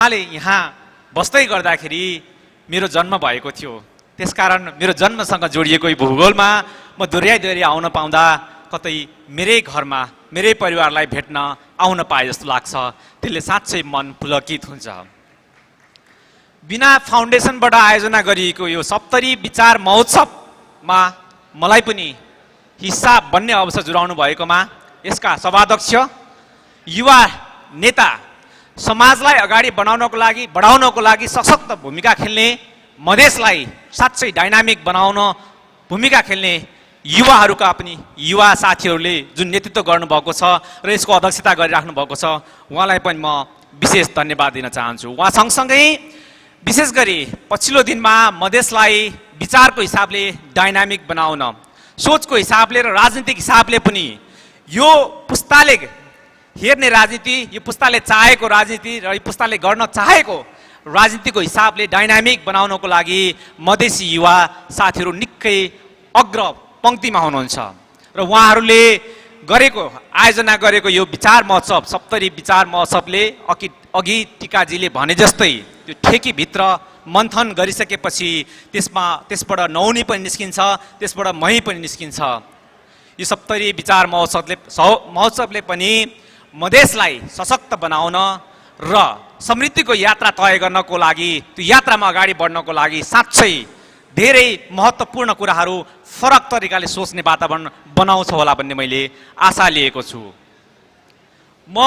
उहाँले यहाँ बस्दै गर्दाखेरि मेरो जन्म भएको थियो। त्यसकारण मेरो जन्मसँग जोडिएको यो भूगोलमा म दोहोऱ्याइ आउन पाउँदा कतै मेरै घरमा मेरै परिवारलाई भेट्न आउन पाए जस्तो लाग्छ। त्यसले साँच्चै मन पुलकित हुन्छ। बिना फाउन्डेसनबाट आयोजना गरिएको यो सप्तरी विचार महोत्सवमा मलाई पनि हिस्सा बन्ने अवसर जुराउनु भएकोमा यसका सभाध्यक्ष, युवा नेता, समाजलाई अगाडि बढाउनको लागि सशक्त भूमिका खेल्ने, मधेसलाई साँच्चै डाइनामिक बनाउन भूमिका खेल्ने युवाहरूका पनि युवा साथीहरूले जुन नेतृत्व गर्नुभएको छ र यसको अध्यक्षता गरिराख्नु भएको छ, उहाँलाई पनि म विशेष धन्यवाद दिन चाहन्छु। उहाँ सँगसँगै विशेष गरी पछिल्लो दिनमा मधेसलाई विचारको हिसाबले डाइनामिक बनाउन, सोचको हिसाबले र राजनीतिक हिसाबले पनि यो पुस्ताले हेर्ने राजनीति, यो पुस्ताले चाहेको राजनीति र यो पुस्ताले गर्न चाहेको राजनीतिको हिसाबले डाइनामिक बनाउनको लागि मधेसी युवा साथीहरू निकै अग्र पङ्क्तिमा हुनुहुन्छ र उहाँहरूले आयोजना गरेको यो विचार महोत्सव, सप्तरी विचार महोत्सवले अघि टिकाजीले भने जस्तै त्यो ठेकीभित्र मन्थन गरिसकेपछि त्यसबाट नौनी पनि निस्किन्छ, त्यसबाट मही पनि निस्किन्छ। यो सप्तरी विचार महोत्सवले पनि मधेसलाई सशक्त बनाउन र समृद्धिको यात्रा तय गर्नको लागि, त्यो यात्रामा अगाडि बढ्नको लागि साँच्चै धेरै महत्त्वपूर्ण कुराहरू फरक तरिकाले सोच्ने वातावरण बनाउँछ होला भन्ने मैले आशा लिएको छु। म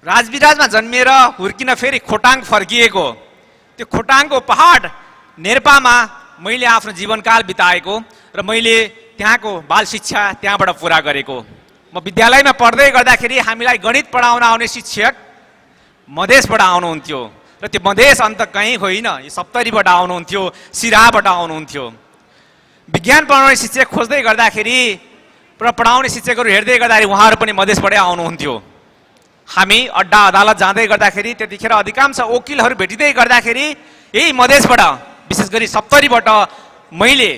राजविराजमा जन्मिएर हुर्किन फेरि खोटाङ फर्किएको, त्यो खोटाङको पहाड नेर्पामा मैले आफ्नो जीवनकाल बिताएको र मैले त्यहाँको बाल शिक्षा त्यहाँबाट पुरा गरेको। म विद्यालयमा पढ्दै गर्दाखेरि हामीलाई गणित पढाउन आउने शिक्षक मधेसबाट आउनुहुन्थ्यो र त्यो मधेस अन्त कहीँ होइन, यो सप्तरीबाट आउनुहुन्थ्यो, सिराबाट आउनुहुन्थ्यो। विज्ञान पढाउने शिक्षक खोज्दै गर्दाखेरि र पढाउने शिक्षकहरू हेर्दै गर्दाखेरि उहाँहरू पनि मधेसबाटै आउनुहुन्थ्यो। हामी अड्डा अदालत जाँदै गर्दाखेरि त्यतिखेर अधिकांश वकिलहरू भेटिँदै गर्दाखेरि यही मधेसबाट, विशेष गरी सप्तरीबाट मैले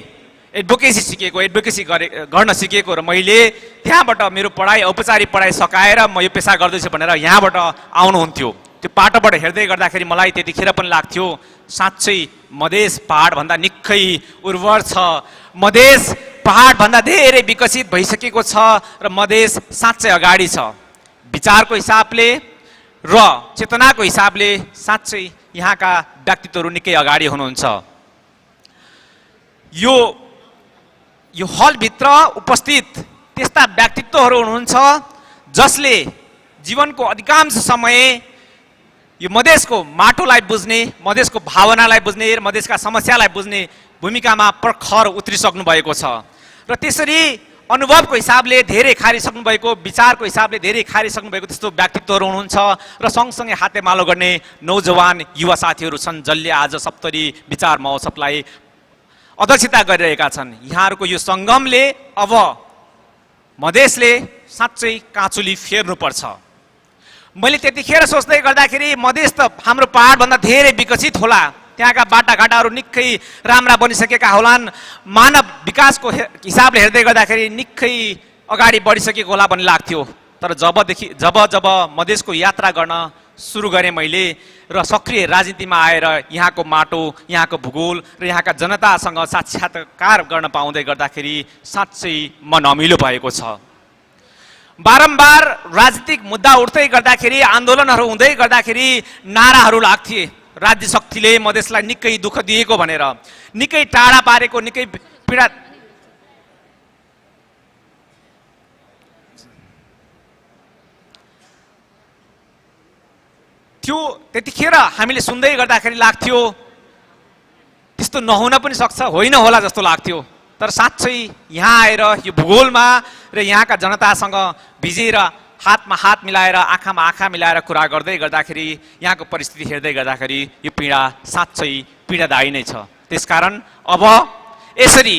एडभोकेसी गर्न सिकेको र मैले त्यहाँबाट मेरो औपचारिक पढाइ सकाएर म यो पेसा गर्दैछु भनेर यहाँबाट आउनुहुन्थ्यो। त्यो पाटोबाट हेर्दै गर्दाखेरि मलाई त्यतिखेर पनि लाग्थ्यो साँच्चै मधेस पहाडभन्दा निकै उर्वर छ, मधेस पहाडभन्दा धेरै विकसित भइसकेको छ र मधेस साँच्चै अगाडि छ। विचारको हिसाबले र चेतनाको हिसाबले साँच्चै यहाँका व्यक्तित्वहरू निकै अगाडि हुनुहुन्छ। यो हलभित्र उपस्थित त्यस्ता व्यक्तित्वहरू हुनुहुन्छ जसले जीवनको अधिकांश समय यो मधेसको माटोलाई बुझ्ने, मधेसको भावनालाई बुझ्ने र मधेसका समस्यालाई बुझ्ने भूमिकामा प्रखर उत्रिसक्नु भएको छ र त्यसरी अनुभवको हिसाबले धेरै खारिसक्नु भएको, विचारको हिसाबले धेरै खारिसक्नु भएको त्यस्तो व्यक्तित्वहरू हुनुहुन्छ र सँगसँगै हातेमालो गर्ने नौजवान युवा साथीहरू छन् जसले आज सप्तरी विचार महोत्सवलाई अध्यक्षता गरिरहेका छन्। यहाँहरूको यो सङ्गमले अब मधेसले साँच्चै काँचुली फेर्नुपर्छ। मैले त्यतिखेर सोच्दै गर्दाखेरि मधेस त हाम्रो पहाडभन्दा धेरै विकसित होला, त्यहाँका बाटाघाटाहरू निकै राम्रा बनिसकेका होलान्, मानव विकासको हिसाबले हेर्दै गर्दाखेरि निकै अगाडि बढिसकेको होला भन्ने लाग्थ्यो। तर जब मधेसको यात्रा गर्न सुरु गरेँ मैले र सक्रिय राजनीतिमा आएर यहाँको माटो, यहाँको भूगोल र यहाँका जनतासँग साक्षात्कार गर्न पाउँदै गर्दाखेरि साँच्चै मन अमिलो भएको छ। बारम्बार राजनीतिक मुद्दा उठ्दै गर्दाखेरि, आन्दोलनहरू हुँदै गर्दाखेरि नाराहरू लाग्थे, राज्य शक्तिले मधेसलाई निकै दुःख दिएको भनेर, निकै टाढा पारेको, निकै पीडा। त्यतिखेर हामीले सुन्दै गर्दाखेरि लाग्थ्यो त्यस्तो नहुन पनि सक्छ, होइन होला जस्तो लाग्थ्यो। तर साँच्चै यहाँ आएर यो भूगोलमा र यहाँका जनतासँग भिजेर हातमा हात मिलाएर, आँखामा आँखा मिलाएर कुरा गर्दै गर्दाखेरि यहाँको परिस्थिति हेर्दै गर्दाखेरि यो पीडा साँच्चै पीडादायी नै छ। त्यसकारण अब यसरी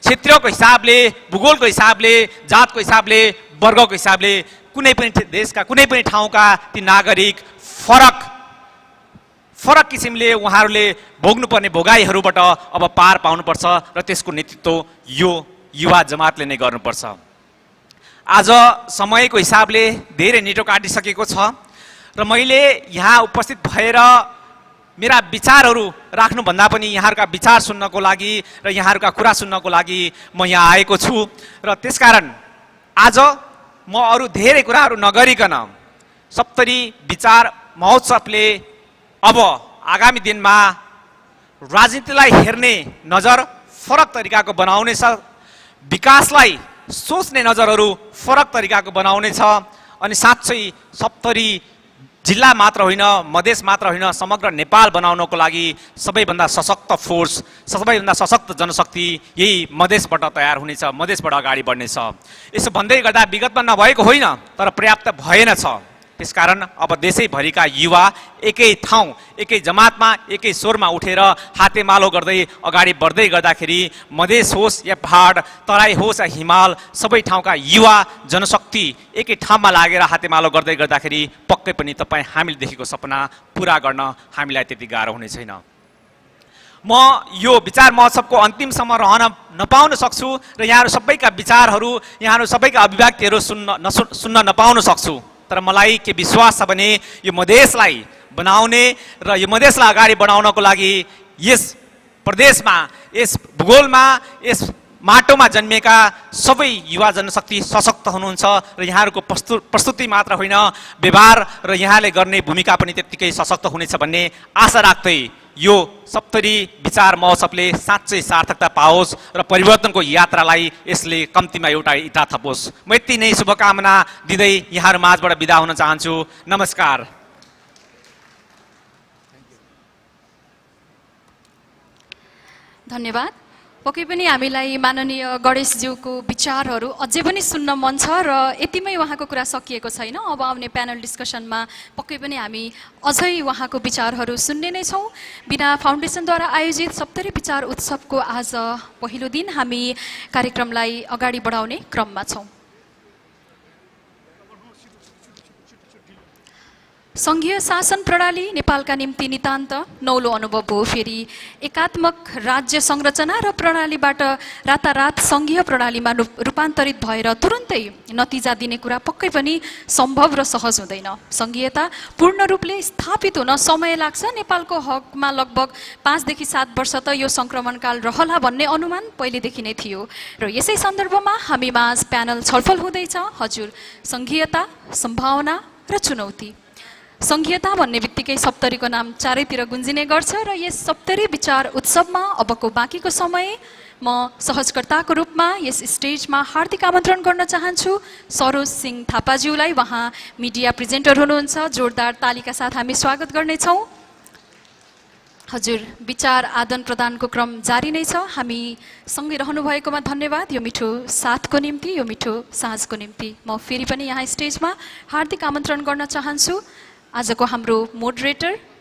क्षेत्रको हिसाबले, भूगोलको हिसाबले, जातको हिसाबले, वर्गको हिसाबले कुनै पनि देशका, कुनै पनि ठाउँका ती नागरिक फरक किसिमले उहाँहरूले भोग्नुपर्ने भोगाइहरूबाट अब पार पाउनुपर्छ र त्यसको नेतृत्व यो युवा जमातले नै गर्नुपर्छ। आज समयको हिसाबले धेरै निटो काटिसकेको छ र मैले यहाँ उपस्थित भएर मेरा विचारहरू राख्नुभन्दा पनि यहाँहरूका विचार सुन्नको लागि र यहाँहरूका कुरा सुन्नको लागि म यहाँ आएको छु र त्यसकारण आज म अरू धेरै कुराहरू नगरिकन सप्तरी विचार महोत्सवले अब आगामी दिनमा राजनीतिलाई हेर्ने नजर फरक तरिकाको बनाउनेछ, विकासलाई सोच्ने नजरहरू फरक तरिकाको बनाउनेछ अनि साँच्चै सप्तरी जिल्ला मात्र होइन, मधेस मात्र होइन, समग्र नेपाल बनाउनको लागि सबैभन्दा सशक्त फोर्स, सबैभन्दा सशक्त जनशक्ति यही मधेसबाट तयार हुनेछ, मधेसबाट अगाडि बढ्नेछ। यसो भन्दै गर्दा विगतमा नभएको होइन तर पर्याप्त भएन छ। त्यसकारण अब देशैभरिका युवा एकै ठाउँ, एकै जमातमा, एकै स्वरमा उठेर हातेमालो गर्दै अगाडि बढ्दै गर्दाखेरि मधेस होस् या पहाड, तराई होस् या हिमाल, सबै ठाउँका युवा जनशक्ति एकै ठाउँमा लागेर हातेमालो गर्दै गर्दाखेरि पक्कै पनि तपाईँ हामीले देखेको सपना पुरा गर्न हामीलाई त्यति गाह्रो हुने छैन। म यो विचार महोत्सवको अन्तिमसम्म रहन नपाउन सक्छु र यहाँहरू सबैका विचारहरू, यहाँहरू सबैका अभिव्यक्तिहरू सुन्न नपाउन सक्छु, तर मलाई के विश्वास छ भने यो मधेसलाई बनाउने र यो मधेसलाई अगाडि बढाउनको लागि यस प्रदेशमा, यस भूगोलमा, यस माटोमा जन्मिएका सबै युवा जनशक्ति सशक्त हुनुहुन्छ र यहाँहरूको प्रस्तुति मात्र होइन, व्यवहार र यहाँले गर्ने भूमिका पनि त्यत्तिकै सशक्त हुनेछ भन्ने आशा राख्दै यो सप्तरी विचार महोत्सवले साँच्चै सार्थकता पाओस् र परिवर्तनको यात्रालाई यसले कम्तीमा एउटा इँटा थपोस्। म यति नै शुभकामना दिँदै यहाँहरू माझबाट बिदा हुन चाहन्छु। नमस्कार। धन्यवाद। पक्कै पनि हामीलाई माननीय गणेशज्यूको विचारहरू अझै पनि सुन्न मन छ र यतिमै उहाँको कुरा सकिएको छैन। अब आउने प्यानल डिस्कसनमा पक्कै पनि हामी अझै उहाँको विचारहरू सुन्ने नै छौँ। बिना फाउन्डेसनद्वारा आयोजित सप्तरी विचार उत्सवको आज पहिलो दिन हामी कार्यक्रमलाई अगाडि बढाउने क्रममा छौँ। सङ्घीय शासन प्रणाली नेपालका निम्ति नितान्त नौलो अनुभव हो। फेरि एकात्मक राज्य संरचना र प्रणालीबाट रातारात सङ्घीय प्रणालीमा रूपान्तरित भएर तुरुन्तै नतिजा दिने कुरा पक्कै पनि सम्भव र सहज हुँदैन। सङ्घीयता पूर्ण रूपले स्थापित हुन समय लाग्छ। नेपालको हकमा लगभग 5 देखि 7 वर्ष त यो सङ्क्रमणकाल रहला भन्ने अनुमान पहिलेदेखि नै थियो र यसै सन्दर्भमा हामीमाझ प्यानल छलफल हुँदैछ। हजुर, सङ्घीयता, सम्भावना र चुनौती। सङ्घीयता भन्ने बित्तिकै सप्तरीको नाम चारैतिर गुन्जिने गर्छ र यस सप्तरी विचार उत्सवमा अबको बाँकीको समय म सहजकर्ताको रूपमा यस स्टेजमा हार्दिक आमन्त्रण गर्न चाहन्छु सरोज सिंह थापाज्यूलाई। उहाँ मिडिया प्रेजेन्टर हुनुहुन्छ। जोरदार तालीका साथ हामी स्वागत गर्नेछौँ। हजुर, विचार आदान प्रदानको क्रम जारी नै छ। हामी सँगै रहनुभएकोमा धन्यवाद। यो मिठो साथको निम्ति, यो मिठो साँझको निम्ति म फेरि पनि यहाँ स्टेजमा हार्दिक आमन्त्रण गर्न चाहन्छु आजको हाम्रो मोडरेटर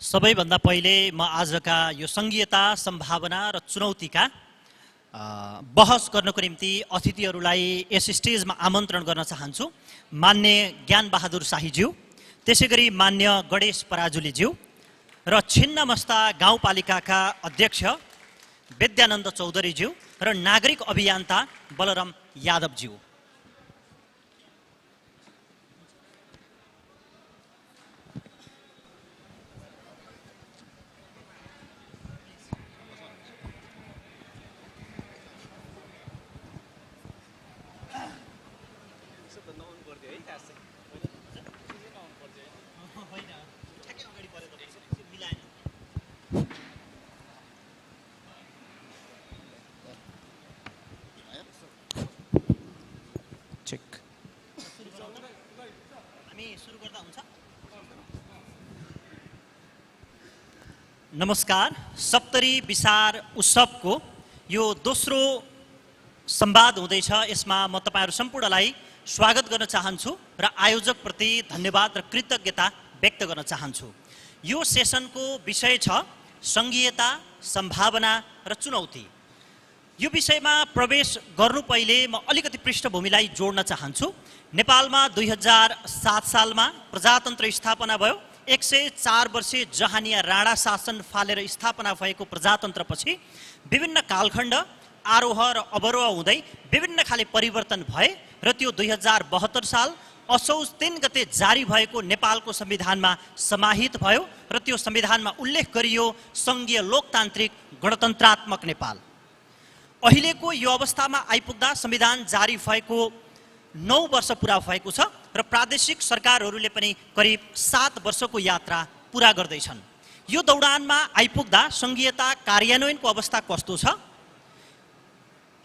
सबैभन्दा पहिले म आजका यो सङ्घीयता, सम्भावना र चुनौतीका बहस गर्नको निम्ति अतिथिहरूलाई यस स्टेजमा आमन्त्रण गर्न चाहन्छु। मान्य ज्ञान बहादुर शाहीज्यू, त्यसै गरी मान्य गणेश पराजुलीज्यू र छिन्नमस्ता गाउँपालिकाका अध्यक्ष विद्यानन्द चौधरीज्यू र नागरिक अभियन्ता बलराम यादवज्यू। हामी नमस्कार। सप्तरी विचार उत्सवको यो दोस्रो संवाद हुँदैछ। यसमा म तपाईहरु सम्पूर्णलाई स्वागत गर्न चाहन्छु र आयोजकप्रति धन्यवाद र कृतज्ञता व्यक्त गर्न चाहन्छु। यो सेसनको विषय छ संघीयता, सम्भावना र चुनौती। यो विषयमा प्रवेश गर्नु पहिले म अलिकति पृष्ठभूमिलाई जोड्न चाहन्छु। नेपालमा 2007 सालमा प्रजातन्त्र स्थापना भयो। 104 वर्षे जहानिया राणा शासन फालेर स्थापना भएको प्रजातन्त्रपछि विभिन्न कालखण्ड आरोह र अवरोह हुँदै विभिन्न खाले परिवर्तन भए र त्यो 2072 साल असौज 3 गते जारी भएको नेपालको संविधानमा समाहित भयो र त्यो संविधानमा उल्लेख गरियो संघीय लोकतान्त्रिक गणतन्त्रात्मक नेपाल। अहिलेको यो अवस्थामा आइपुग्दा संविधान जारी भएको 9 वर्ष पुरा भएको छ र प्रादेशिक सरकारहरूले पनि करिब 7 वर्षको यात्रा पुरा गर्दैछन्। यो दौडानमा आइपुग्दा संघीयता कार्यान्वयनको अवस्था कस्तो छ?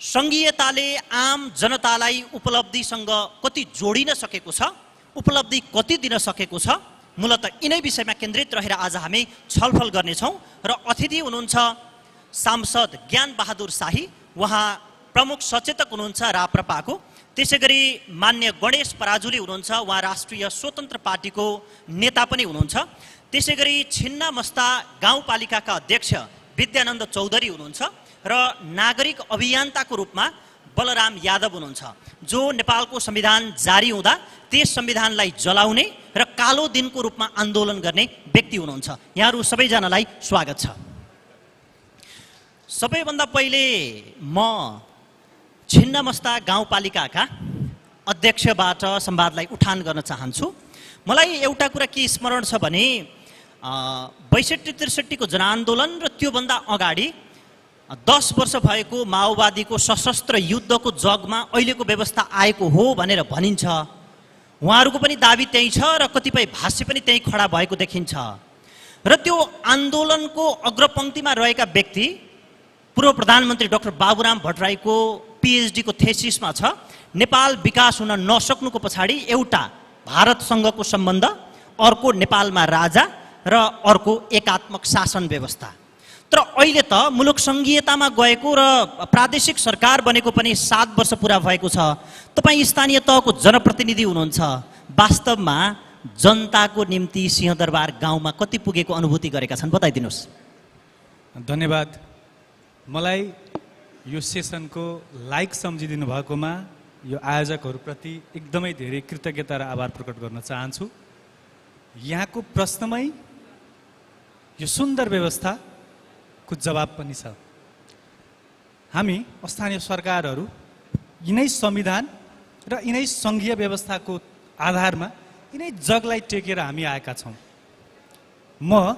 संघीयताले आम जनतालाई उपलब्धिसँग कति जोडिन सकेको छ? उपलब्धि कति दिन सकेको छ? मूलतः यिनै विषयमा केन्द्रित रहेर आज हामी छलफल गर्नेछौँ र अतिथि हुनुहुन्छ सांसद ज्ञान बहादुर शाही, उहाँ प्रमुख सचेतक हुनुहुन्छ राप्रपाको। त्यसैगरी मान्य गणेश पराजुली हुनुहुन्छ, उहाँ राष्ट्रिय स्वतन्त्र पार्टीको नेता पनि हुनुहुन्छ। त्यसैगरी छिन्नामस्ता गाउँपालिकाका अध्यक्ष विद्यानन्द चौधरी हुनुहुन्छ र नागरिक अभियन्ताको रूपमा बलराम यादव हुनुहुन्छ, जो नेपालको संविधान जारी हुँदा त्यस संविधानलाई जलाउने र कालो दिनको रूपमा आन्दोलन गर्ने व्यक्ति हुनुहुन्छ। यहाँहरू सबैजनालाई स्वागत छ। सबैभन्दा पहिले म छिन्नामस्ता गाउँपालिकाका अध्यक्षबाट संवादलाई उठान गर्न चाहन्छु। मलाई एउटा कुरा के स्मरण छ भने 62-63 को जनआन्दोलन र त्योभन्दा अगाडि 10 वर्ष भएको माओवादीको सशस्त्र युद्धको जगमा अहिलेको व्यवस्था आएको हो भनेर भनिन्छ। उहाँहरूको पनि दाबी त्यही छ र कतिपय भाष्य पनि त्यही खडा भएको देखिन्छ। र त्यो आन्दोलनको अग्रपङ्क्तिमा रहेका व्यक्ति पूर्व प्रधानमन्त्री डाक्टर बाबुराम भट्टराईको PhD को थेसिसमा छ नेपाल विकास हुन नसक्नुको पछाडि एउटा भारतसँगको सम्बन्ध, अर्को नेपालमा राजा र अर्को एकात्मक शासन व्यवस्था। तर अहिले त मुलुक संघीयतामा गएको र प्रादेशिक सरकार बनेको पनि 7 वर्ष पुरा भएको छ। तपाईँ स्थानीय तहको जनप्रतिनिधि हुनुहुन्छ। वास्तवमा जनताको निम्ति सिंहदरबार गाउँमा कति पुगेको अनुभूति गरेका छन्, बताइदिनुहोस्। धन्यवाद। मलाई यो सेसनको लाइक सम्झिदिनु भएकोमा यो आयोजकहरूप्रति एकदमै धेरै कृतज्ञता र आभार प्रकट गर्न चाहन्छु। यहाँको प्रश्नमै यो सुन्दर व्यवस्थाको जवाब पनि छ। हामी स्थानीय सरकारहरू यिनै संविधान र यिनै सङ्घीय व्यवस्थाको आधारमा यिनै जगलाई टेकेर हामी आएका छौँ। म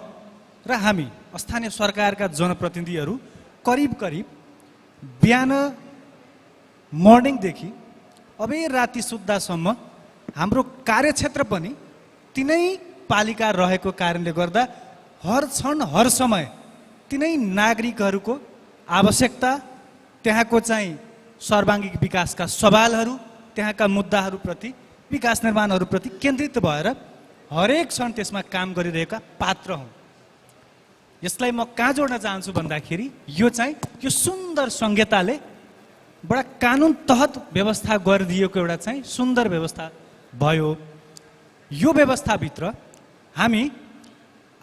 र हामी स्थानीय सरकारका जनप्रतिनिधिहरू करिब बिहान मर्निङदेखि अबेर राति सुत्दासम्म हाम्रो कार्यक्षेत्र पनि तिनै पालिका रहेको कारणले गर्दा हर क्षण हर समय तिनै नागरिकहरूको आवश्यकता, त्यहाँको चाहिँ सर्वाङ्गिक विकासका सवालहरू, त्यहाँका मुद्दाहरूप्रति, विकास निर्माणहरूप्रति केन्द्रित भएर हरेक क्षण त्यसमा काम गरिरहेका पात्र हौँ। यसलाई म कहाँ जोड्न चाहन्छु भन्दाखेरि यो चाहिँ यो सुन्दर संहिताले बडा कानुन तहत व्यवस्था गरिदिएको एउटा चाहिँ सुन्दर व्यवस्था भयो। यो व्यवस्थाभित्र हामी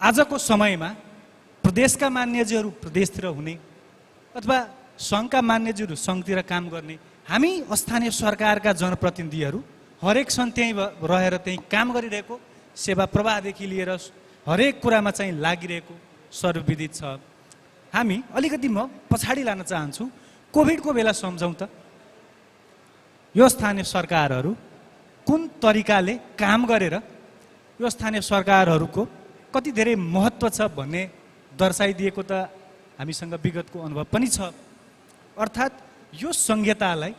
आजको समयमा प्रदेशका मान्यजीहरू प्रदेशतिर हुने अथवा सङ्घका मान्यजीहरू सङ्घतिर काम गर्ने, हामी स्थानीय सरकारका जनप्रतिनिधिहरू हरेक क्षण त्यहीँ रहेर त्यहीँ काम गरिरहेको, सेवा प्रवाहदेखि लिएर हरेक कुरामा चाहिँ लागिरहेको सर्वविदित छ। हामी अलिकति म पछाडि लान चाहन्छु। कोभिडको बेला सम्झौँ त, यो स्थानीय सरकारहरू कुन तरिकाले काम गरेर यो स्थानीय सरकारहरूको कति धेरै महत्त्व छ भन्ने दर्शाइदिएको त हामीसँग विगतको अनुभव पनि छ। अर्थात् यो संहितालाई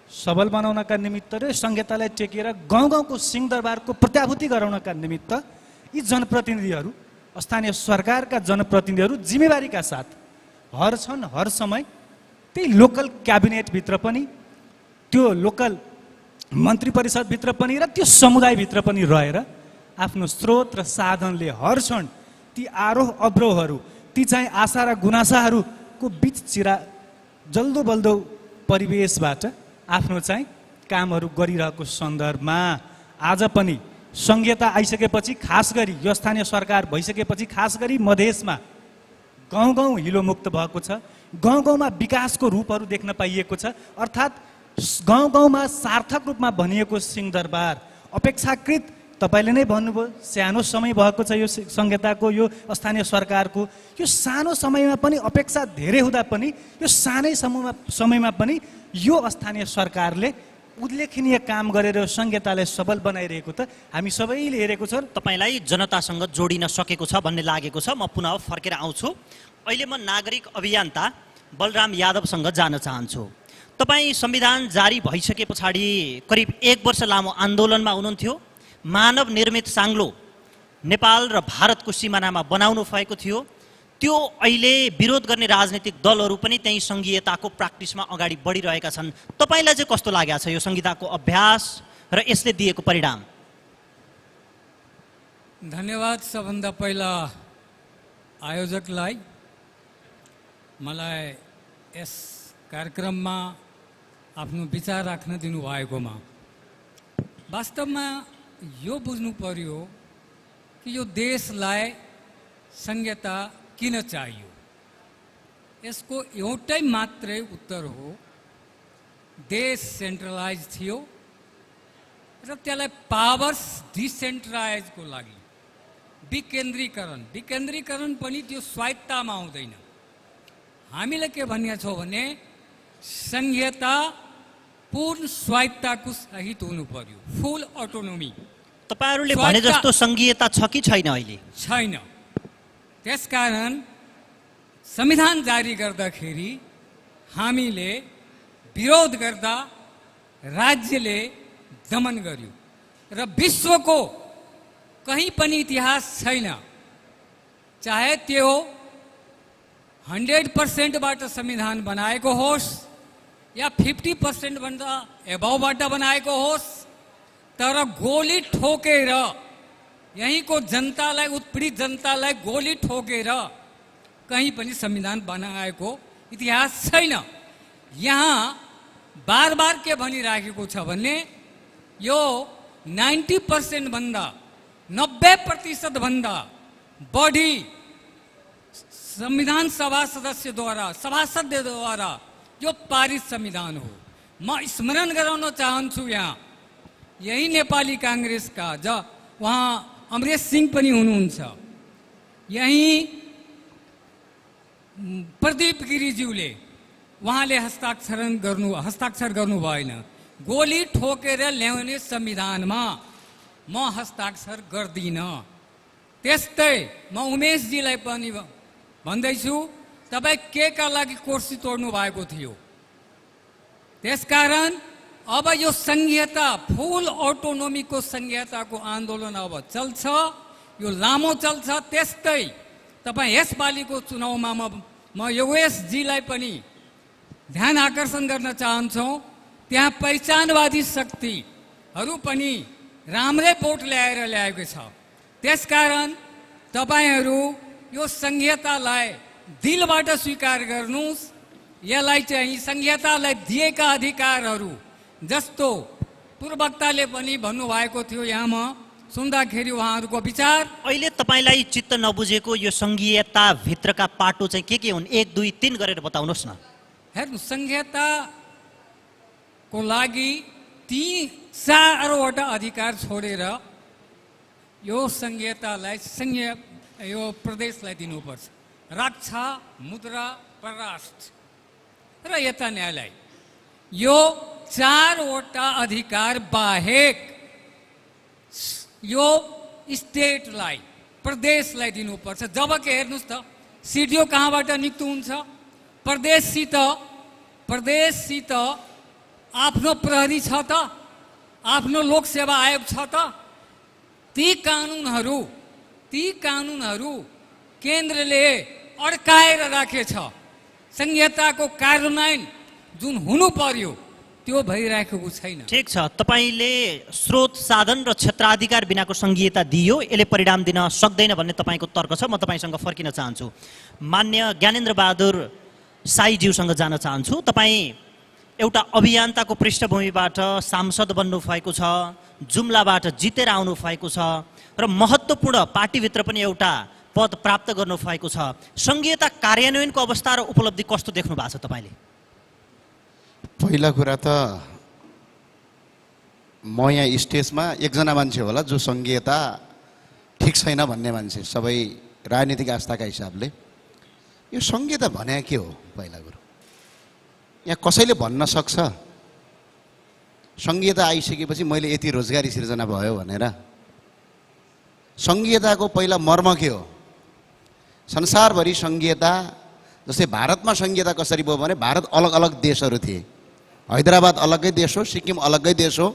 सबल बनाउनका निमित्त र संहितालाई टेकेर गाउँ गाउँको सिंहदरबारको प्रत्याभूति गराउनका निमित्त यी जनप्रतिनिधिहरू, स्थानीय सरकारका जनप्रतिनिधिहरू जिम्मेवारीका साथ हर क्षण हर समय त्यही लोकल क्याबिनेटभित्र पनि, त्यो लोकल मन्त्री परिषदभित्र पनि र त्यो समुदायभित्र पनि रहेर आफ्नो स्रोत र साधनले हर क्षण ती आरोह अवरोहहरू ती चाहिँ आशा र गुनासाहरूको बिच जल्दो बल्दो परिवेशबाट आफ्नो चाहिँ कामहरू गरिरहेको सन्दर्भमा आज पनि संघीयता आइसकेपछि, खास गरी यो स्थानीय सरकार भइसकेपछि, खास गरी मधेसमा गाउँ गाउँ हिलोमुक्त भएको छ, गाउँ गाउँमा विकासको रूपहरू देख्न पाइएको छ। अर्थात् गाउँ गाउँमा सार्थक रूपमा भनिएको सिंहदरबार अपेक्षाकृत तपाईँले नै भन्नुभयो सानो समय भएको छ यो संहिताको, यो स्थानीय सरकारको। यो सानो समयमा पनि अपेक्षा धेरै हुँदा पनि यो सानै समयमा पनि यो स्थानीय सरकारले उल्लेखनीय काम गरेर संहितालाई सबल बनाइरहेको त हामी सबैले हेरेको छौँ। तपाईँलाई जनतासँग जोडिन सकेको छ भन्ने लागेको छ। म पुनः फर्केर आउँछु। अहिले म नागरिक अभियन्ता बलराम यादवसँग जान चाहन्छु। तपाईँ संविधान जारी भइसके पछाडि करिब 1 वर्ष लामो आन्दोलनमा हुनुहुन्थ्यो। मानव निर्मित साङ्लो नेपाल र भारतको सिमानामा बनाउनु भएको थियो। त्यो अहिले विरोध गर्ने राजनीतिक दलहरू पनि त्यही संघीयताको प्र्याक्टिसमा अगाडि बढिरहेका छन्। तपाईँलाई चाहिँ कस्तो लागेको छ यो संहिताको अभ्यास र यसले दिएको परिणाम? धन्यवाद। सबभन्दा पहिला आयोजकलाई मलाई यस कार्यक्रममा आफ्नो विचार राख्न दिनुभएकोमा। वास्तवमा यो बुझ्नु पर्यो कि यो देशलाई संहिता किन चाहियो। यसको एउटै मात्रै उत्तर हो, देश सेन्ट्रलाइज थियो र त्यसलाई पावर्स डिसेन्ट्रलाइजको लागि विकेन्द्रीकरण पनि त्यो स्वायत्तमा आउँदैन। हामीले के भनिया छौँ भने संहिता पूर्ण स्वायत्तको सहित हुनु पर्यो, फुल अटोनोमी। तपाईहरूले भने जस्तो संघीयता छ कि छैन? अहिले छैन। त्यसकारण संविधान जारी गर्दाखेरि हामीले विरोध गर्दा राज्यले दमन गर्यो र विश्वको कहीँ पनि इतिहास छैन, चाहे त्यो 100%बाट संविधान बनाएको होस् या 50%भन्दा एबाउबाट बनाएको होस्, तर गोली ठोकेर यहीँको जनतालाई, उत्पीडित जनतालाई गोली ठोकेर कहीँ पनि संविधान बनाएको इतिहास छैन। यहाँ बार बार के भनिराखेको छ भने यो 90% भन्दा 90% भन्दा बढी संविधान सभा सदस्यद्वारा, सभासदद्वारा यो पारित संविधान हो। म स्मरण गराउन चाहन्छु यहाँ यही नेपाली काङ्ग्रेसका उहाँ अमरेश सिंह पनि हुनुहुन्छ, यही प्रदीप गिरिज्यूले उहाँले हस्ताक्षर गर्नु भएन। गोली ठोकेर ल्याउने संविधानमा म हस्ताक्षर गर्दिनँ। त्यस्तै म उमेशजीलाई पनि भन्दैछु, तपाईँ के का लागि कोर्सी तोड्नु भएको थियो। त्यसकारण अब यो संघीयता, फुल अटोनोमीको संघीयताको आन्दोलन अब चल्छ, यो लामो चल्छ। त्यस्तै तपाईँ यसपालिको चुनावमा म योगेशजीलाई पनि ध्यान आकर्षण गर्न चाहन्छौँ, त्यहाँ पहिचानवादी शक्तिहरू पनि राम्रै भोट ल्याएको छ। त्यसकारण तपाईँहरू यो संघीयतालाई दिलबाट स्वीकार गर्नुहोस्। यसलाई चाहिँ संघीयतालाई दिएका अधिकारहरू जस्तो पूर्ववक्ताले पनि भन्नुभएको थियो, यहाँ म सुन्दाखेरि उहाँहरूको विचार। अहिले तपाईँलाई चित्त नबुझेको यो संघीयता भित्रका पाटो चाहिँ के हुन्? 1, 2, 3 गरेर बताउनुहोस् न। हेर्नु, संघीयताको लागि 3-4वटा अधिकार छोडेर यो संघीयतालाई यो प्रदेशलाई दिनुपर्छ। रक्षा, मुद्रा, परराष्ट्र र यता न्यायालय। यो 4वटा अधिकार बाहेक यो स्टेटलाई, प्रदेशलाई दिनुपर्छ। जबकि हेर्नुहोस् त सिडिओ कहाँबाट नियुक्त हुन्छ? प्रदेशसित आफ्नो प्रहरी छ त, आफ्नो लोकसेवा आयोग छ त। ती कानुनहरू केन्द्रले अड्काएर राखेछ। संहिताको कार्यान्वयन जुन हुनु पर्यो त्यो भइरहेको छैन। ठिक छ, तपाईँले स्रोत साधन र क्षेत्राधिकार बिनाको सङ्घीयता दियो, यसले परिणाम दिन सक्दैन भन्ने तपाईँको तर्क छ। म तपाईँसँग फर्किन चाहन्छु। मान्य ज्ञानेन्द्र बहादुर साईज्यूसँग जान चाहन्छु। तपाईँ एउटा अभियन्ताको पृष्ठभूमिबाट सांसद बन्नुभएको छ, जुम्लाबाट जितेर आउनु भएको छ र महत्त्वपूर्ण पार्टीभित्र पनि एउटा पद प्राप्त गर्नुभएको छ। सङ्घीयता कार्यान्वयनको अवस्था र उपलब्धि कस्तो देख्नु भएको छ तपाईँले? पहिला कुरा त म यहाँ स्टेजमा एकजना मान्छे होला जो सङ्घीयता ठिक छैन भन्ने मान्छे, सबै राजनीतिक आस्थाका हिसाबले। यो सङ्घीयता भने के हो? पहिला कुरो यहाँ कसैले भन्न सक्छ सङ्घीयता आइसकेपछि मैले यति रोजगारी सिर्जना भयो भनेर? सङ्घीयताको पहिला मर्म के हो? संसारभरि सङ्घीयता, जस्तै भारतमा सङ्घीयता कसरी भयो भने भारत अलग अलग देशहरू थिए। हैदराबाद अलग्गै देश हो, सिक्किम अलग्गै देश हो,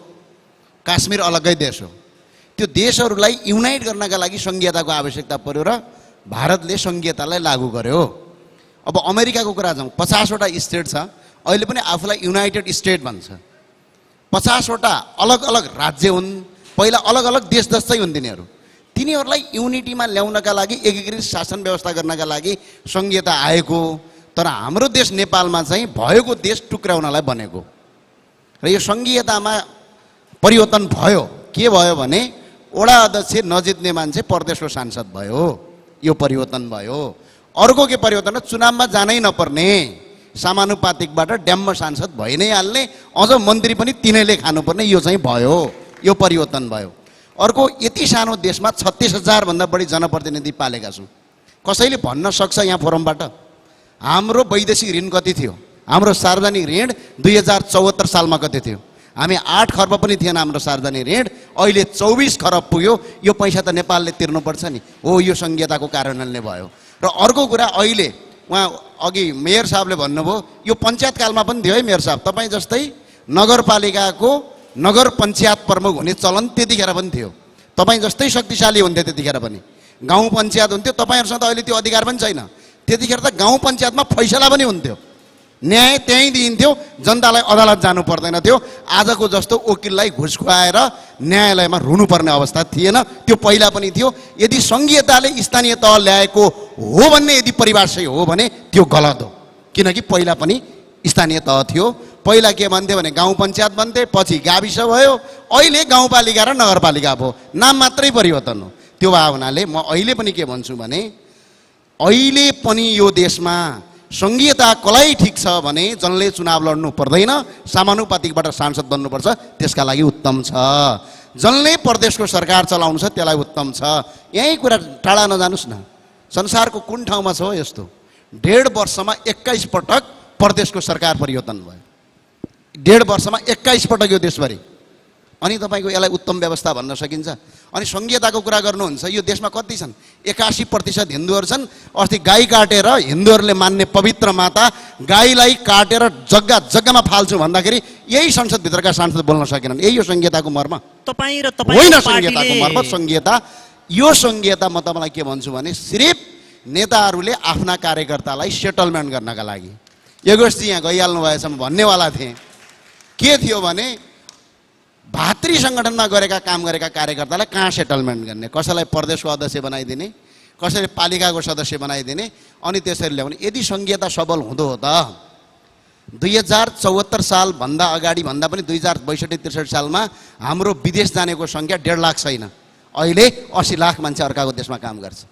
काश्मीर अलग्गै देश हो। त्यो देशहरूलाई युनाइट गर्नका लागि सङ्घीयताको आवश्यकता पर्यो र भारतले सङ्घीयतालाई लागू गर्यो। अब अमेरिकाको कुरा जाउँ, 50वटा स्टेट छ, अहिले पनि आफूलाई युनाइटेड स्टेट भन्छ। 50वटा अलग अलग राज्य हुन्, पहिला अलग अलग देश जस्तै हुन् तिनीहरू। तिनीहरूलाई युनिटीमा ल्याउनका लागि, एकीकृत शासन व्यवस्था गर्नका लागि सङ्घीयता आएको। तर हाम्रो देश नेपालमा चाहिँ भएको देश टुक्राउनलाई बनेको र यो सङ्घीयतामा परिवर्तन भयो। के भयो भने वडा अध्यक्ष नजित्ने मान्छे प्रदेशको सांसद भयो, यो परिवर्तन भयो। अर्को के परिवर्तन? चुनावमा जानै नपर्ने, समानुपातिकबाट ड्याम्म सांसद भइ नै हाल्ने, अझ मन्त्री पनि तिनैले खानुपर्ने, यो चाहिँ भयो, यो परिवर्तन भयो। अर्को, यति सानो देशमा 36,000 भन्दा बढी जनप्रतिनिधि पालेका छौँ। कसैले भन्न सक्छ यहाँ फोरमबाट हाम्रो वैदेशिक ऋण कति थियो? हाम्रो सार्वजनिक ऋण 2074 सालमा कति थियो? हामी 8 खर्ब पनि थिएन हाम्रो सार्वजनिक ऋण, अहिले 24 खरब पुग्यो। यो पैसा त नेपालले तिर्नुपर्छ नि। हो, यो सङ्घीयताको कारणले भयो। र अर्को कुरा, अहिले उहाँ अघि मेयर साहबले भन्नुभयो, यो पञ्चायतकालमा पनि थियो है मेयर साहब, तपाईँ जस्तै नगरपालिकाको नगर पञ्चायत प्रमुख हुने चलन त्यतिखेर पनि थियो। तपाईँ जस्तै शक्तिशाली हुन्थ्यो त्यतिखेर पनि। गाउँ पञ्चायत हुन्थ्यो, तपाईँहरूसँग त अहिले त्यो अधिकार पनि छैन। त्यतिखेर त गाउँ पञ्चायतमा फैसला पनि हुन्थ्यो, न्याय त्यहीँ दिइन्थ्यो, जनतालाई अदालत जानु पर्दैन थियो। आजको जस्तो वकिललाई घुस खुवाएर न्यायालयमा रुनुपर्ने अवस्था थिएन, त्यो पहिला पनि थियो। यदि सङ्घीयताले स्थानीय तह ल्याएको हो भन्ने यदि परिभाषा हो भने त्यो गलत हो, किनकि पहिला पनि स्थानीय तह थियो। पहिला के भन्थ्यो भने गाउँ पञ्चायत भन्थे, पछि गाविस भयो, अहिले गाउँपालिका र नगरपालिका भयो, नाम मात्रै परिवर्तन हो। त्यो भावनाले म अहिले पनि के भन्छु भने अहिले पनि यो देशमा सङ्घीयता कसलाई ठिक छ भने जनले चुनाव लड्नु पर्दैन, समानुपातिकबाट सांसद बन्नुपर्छ, त्यसका लागि उत्तम छ। जनले प्रदेशको सरकार चलाउनु छ, त्यसलाई उत्तम छ। यही कुरा टाढा नजानुस् न, संसारको कुन ठाउँमा छ यस्तो? 1.5 वर्षमा 21 पटक प्रदेशको सरकार परिवर्तन भयो, 1.5 वर्षमा 21 पटक यो देशभरि। अनि तपाईँको यसलाई उत्तम व्यवस्था भन्न सकिन्छ? अनि सङ्घीयताको कुरा गर्नुहुन्छ, यो देशमा कति छन्? 81% हिन्दूहरू छन्। अस्ति गाई काटेर हिन्दूहरूले मान्ने पवित्र माता गाईलाई काटेर जग्गा जग्गामा फाल्छु भन्दाखेरि यही संसदभित्रका सांसद बोल्न सकेनन्। यही हो सङ्घीयताको मर्म, तपाईँ र होइन सङ्घीयताको मर्म। सङ्घीयता, यो सङ्घीयता म तपाईँलाई के भन्छु भने सिर्फ नेताहरूले आफ्ना कार्यकर्तालाई सेटलमेन्ट गर्नका लागि। योगेशजी यहाँ गइहाल्नु भएछ, म भन्नेवाला थिएँ। के थियो भने भातृ सङ्गठनमा गरेका काम गरेका कार्यकर्तालाई कहाँ सेटलमेन्ट गर्ने, कसैलाई प्रदेशको अध्यक्ष बनाइदिने, कसैले पालिकाको सदस्य बनाइदिने, अनि त्यसरी ल्याउने। यदि सङ्घीयता सबल हुँदो हो त 2074 सालभन्दा अगाडि भन्दा पनि 2062-63 सालमा हाम्रो विदेश जानेको सङ्ख्या 1.5 लाख छैन। अहिले 80 लाख मान्छे अर्काको देशमा काम गर्छ।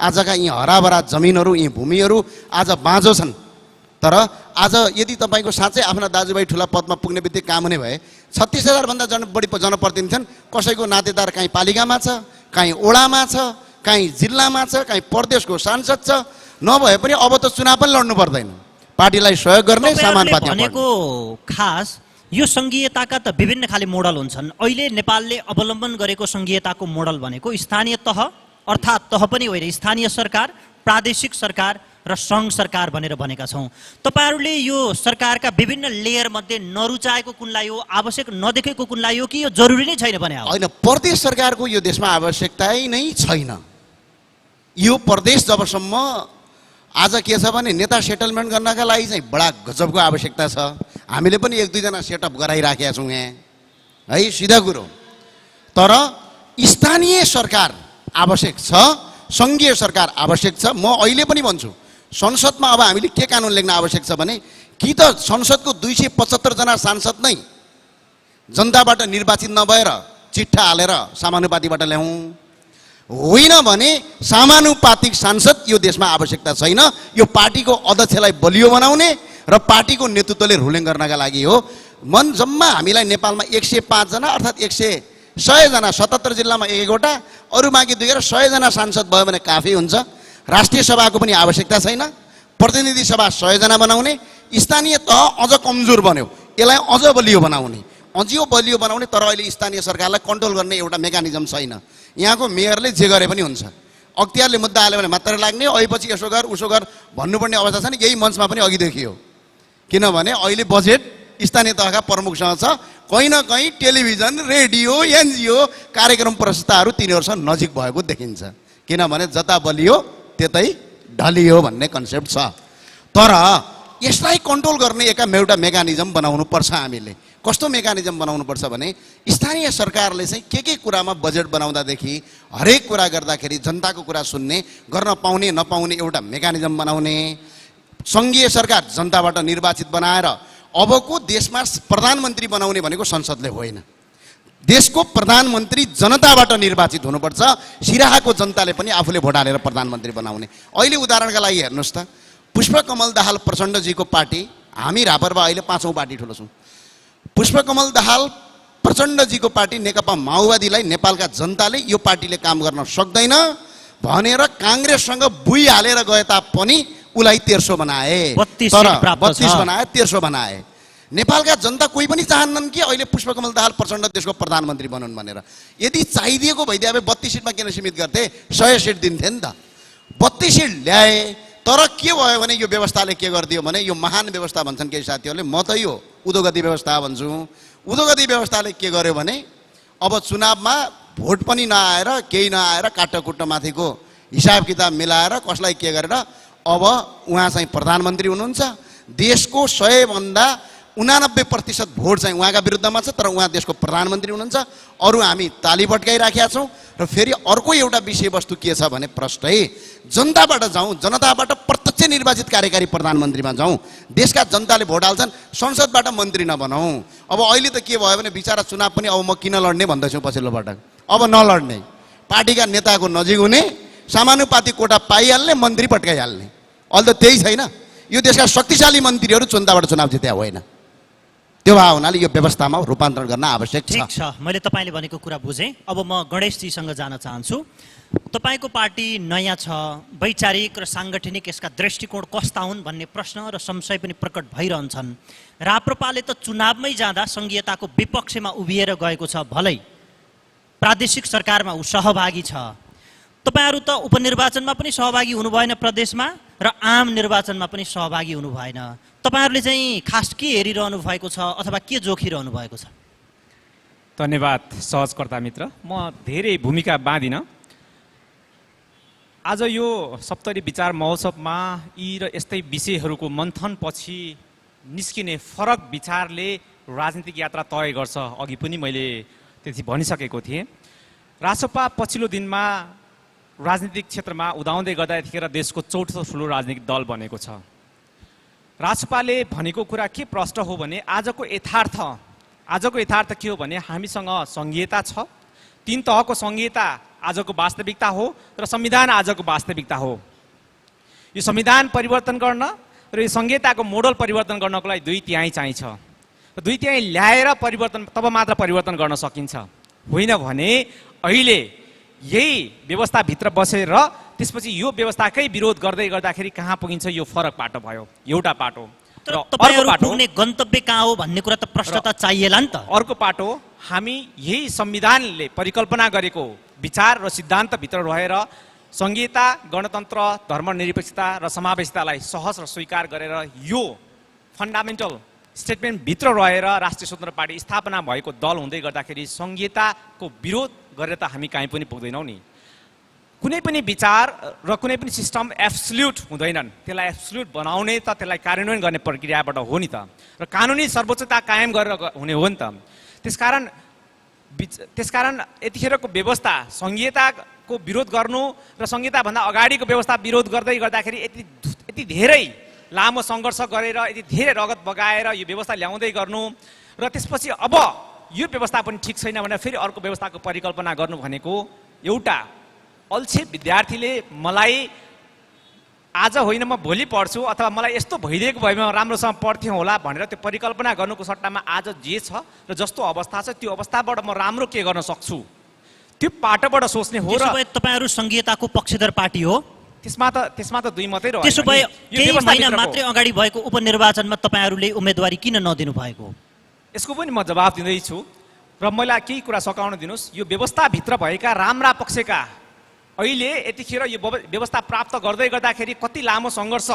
आजका यी हराभरा जमिनहरू, यी भूमिहरू आज बाँझो छन्। तर आज यदि तपाईँको साँच्चै आफ्ना दाजुभाइ ठुला पदमा पुग्ने बित्तिकै काम हुने भए 36,000 भन्दा बढी जनप्रतिनिधि छन्। कसैको नातेदार काहीँ पालिकामा छ, काहीँ ओडामा छ, काहीँ जिल्लामा छ, काहीँ प्रदेशको सांसद छ। नभए पनि अब त चुनाव पनि लड्नु पर्दैन, पार्टीलाई सहयोग गर्ने समानुपातिक भनेको खास यो सङ्घीयताका त विभिन्न खाले मोडल हुन्छन्। अहिले नेपालले अवलम्बन गरेको सङ्घीयताको मोडल भनेको स्थानीय तह, अर्थात् तह पनि होइन, स्थानीय सरकार, प्रादेशिक सरकार र सङ्घ सरकार भनेर भनेका छौँ। तपाईँहरूले यो सरकारका विभिन्न लेयर मध्ये नरुचाएको कुनलाई हो, आवश्यक नदेखेको कुनलाई हो, कि यो जरुरी नै छैन भने? होइन, प्रदेश सरकारको यो देशमा आवश्यकता नै छैन। यो प्रदेश जबसम्म आज के छ भने नेता सेटलमेन्ट गर्नका लागि चाहिँ बडा गजबको आवश्यकता छ। हामीले पनि एक दुईजना सेटअप गराइराखेका छौँ यहाँ, है, सिधा कुरो। तर स्थानीय सरकार आवश्यक छ, सङ्घीय सरकार आवश्यक छ। म अहिले पनि भन्छु, संसदमा अब हामीले के कानुन लेख्न आवश्यक छ भने कि त संसदको 275 जना सांसद नै जनताबाट निर्वाचित नभएर चिट्ठा हालेर समानुपातिबाट ल्याउँ, होइन भने समानुपातिक सांसद यो देशमा आवश्यकता छैन। यो पार्टीको अध्यक्षलाई बलियो बनाउने र पार्टीको नेतृत्वले रुलिङ गर्नका लागि हो। जम्मा हामीलाई नेपालमा 105 जना अर्थात् 100 जना, 77 जिल्लामा एकवटा, अरू बाँकी 2 100 जना सांसद भयो भने काफी हुन्छ। राष्ट्रिय सभाको पनि आवश्यकता छैन। प्रतिनिधि सभा 100 जना बनाउने, स्थानीय तह अझ कमजोर बन्यो, यसलाई अझ बलियो बनाउने, तर अहिले स्थानीय सरकारलाई कन्ट्रोल गर्ने एउटा मेकानिजम छैन। यहाँको मेयरले जे गरे पनि हुन्छ, अख्तियारले मुद्दा हाल्यो भने मात्र लाग्ने, अहिले यसो गर उसो गर भन्नुपर्ने अवस्था छ नि। यही मञ्चमा पनि अघि देखियो, किनभने अहिले बजेट स्थानीय तहका प्रमुखसँग छ। कहीँ न कहीँ टेलिभिजन, रेडियो, एनजिओ कार्यक्रम प्रस्तुताहरू तिनीहरूसँग नजिक भएको देखिन्छ, किनभने जता बलियो त्यतै ढलियो भन्ने कन्सेप्ट छ। तर यसलाई कन्ट्रोल गर्ने एउटा मेकानिजम बनाउनु पर्छ। हामीले कस्तो मेकानिजम बनाउनु पर्छ भने स्थानीय सरकारले चाहिँ के कुरामा बजेट बनाउँदादेखि हरेक कुरा गर्दाखेरि जनताको कुरा सुन्ने, गर्न पाउने नपाउने एउटा मेकानिजम बनाउने। सङ्घीय सरकार जनताबाट निर्वाचित बनाएर अबको देशमा प्रधानमन्त्री बनाउने भनेको संसदले होइन, देशको प्रधानमन्त्री जनताबाट निर्वाचित हुनुपर्छ। सिराहाको जनताले पनि आफूले भोट हालेर प्रधानमन्त्री बनाउने। अहिले उदाहरणका लागि हेर्नुहोस् त, पुष्पकमल दाहाल प्रचण्डजीको पार्टी, हामी रापरपा अहिले 5औं पार्टी ठुलो छौँ। पुष्पकमल दाहाल प्रचण्डजीको पार्टी नेकपा माओवादीलाई नेपालका जनताले यो पार्टीले काम गर्न सक्दैन भनेर काङ्ग्रेससँग बुई हालेर गए तापनि उसलाई 1300 बनाए, 32 बनाए, 1300 बनाए। नेपालका जनता कोही पनि चाहन्नन् कि अहिले पुष्पकमल दाहाल प्रचण्ड देशको प्रधानमन्त्री बनुन् भनेर। यदि चाहिदिएको भइदिए अब 32 सिटमा किन सीमित गर्थे, 100 सिट दिन्थे नि त। 32 सिट ल्याए, तर के भयो भने यो व्यवस्थाले के गरिदियो भने, यो महान व्यवस्था भन्छन् केही साथीहरूले, म त यो उदोगति व्यवस्था भन्छु। उदोगति व्यवस्थाले के गर्यो भने अब चुनावमा भोट पनि नआएर, केही नआएर, काट्टकुट्ट माथिको हिसाब किताब मिलाएर कसलाई के गरेर अब उहाँ चाहिँ प्रधानमन्त्री हुनुहुन्छ। देशको 100 भन्दा 89% भोट चाहिँ उहाँका विरुद्धमा छ, तर उहाँ देशको प्रधानमन्त्री हुनुहुन्छ। अरू हामी ताली पट्काइराखेका छौँ। र फेरि अर्को एउटा विषयवस्तु के छ भने प्रष्टै जनताबाट जाउँ, जनताबाट प्रत्यक्ष निर्वाचित कार्यकारी प्रधानमन्त्रीमा जाउँ। देशका जनताले भोट हाल्छन्, संसदबाट मन्त्री नबनाउँ। अब अहिले त के भयो भने बिचरा चुनाव पनि अब म किन लड्ने भन्दैछु पछिल्लो पटक, अब नलड्ने, पार्टीका नेताको नजिक हुने, समानुपातिक कोटा पाइहाल्ने, मन्त्री पट्काइहाल्ने। अहिले त त्यही छैन। यो देशका शक्तिशाली मन्त्रीहरू जनताबाट चुनाव जित्या होइन। त्यो भए हुनाले यो व्यवस्थामा रूपान्तरण गर्न आवश्यक छ। ठिक छ, मैले तपाईँले भनेको कुरा बुझेँ। अब म गणेशजीसँग जान चाहन्छु। तपाईँको पार्टी नयाँ छ, वैचारिक र साङ्गठनिक यसका दृष्टिकोण कस्ता हुन् भन्ने प्रश्न र संशय पनि प्रकट भइरहन्छन्। राप्रपाले त चुनावमै जाँदा सङ्घीयताको विपक्षमा उभिएर गएको छ, भलै प्रादेशिक सरकारमा ऊ सहभागी छ। तपाईँहरू त उपनिर्वाचनमा पनि सहभागी हुनु भएन प्रदेशमा, र आम निर्वाचनमा पनि सहभागी हुनु भएन। तपाईँहरूले चाहिँ खास के हेरिरहनु भएको छ अथवा के जोखिरहनु भएको छ? धन्यवाद सहजकर्ता मित्र। म धेरै भूमिका बाँधिन। आज यो सप्तरी विचार महोत्सवमा यी र यस्तै विषयहरूको मन्थनपछि निस्किने फरक विचारले राजनीतिक यात्रा तय गर्छ। अघि पनि मैले त्यति भनिसकेको थिएँ। रासपा पछिल्लो दिनमा राजनीतिक क्षेत्रमा उदाउँदै गर्दा यतिखेर देशको चौथो ठुलो राजनीतिक दल बनेको छ। रासपाले भनेको कुरा के प्रष्ट हो भने आजको यथार्थ के हो भने हामीसँग सङ्घीयता छ। 3 तहको सङ्घीयता आजको वास्तविकता हो र संविधान आजको वास्तविकता हो। यो संविधान परिवर्तन गर्न र यो सङ्घीयताको मोडल परिवर्तन गर्नको लागि 2/3 चाहिन्छ। 2/3 ल्याएर परिवर्तन, तब मात्र परिवर्तन गर्न सकिन्छ। होइन भने अहिले यही व्यवस्थाभित्र बसेर त्यसपछि यो व्यवस्थाकै विरोध गर्दै गर्दाखेरि कहाँ पुगिन्छ, यो फरक बाटो भयो, एउटा बाटो। तर अर्को बाटो पुग्ने गन्तव्य कहाँ हो भन्ने कुरा त प्रश्नता चाहिएला नि त। अर्को बाटो हामी यही संविधानले परिकल्पना गरेको विचार र सिद्धान्तभित्र रहेर संघीयता, गणतन्त्र, धर्मनिरपेक्षता र समावेशितालाई सहज र स्वीकार गरेर यो फन्डामेन्टल स्टेटमेन्टभित्र रहेर राष्ट्रिय स्वतन्त्र पार्टी स्थापना भएको दल हुँदै गर्दाखेरि संघीयताको विरोध गरेर त हामी कहीँ पनि पुग्दैनौँ नि। कुनै पनि विचार र कुनै पनि सिस्टम एब्सोल्युट हुँदैनन्। त्यसलाई एब्सोल्युट बनाउने त त्यसलाई कार्यान्वयन गर्ने प्रक्रियाबाट हो नि त, र कानुनी सर्वोच्चता कायम गरेर हुने हो नि त। त्यसकारण यतिखेरको व्यवस्था संहिताको विरोध गर्नु र संहिताभन्दा अगाडिको व्यवस्था विरोध गर्दाखेरि यति धेरै लामो सङ्घर्ष गरेर यति धेरै रगत बगाएर यो व्यवस्था ल्याउँदै गर्नु, र त्यसपछि अब यो व्यवस्था पनि ठिक छैन भनेर फेरि अर्को व्यवस्थाको परिकल्पना गर्नु भनेको एउटा अल्छे विद्यार्थीले मलाई आज होइन म भोलि पढ्छु अथवा मलाई यस्तो भइदिएको भए म राम्रोसँग पढ्थेँ होला भनेर त्यो परिकल्पना गर्नुको सट्टामा आज जे छ र जस्तो अवस्था छ त्यो अवस्थाबाट म राम्रो के गर्न सक्छु त्यो पाटोबाट सोच्ने हो। र तपाईहरु संघीयताको पक्षधर पार्टी हो, त्यसमा त दुई मात्रै रह्यो। त्यसो भए केही महिना मात्रै अगाडि भएको उपनिर्वाचनमा तपाईहरुले उम्मेदवारी किन नदिनु भएको? यसको पनि म जवाफ दिँदैछु र मलाई केही कुरा सकाउन दिनुहोस्। यो व्यवस्थाभित्र भएका राम्रा पक्षका अहिले यतिखेर यो व्यवस्था प्राप्त गर्दै गर्दाखेरि कति लामो सङ्घर्ष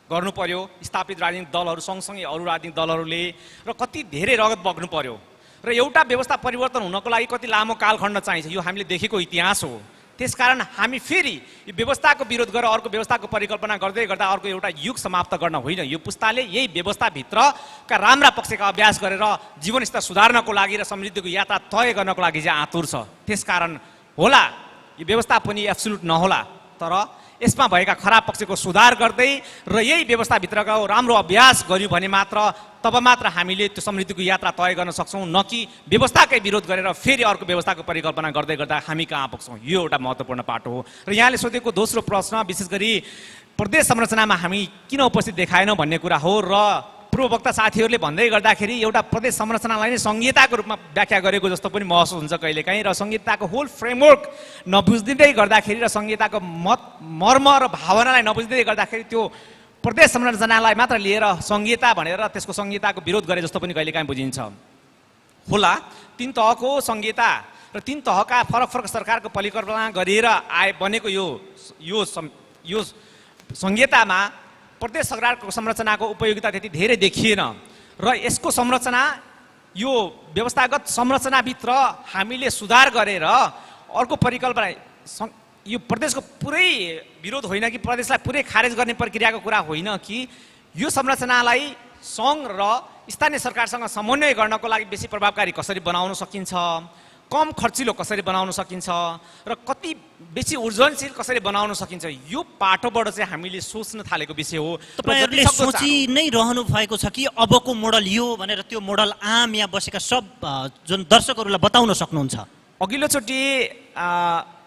गर्नु पर्यो स्थापित राजनीतिक दलहरू सँगसँगै अरू राजनीतिक दलहरूले, र कति धेरै रगत बग्नु पर्यो, र एउटा व्यवस्था परिवर्तन हुनको लागि कति लामो कालखण्ड चाहिन्छ, यो हामीले देखेको इतिहास हो। त्यसकारण हामी फेरि यो व्यवस्थाको विरोध गरेर अर्को व्यवस्थाको परिकल्पना गर्दै गर्दा अर्को एउटा युग समाप्त गर्न होइन। यो पुस्ताले यही व्यवस्थाभित्रका राम्रा पक्षका अभ्यास गरेर जीवनस्तर सुधार्नको लागि र समृद्धिको यात्रा तय गर्नको लागि चाहिँ आतुर छ। त्यसकारण होला यो व्यवस्था पनि एब्सोल्युट नहोला, तर यसमा भएका खराब पक्षको सुधार गर्दै र यही व्यवस्थाभित्रको राम्रो अभ्यास गर्यो भने मात्र तब मात्र हामीले त्यो समृद्धिको यात्रा तय गर्न सक्छौँ, न कि व्यवस्थाकै विरोध गरेर फेरि अर्को व्यवस्थाको परिकल्पना गर्दै गर्दा हामी कहाँ पुग्छौँ। यो एउटा महत्त्वपूर्ण पाटो हो। र यहाँले सोधेको दोस्रो प्रश्न विशेष गरी प्रदेश संरचनामा हामी किन उपस्थित देखाएनौँ भन्ने कुरा हो, र पूर्ववक्ता साथीहरूले भन्दै गर्दाखेरि एउटा प्रदेश संरचनालाई नै संहिताको रूपमा व्याख्या गरेको जस्तो पनि महसुस हुन्छ कहिलेकाहीँ, र संहिताको होल फ्रेमवर्क नबुझिँदै गर्दाखेरि र संहिताको मर्म र भावनालाई नबुझिँदै गर्दाखेरि त्यो प्रदेश संरचनालाई मात्र लिएर संहिता भनेर त्यसको संहिताको विरोध गरे जस्तो पनि कहिलेकाहीँ बुझिन्छ। होला तीन तहको संहिता र तीन तहका फरक फरक सरकारको परिकल्पना गरेर बनेको यो संहितामा प्रदेश सरकारको संरचनाको उपयोगिता त्यति धेरै देखिएन, र यसको संरचना यो व्यवस्थागत संरचनाभित्र हामीले सुधार गरेर अर्को परिकल्पना यो प्रदेशको पुरै विरोध होइन कि प्रदेशलाई पुरै खारेज गर्ने प्रक्रियाको कुरा होइन कि यो संरचनालाई सङ्घ र स्थानीय सरकारसँग समन्वय गर्नको लागि बेसी प्रभावकारी कसरी बनाउन सकिन्छ, कम खर्चिलो कसरी बनाउन सकिन्छ, र कति बेसी ऊर्जनशील कसरी बनाउन सकिन्छ, यो पाटोबाट चाहिँ हामीले सोच्न थालेको विषय हो। तपाईहरुले सोची नै रहनु भएको छ कि अबको मोडल यो भनेर त्यो मोडल आम यहाँ बसेका सब जुन दर्शकहरूलाई बताउन सक्नुहुन्छ?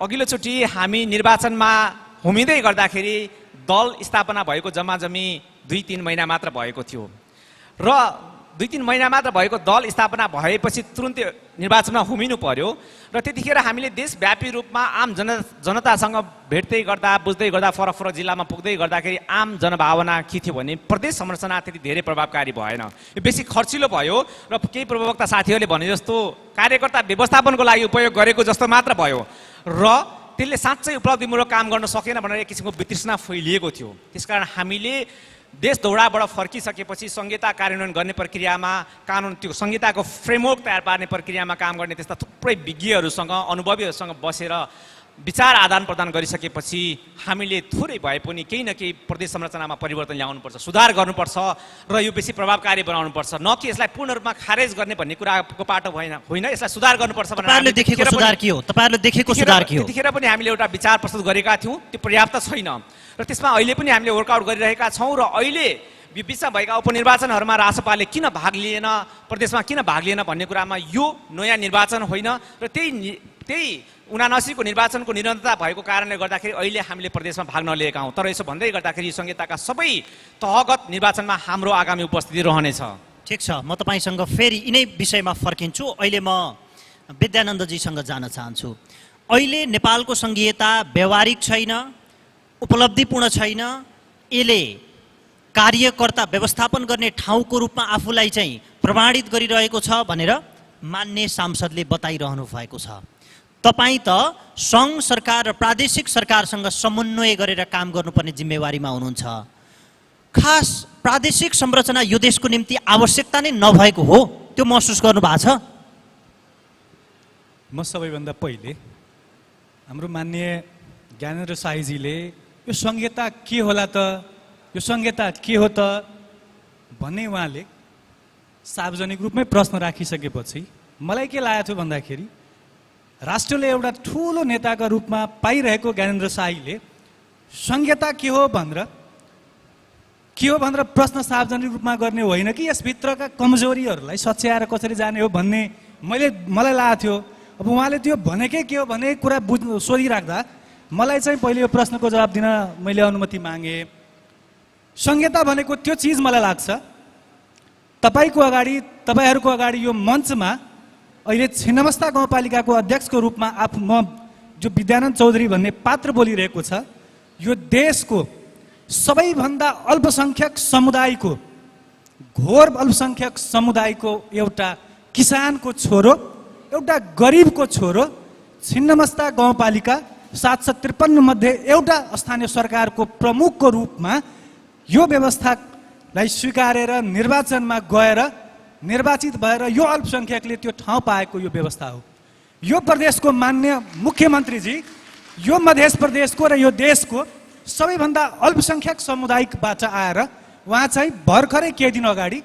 अघिल्लोचोटि हामी निर्वाचनमा होमिँदै गर्दाखेरि दल स्थापना भएको जम्माजम्मी 2-3 महिना मात्र भएको थियो, र 2-3 महिना मात्र भएको दल स्थापना भएपछि तुरुन्तै निर्वाचनमा होमिनु पर्यो, र त्यतिखेर हामीले देशव्यापी रूपमा आम जनतासँग भेट्दै गर्दा बुझ्दै गर्दा फरक फरक जिल्लामा पुग्दै गर्दाखेरि आम जनभावना के थियो भने प्रदेश संरचना त्यति धेरै प्रभावकारी भएन, यो बेसी खर्चिलो भयो, र केही पूर्ववक्ता साथीहरूले भने जस्तो कार्यकर्ता व्यवस्थापनको लागि उपयोग गरेको जस्तो मात्र भयो, र त्यसले साँच्चै उपलब्धिमूलक काम गर्न सकेन भनेर एक किसिमको वितृष्णा फैलिएको थियो। त्यसकारण हामीले देश दौडाबाट फर्किसकेपछि संहिता कार्यान्वयन गर्ने प्रक्रियामा कानुन त्यो संहिताको फ्रेमवर्क तयार पार्ने प्रक्रियामा काम गर्ने त्यस्ता थुप्रै विज्ञहरूसँग अनुभवीहरूसँग बसेर विचार आदान प्रदान गरिसकेपछि हामीले थोरै भए पनि केही न केही प्रदेश संरचनामा परिवर्तन ल्याउनुपर्छ, सुधार गर्नुपर्छ, र यो बेसी प्रभावकारी बनाउनुपर्छ, न कि यसलाई पूर्ण रूपमा खारेज गर्ने भन्ने कुराको पाटो होइन, यसलाई सुधार गर्नुपर्छ भनेर तपाईहरुले देखेको सुधार के हो? तपाईहरुले देखेको सुधार के हो? त्यतिखेर पनि हामीले एउटा विचार प्रस्तुत गरेका थियौँ, त्यो पर्याप्त छैन, र त्यसमा अहिले पनि हामीले वर्कआउट गरिरहेका छौँ, र अहिले यो बिचमा भएका उपनिर्वाचनहरूमा रासपाले किन भाग लिएन, प्रदेशमा किन भाग लिएन भन्ने कुरामा यो नयाँ निर्वाचन होइन, र त्यही 79को निर्वाचनको निरन्तरता भएको कारणले गर्दाखेरि अहिले हामीले प्रदेशमा भाग नलिएका हौँ। तर यसो भन्दै गर्दाखेरि संहिताका सबै तहगत निर्वाचनमा हाम्रो आगामी उपस्थिति रहनेछ। ठिक छ, म तपाईसँग फेरि यिनै विषयमा फर्किन्छु। अहिले म विद्यानन्दजीसँग जान चाहन्छु। अहिले नेपालको संघीयता व्यावहारिक छैन, उपलब्धिपूर्ण छैन, यसले कार्यकर्ता व्यवस्थापन गर्ने ठाउँको रूपमा आफूलाई चाहिँ प्रमाणित गरिरहेको छ भनेर मान्य सांसदले बताइरहनु भएको छ। तपाईँ त सङ्घ सरकार र प्रादेशिक सरकारसँग समन्वय गरेर काम गर्नुपर्ने जिम्मेवारीमा हुनुहुन्छ। खास प्रादेशिक संरचना यो देशको निम्ति आवश्यकता नै नभएको हो, त्यो महसुस गर्नु भएको छ? म सबैभन्दा पहिले हाम्रो माननीय ज्ञानेन्द्र साईजीले यो संहिता के होला त, यो संहिता के हो त भन्ने उहाँले सार्वजनिक रूपमै प्रश्न राखिसकेपछि मलाई के लागेको थियो भन्दाखेरि राष्ट्रले एउटा ठुलो नेताका रूपमा पाइरहेको ज्ञानेन्द्र साईले संहिता के हो भनेर प्रश्न सार्वजनिक रूपमा गर्ने होइन कि यसभित्रका कमजोरीहरूलाई सच्याएर कसरी जाने हो भन्ने मलाई लागेको थियो। अब उहाँले त्यो भनेकै के हो भन्ने कुरा सोधिराख्दा मलाई चाहिँ पहिले यो प्रश्नको जवाब दिन मैले अनुमति मागेँ। संहिता भनेको त्यो चिज मलाई लाग्छ तपाईँहरूको अगाडि यो मञ्चमा अहिले छिन्नमस्ता गाउँपालिकाको अध्यक्षको रूपमा म जो विद्यानन्द चौधरी भन्ने पात्र बोलिरहेको छ, यो देशको सबैभन्दा अल्पसङ्ख्यक समुदायको, घोर अल्पसङ्ख्यक समुदायको एउटा किसानको छोरो, एउटा गरिबको छोरो, छिन्नमस्ता गाउँपालिका 753 मध्ये एउटा स्थानीय सरकारको प्रमुखको रूपमा यो व्यवस्थालाई स्वीकारेर निर्वाचनमा गएर निर्वाचित भएर यो अल्पसङ्ख्यकले त्यो ठाउँ पाएको यो व्यवस्था हो। यो प्रदेशको मान्य मुख्यमन्त्रीजी यो मध्य प्रदेशको र यो देशको सबैभन्दा अल्पसङ्ख्यक समुदायबाट आएर उहाँ चाहिँ भर्खरै केही दिन अगाडि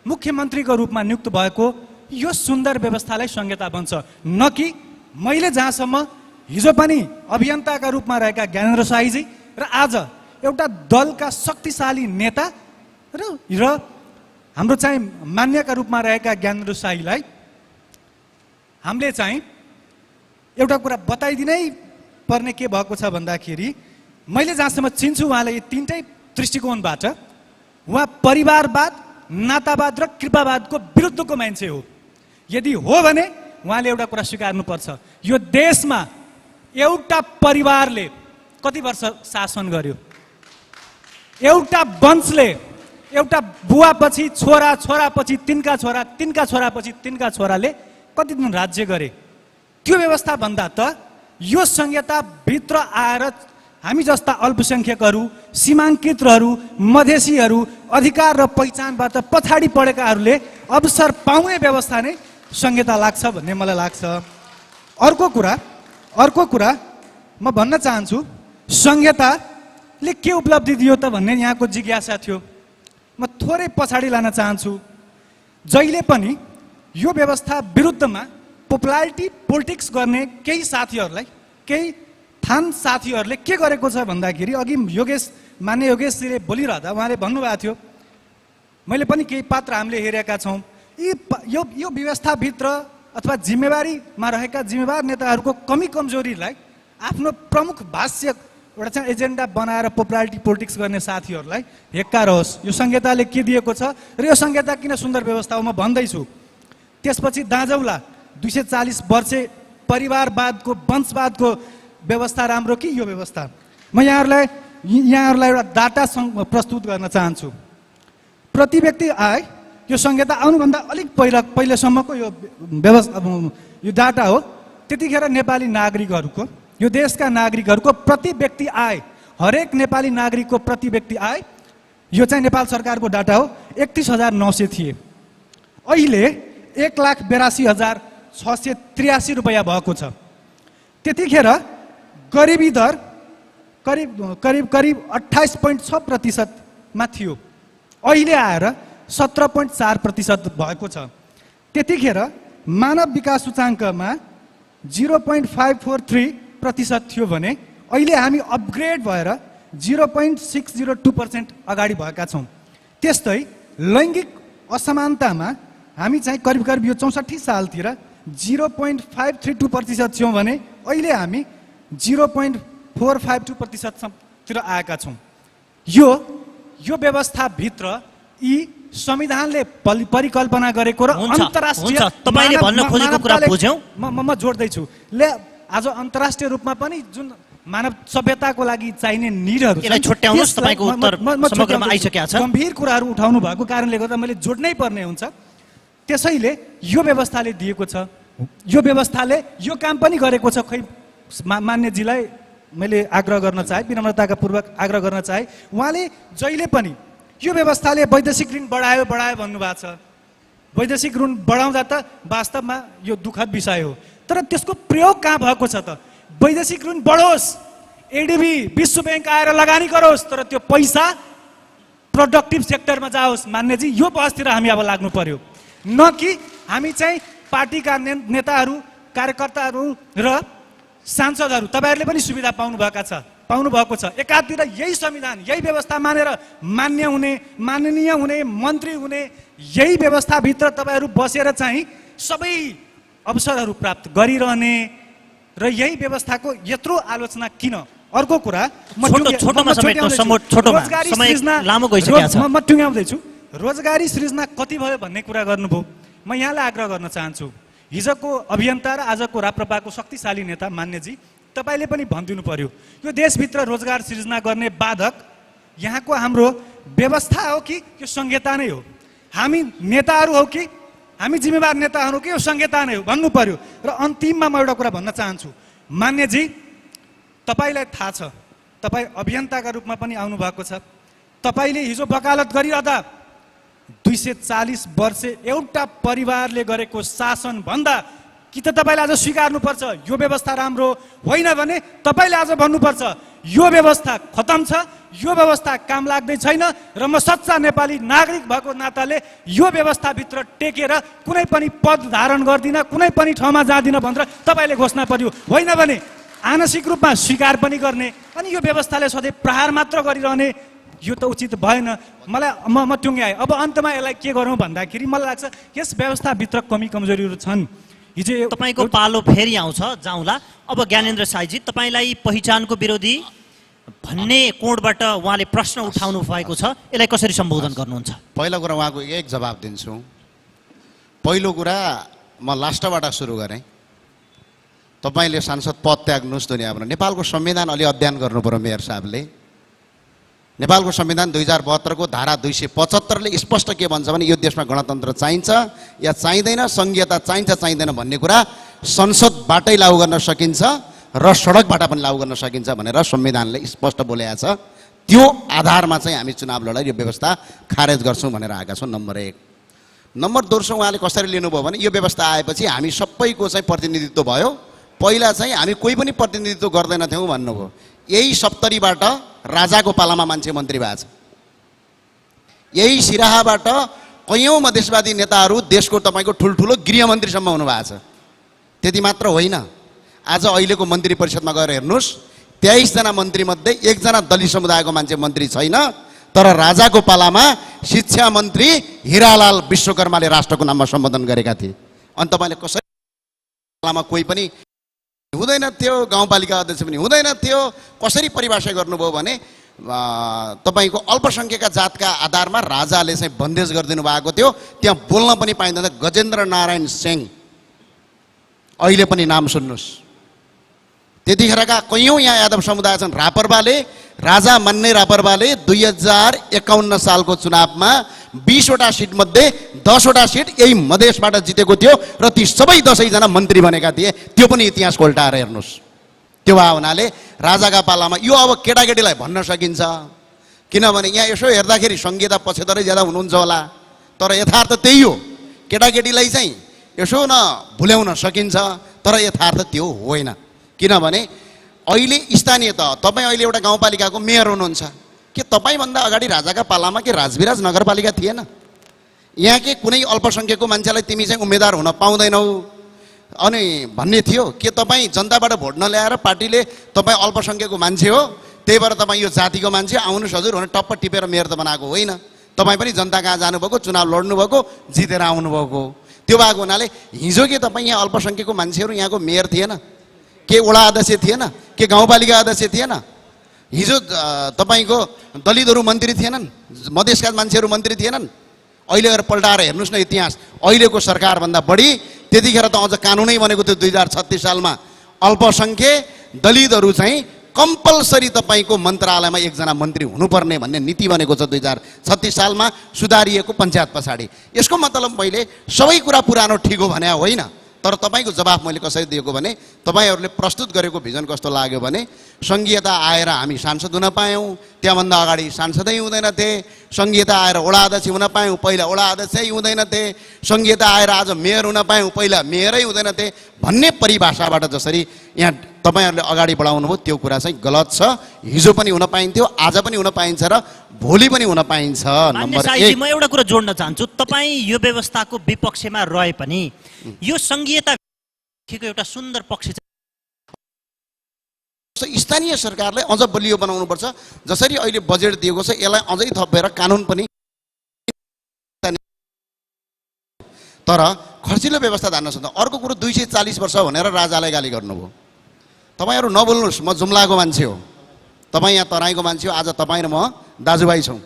मुख्यमन्त्रीको रूपमा नियुक्त भएको यो सुन्दर व्यवस्थालाई संहिता बन्छ। न कि मैले जहाँसम्म हिजो पनि अभियन्ताका रूपमा रहेका ज्ञानेन्द्र साईजी र आज एउटा दलका शक्तिशाली नेता र हाम्रो चाहिँ मान्यका रूपमा रहेका ज्ञानेन्द्र साईलाई हामीले चाहिँ एउटा कुरा बताइदिनै पर्ने के भएको छ भन्दाखेरि मैले जहाँसम्म चिन्छु उहाँलाई यी तीनटै दृष्टिकोणबाट उहाँ परिवारवाद, नातावाद र कृपावादको विरुद्धको मान्छे हो। यदि हो भने उहाँले एउटा कुरा स्वीकार्नुपर्छ, यो देशमा एउटा परिवारले कति वर्ष शासन गर्यो, एउटा वंशले, एउटा बुवापछि छोरा, छोरापछि तिनका छोरा, तिनका छोरापछि तिनका छोराले कति दिन राज्य गरे। त्यो व्यवस्था भन्दा त यो संहिता भित्र आएर हामी जस्ता अल्पसङ्ख्यकहरू, सीमाङ्कितहरू, मधेसीहरू अधिकार र पहिचानबाट पछाडि पढेकाहरूले अवसर पाउने व्यवस्था नै संहिता लाग्छ भन्ने मलाई लाग्छ। अर्को कुरा म भन्न चाहन्छु, संहिताले के उपलब्धि दियो त भन्ने यहाँको जिज्ञासा थियो। म थोरै पछाडि लान चाहन्छु। जहिले पनि यो व्यवस्था विरुद्धमा पपुलारिटी पोलिटिक्स गर्ने केही साथीहरूलाई, केही थान साथीहरूले के गरेको छ भन्दाखेरि अघि मान्य योगेशजीले बोलिरहँदा उहाँले भन्नुभएको थियो, मैले पनि केही पात्र हामीले हेरेका छौँ, यो व्यवस्थाभित्र अथवा जिम्मेवारीमा रहेका जिम्मेवार नेताहरूको कमी कमजोरीलाई आफ्नो प्रमुख भाष्य एउटा चाहिँ एजेन्डा बनाएर पपुलारिटी पोलिटिक्स गर्ने साथीहरूलाई हेक्का रहोस्। यो संहिताले के दिएको छ र यो संहिता किन सुन्दर व्यवस्था हो म भन्दैछु। त्यसपछि दाँजौला 240 वर्षे परिवारवादको, वंशवादको व्यवस्था राम्रो कि यो व्यवस्था? म यहाँहरूलाई एउटा डाटा प्रस्तुत गर्न चाहन्छु। प्रति व्यक्ति आय, यो संहिता आउनुभन्दा अलिक पहिलेसम्मको यो व्यवस्था, यो डाटा हो। त्यतिखेर नेपाली नागरिकहरूको, यो देशका नागरिकहरूको प्रति व्यक्ति आय, हरेक नेपाली नागरिकको प्रति व्यक्ति आय, यो चाहिँ नेपाल सरकारको डाटा हो, 31,900 थिए। अहिले 1,82,683 रुपियाँ भएको छ। त्यतिखेर गरिबी दर करिब 28.6%मा थियो, अहिले आएर 17.4% भएको छ। त्यतिखेर मानव विकास सूचाङ्कमा 0.543% थियो भने अहिले हामी अपग्रेड भएर 0.602% अगाडि भएका छौँ। त्यस्तै लैङ्गिक असमानतामा हामी चाहिँ करिब यो 64 सालतिर 0.532% थियौँ भने अहिले हामी 0.452% तिर आएका छौँ। यो व्यवस्थाभित्र यी संविधानले परिकल्पना गरेको र अन्तर्राष्ट्रिय तपाईले भन्न खोजेको कुरा बुझ्यौं। म जोड्दैछु। आज अन्तर्राष्ट्रिय रूपमा पनि जुन मानव सभ्यताको लागि चाहिने निडहरू यसलाई छुट्याउनुस्, तपाईको उत्तर समग्रमा आइसकेको छ। गम्भीर कुराहरू उठाउनु भएको कारणले गर्दा मैले जोड्नै पर्ने हुन्छ। त्यसैले यो व्यवस्थाले दिएको छ, यो व्यवस्थाले यो काम पनि गरेको छ। खै मान्यजीलाई मैले आग्रह गर्न चाहे, विनम्रताका पूर्वक आग्रह गर्न चाहे, उहाँले जहिले पनि यो व्यवस्थाले वैदेशिक ऋण बढायो भन्नुभएको छ। वैदेशिक ऋण बढाउँदा त वास्तवमा यो दुःखद विषय हो, तर त्यसको प्रयोग कहाँ भएको छ त? वैदेशिक ऋण बढोस्, एडिबी विश्व ब्याङ्क आएर लगानी गरोस्, तर त्यो पैसा प्रोडक्टिभ सेक्टरमा जाओस्। मान्यजी, यो बहसतिर हामी अब लाग्नु पर्यो, न कि हामी चाहिँ पार्टीका नेताहरू, कार्यकर्ताहरू र सांसदहरू तपाईँहरूले पनि सुविधा पाउनुभएको छ। एकातिर यही संविधान, यही व्यवस्था मानेर मान्य हुने, माननीय हुने, मन्त्री हुने, यही व्यवस्थाभित्र तपाईँहरू बसेर चाहिँ सबै अवसरहरू प्राप्त गरिरहने र यही व्यवस्थाको यत्रो आलोचना किन? अर्को कुरा म टुङ्ग्याउँदैछु, रोजगारी सृजना कति भयो भन्ने कुरा गर्नुभयो। म यहाँलाई आग्रह गर्न चाहन्छु, हिजोको अभियन्ता र आजको राप्रपाको शक्तिशाली नेता मान्यजी, तपाईँले पनि भनिदिनु पर्यो, यो देशभित्र रोजगार सृजना गर्ने बाधक यहाँको हाम्रो व्यवस्था हो कि यो संहिता नै हो? हामी नेताहरू हो कि हामी जिम्मेवार नेताहरू कि यो संहिता नै हो भन्नु पर्यो। र अन्तिममा म एउटा कुरा भन्न चाहन्छु, मान्यजी, तपाईँलाई थाहा छ, तपाईँ अभियन्ताका रूपमा पनि आउनुभएको छ, तपाईँले हिजो वकालत गरिरहँदा 240 वर्ष एउटा परिवारले गरेको शासन भन्दा कि त तपाईँले आज स्वीकार्नुपर्छ यो व्यवस्था राम्रो होइन भने तपाईँले आज भन्नुपर्छ यो व्यवस्था खतम छ, यो व्यवस्था काम लाग्दै छैन र म सच्चा नेपाली नागरिक भएको नाताले यो व्यवस्थाभित्र टेकेर कुनै पनि पद धारण गर्दिनँ, कुनै पनि ठाउँमा जाँदिनँ भनेर तपाईँले घोषणा पर्यो। होइन भने आंशिक रूपमा स्वीकार पनि गर्ने अनि यो व्यवस्थाले सधैँ प्रहार मात्र गरिरहने, यो त उचित भएन। मलाई म टुङ्ग्याएँ। अब अन्तमा यसलाई के गरौँ भन्दाखेरि मलाई लाग्छ यस व्यवस्थाभित्र कमी कमजोरीहरू छन्। हिजो तपाईँको पालो फेरि आउँछ, जाउँला। अब ज्ञानेन्द्र साईजी, तपाईँलाई पहिचानको विरोधी भन्ने कोणबाट उहाँले प्रश्न उठाउनु भएको छ, यसलाई कसरी सम्बोधन गर्नुहुन्छ? पहिलो कुरा उहाँको एक जवाब दिन्छु। पहिलो कुरा म लास्टबाट सुरु गरेँ। तपाईँले सांसद पद त्याग्नुहोस् दुनियाँबाट। नेपालको संविधान अलि अध्ययन गर्नु पर्यो मेयर साहबले। नेपालको संविधान 2072 को धारा 275 ले स्पष्ट के भन्छ भने यो देशमा गणतन्त्र चाहिन्छ या चाहिँदैन, संघीयता चाहिन्छ चाहिँदैन भन्ने कुरा संसदबाटै लागू गर्न सकिन्छ र सडकबाट पनि लागू गर्न सकिन्छ भनेर संविधानले स्पष्ट बोलेको छ। त्यो आधारमा चाहिँ हामी चुनाव लडाइ यो व्यवस्था खारेज गर्छौँ भनेर आएका छौँ। नम्बर 1। नम्बर 2 उहाँले कसरी लिनुभयो भने यो व्यवस्था आएपछि हामी सबैको चाहिँ प्रतिनिधित्व भयो। पहिला चाहिँ हामी कोही पनि प्रतिनिधित्व गर्दैनथ्यौँ भन्नुभयो। यही 70बाट राजाको पालामा मान्छे मन्त्री भएको छ। यही सिराहाबाट कयौँ मधेसवादी नेताहरू देशको तपाईँको ठुल्ठुलो गृहमन्त्रीसम्म हुनुभएको छ। त्यति मात्र होइन, आज अहिलेको मन्त्री परिषदमा गएर हेर्नुहोस्, 23 जना मन्त्रीमध्ये 1 जना दलित समुदायको मान्छे मन्त्री छैन। तर राजाको पालामा शिक्षा मन्त्री हिरालाल विश्वकर्माले राष्ट्रको नाममा सम्बोधन गरेका थिए। अनि तपाईँले कसरी पालामा कोही पनि हुँदैन थियो, गाउँपालिका अध्यक्ष पनि हुँदैन थियो, कसरी परिभाषा गर्नुभयो भने तपाईँको अल्पसङ्ख्यकका जातका आधारमा राजाले चाहिँ बन्देज गरिदिनु भएको थियो। त्यहाँ बोल्न पनि पाइँदैन। गजेन्द्र नारायण सिंह, अहिले पनि नाम सुन्नुहोस्। त्यतिखेरका कयौँ यहाँ यादव समुदाय छन्। रापरपाले, राजा मान्ने रापरपाले 2051 सालको चुनावमा 20वटा सिट मध्ये 10वटा सिट यही मधेसबाट जितेको थियो र ती सबै 10 जना मन्त्री बनेका थिए। त्यो पनि इतिहास उल्टाएर हेर्नुहोस्। त्यो भए हुनाले राजाका पालामा यो अब केटाकेटीलाई भन्न सकिन्छ, किनभने यहाँ यसो हेर्दाखेरि संघीयता पक्षधरै ज्यादा हुनुहुन्छ होला, तर यथार्थ त्यही हो। केटाकेटीलाई चाहिँ यसो न भुल्याउन सकिन्छ, तर यथार्थ त्यो होइन। किनभने अहिले स्थानीय तह, तपाईँ अहिले एउटा गाउँपालिकाको मेयर हुनुहुन्छ, के तपाईँभन्दा अगाडि राजाका पालामा के राजविराज नगरपालिका थिएन? यहाँ के कुनै अल्पसङ्ख्यकको मान्छेलाई तिमी चाहिँ उम्मेदवार हुन पाउँदैनौ अनि भन्ने थियो? के तपाईँ जनताबाट भोट नल्याएर पार्टीले तपाईँ अल्पसङ्ख्यकको मान्छे हो त्यही भएर तपाईँ यो जातिको मान्छे आउनुहोस् हजुर भनेर टप्प टिपेर मेयर त बनाएको होइन। तपाईँ पनि जनता कहाँ जानुभएको, चुनाव लड्नुभएको, जितेर आउनुभएको। त्यो भएको हुनाले हिजो के तपाईँ यहाँ अल्पसङ्ख्यकको मान्छेहरू यहाँको मेयर थिएन? के वडा अध्यक्ष थिएन? के गाउँपालिका अध्यक्ष थिएन? हिजो तपाईँको दलितहरू मन्त्री थिएनन्? मधेसका मान्छेहरू मन्त्री थिएनन्? अहिले गएर पल्टाएर हेर्नुहोस् न इतिहास। अहिलेको सरकारभन्दा बढी त्यतिखेर त अझ कानुनै बनेको थियो 2036 सालमा अल्पसङ्ख्यक दलितहरू चाहिँ कम्पलसरी तपाईँको मन्त्रालयमा 1 जना मन्त्री हुनुपर्ने भन्ने नीति बनेको छ 2036 सालमा सुधारिएको पञ्चायत पछाडि। यसको मतलब मैले सबै कुरा पुरानो ठिक हो भने होइन, तर तपाईँको जवाफ मैले कसरी दिएको भने तपाईँहरूले प्रस्तुत गरेको भिजन कस्तो लाग्यो भने संघीयता आएर हामी सांसद हुन पायौँ, त्यहाँभन्दा अगाडि सांसदै हुँदैनथे। संघीयता आएर वडा अध्यक्ष हुन पायौँ, पहिला वडा अध्यक्षै हुँदैनथे। संघीयता आएर आज मेयर हुन पायौँ, पहिला मेयरै हुँदैनथे भन्ने परिभाषाबाट जसरी यहाँ तपाईँहरूले अगाडि बढाउनु भयो त्यो कुरा चाहिँ गलत छ। हिजो पनि हुन पाइन्थ्यो, आज पनि हुन पाइन्छ र भोलि पनि हुन पाइन्छ। मान्य नम्बर साईजी, 1, म एउटा कुरा जोड्न चाहन्छु। तपाईँ यो व्यवस्थाको विपक्षमा रहे पनि यो संघीयता एउटा सुन्दर पक्ष स्थानीय सरकारलाई अझ बलियो बनाउनुपर्छ। जसरी अहिले बजेट दिएको छ यसलाई अझै थपेर कानुन पनि, तर खर्चिलो व्यवस्था धान्न सक्छ। अर्को कुरो 240 वर्ष भनेर राजालाई गाली गर्नुभयो। तपाईँहरू नबोल्नुहोस्, म जुम्लाको मान्छे हो, तपाईँ यहाँ तराईको मान्छे हो। आज तपाईँ र म दाजुभाइ छौँ।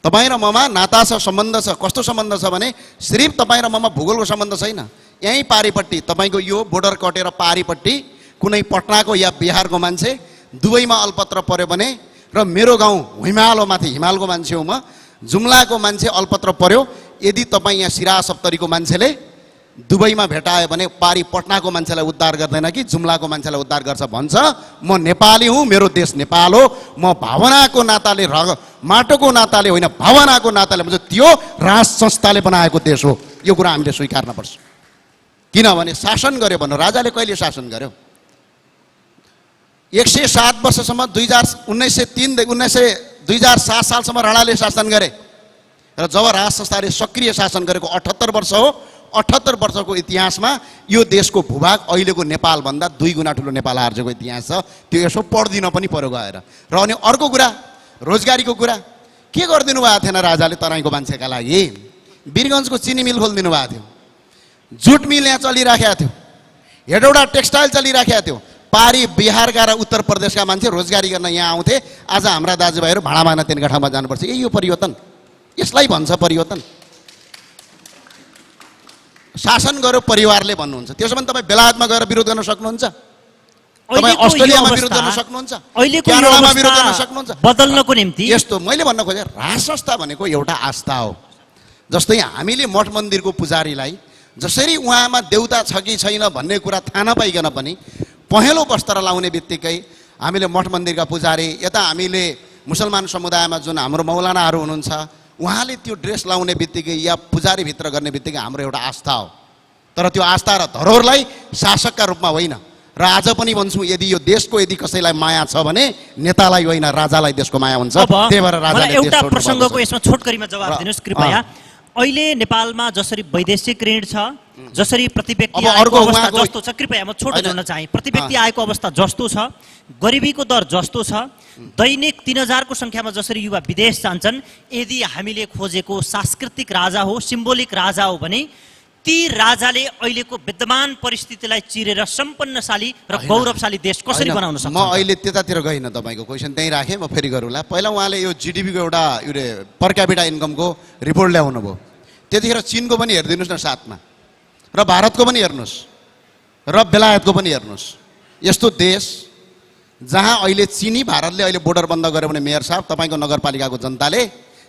तपाईँ र ममा नाता छ, सम्बन्ध छ। कस्तो सम्बन्ध छ भने सिर्फ तपाईँ र ममा भूगोलको सम्बन्ध छैन। यहीँ पारिपट्टि तपाईँको यो बोर्डर कटेर पारिपट्टि कुनै पटनाको या बिहारको मान्छे दुबईमा अल्पत्र पर्यो भने र मेरो गाउँ हिमालमाथि हिमालको मान्छे हो म, जुम्लाको मान्छे अल्पत्र पर्यो, यदि तपाईँ यहाँ सिरा सप्तरीको मान्छेले दुबईमा भेटायो भने पारी पटनाको मान्छेलाई उद्धार गर्दैन कि जुम्लाको मान्छेलाई उद्धार गर्छ भन्छ। म नेपाली हुँ, मेरो देश नेपाल हो। म भावनाको नाताले, माटोको नाताले होइन, भावनाको नाताले भन्छ त्यो राज संस्थाले बनाएको देश हो। यो कुरा हामीले स्वीकार्न पर्छ। किनभने शासन गर्यो भन्नु, राजाले कहिले शासन गर्यो? 107 वर्षसम्म 2007 सालसम्म राणाले शासन गरे र जब राज संस्थाले सक्रिय शासन गरेको 78 वर्ष हो। 78 वर्षको इतिहासमा यो देशको भूभाग अहिलेको नेपालभन्दा 2 गुणा ठुलो नेपाल आर्जको इतिहास छ। त्यो यसो पढ्दिन पनि पर्यो गएर। र अनि अर्को कुरा, रोजगारीको कुरा के गरिदिनु भएको थिएन राजाले तराईको मान्छेका लागि? वीरगञ्जको चिनी मिल खोलिदिनु भएको थियो, जुट मिल यहाँ चलिराखेको थियो, हेटौडा टेक्सटाइल चलिराखेको थियो। पारी बिहारका र उत्तर प्रदेशका मान्छे रोजगारी गर्न यहाँ आउँथे। आज हाम्रा दाजुभाइहरू भाडा माग्न तिनका ठाउँमा जानुपर्छ। यही हो परिवर्तन, यसलाई भन्छ परिवर्तन। शासन गर्यो परिवारले भन्नुहुन्छ, त्यसो भने तपाईँ बेलायतमा गएर विरोध गर्न सक्नुहुन्छ, तपाईँ अस्ट्रेलियामा विरोध गर्न सक्नुहुन्छ, क्यानाडामा विरोध गर्न सक्नुहुन्छ। बदल्नको निम्ति यस्तो मैले भन्न खोजेँ, राज संस्था भनेको एउटा आस्था हो। जस्तै हामीले मठ मन्दिरको पुजारीलाई जसरी उहाँमा देउता छ कि छैन भन्ने कुरा थाहा नपाइकन पनि पहेँलो वस्त्र लाउने बित्तिकै हामीले मठ मन्दिरका पुजारी, यता हामीले मुसलमान समुदायमा जुन हाम्रो मौलानाहरू हुनुहुन्छ उहाँले त्यो ड्रेस लाउने बित्तिकै या पुजारीभित्र गर्ने बित्तिकै हाम्रो एउटा आस्था हो। तर त्यो आस्था र धरोहरलाई शासकका रूपमा होइन। र आज पनि भन्छु, यदि यो देशको यदि कसैलाई माया छ भने नेतालाई होइन, राजालाई देशको माया हुन्छ। त्यही भएर राजाले एउटा प्रसङ्गको यसमा छोटकरीमा जवाब दिनुहोस् कृपया। अहिले नेपालमा जसरी वैदेशिक ऋण छ, जसरी प्रति व्यक्ति आएको अवस्था जस्तो छ, कृपया म छोटो जोड्न चाहे, प्रति व्यक्ति आएको अवस्था जस्तो छ, गरिबीको दर जस्तो छ, दैनिक 3000 को संख्यामा जसरी युवा विदेश जान्छन्, यदि हामीले खोजेको सांस्कृतिक राजा हो, सिम्बोलिक राजा हो भने ती राजाले अहिलेको विद्यमान परिस्थितिलाई चिरेर सम्पन्नशाली र गौरवशाली देश कसरी बनाउन सक्छ? म अहिले त्यतातिर गइन, तपाईँको क्वेसन त्यहीँ राखेँ, म फेरि गरौँला। पहिला उहाँले यो जिडिपीको एउटा पर क्यापिटा इन्कमको रिपोर्ट ल्याउनु भयो। त्यतिखेर चिनको पनि हेरिदिनुहोस् न साथमा, र भारतको पनि हेर्नुहोस्, र बेलायतको पनि हेर्नुहोस्। यस्तो देश जहाँ अहिले चिनी, भारतले अहिले बोर्डर बन्द गर्यो भने मेयर साहब तपाईँको नगरपालिकाको जनताले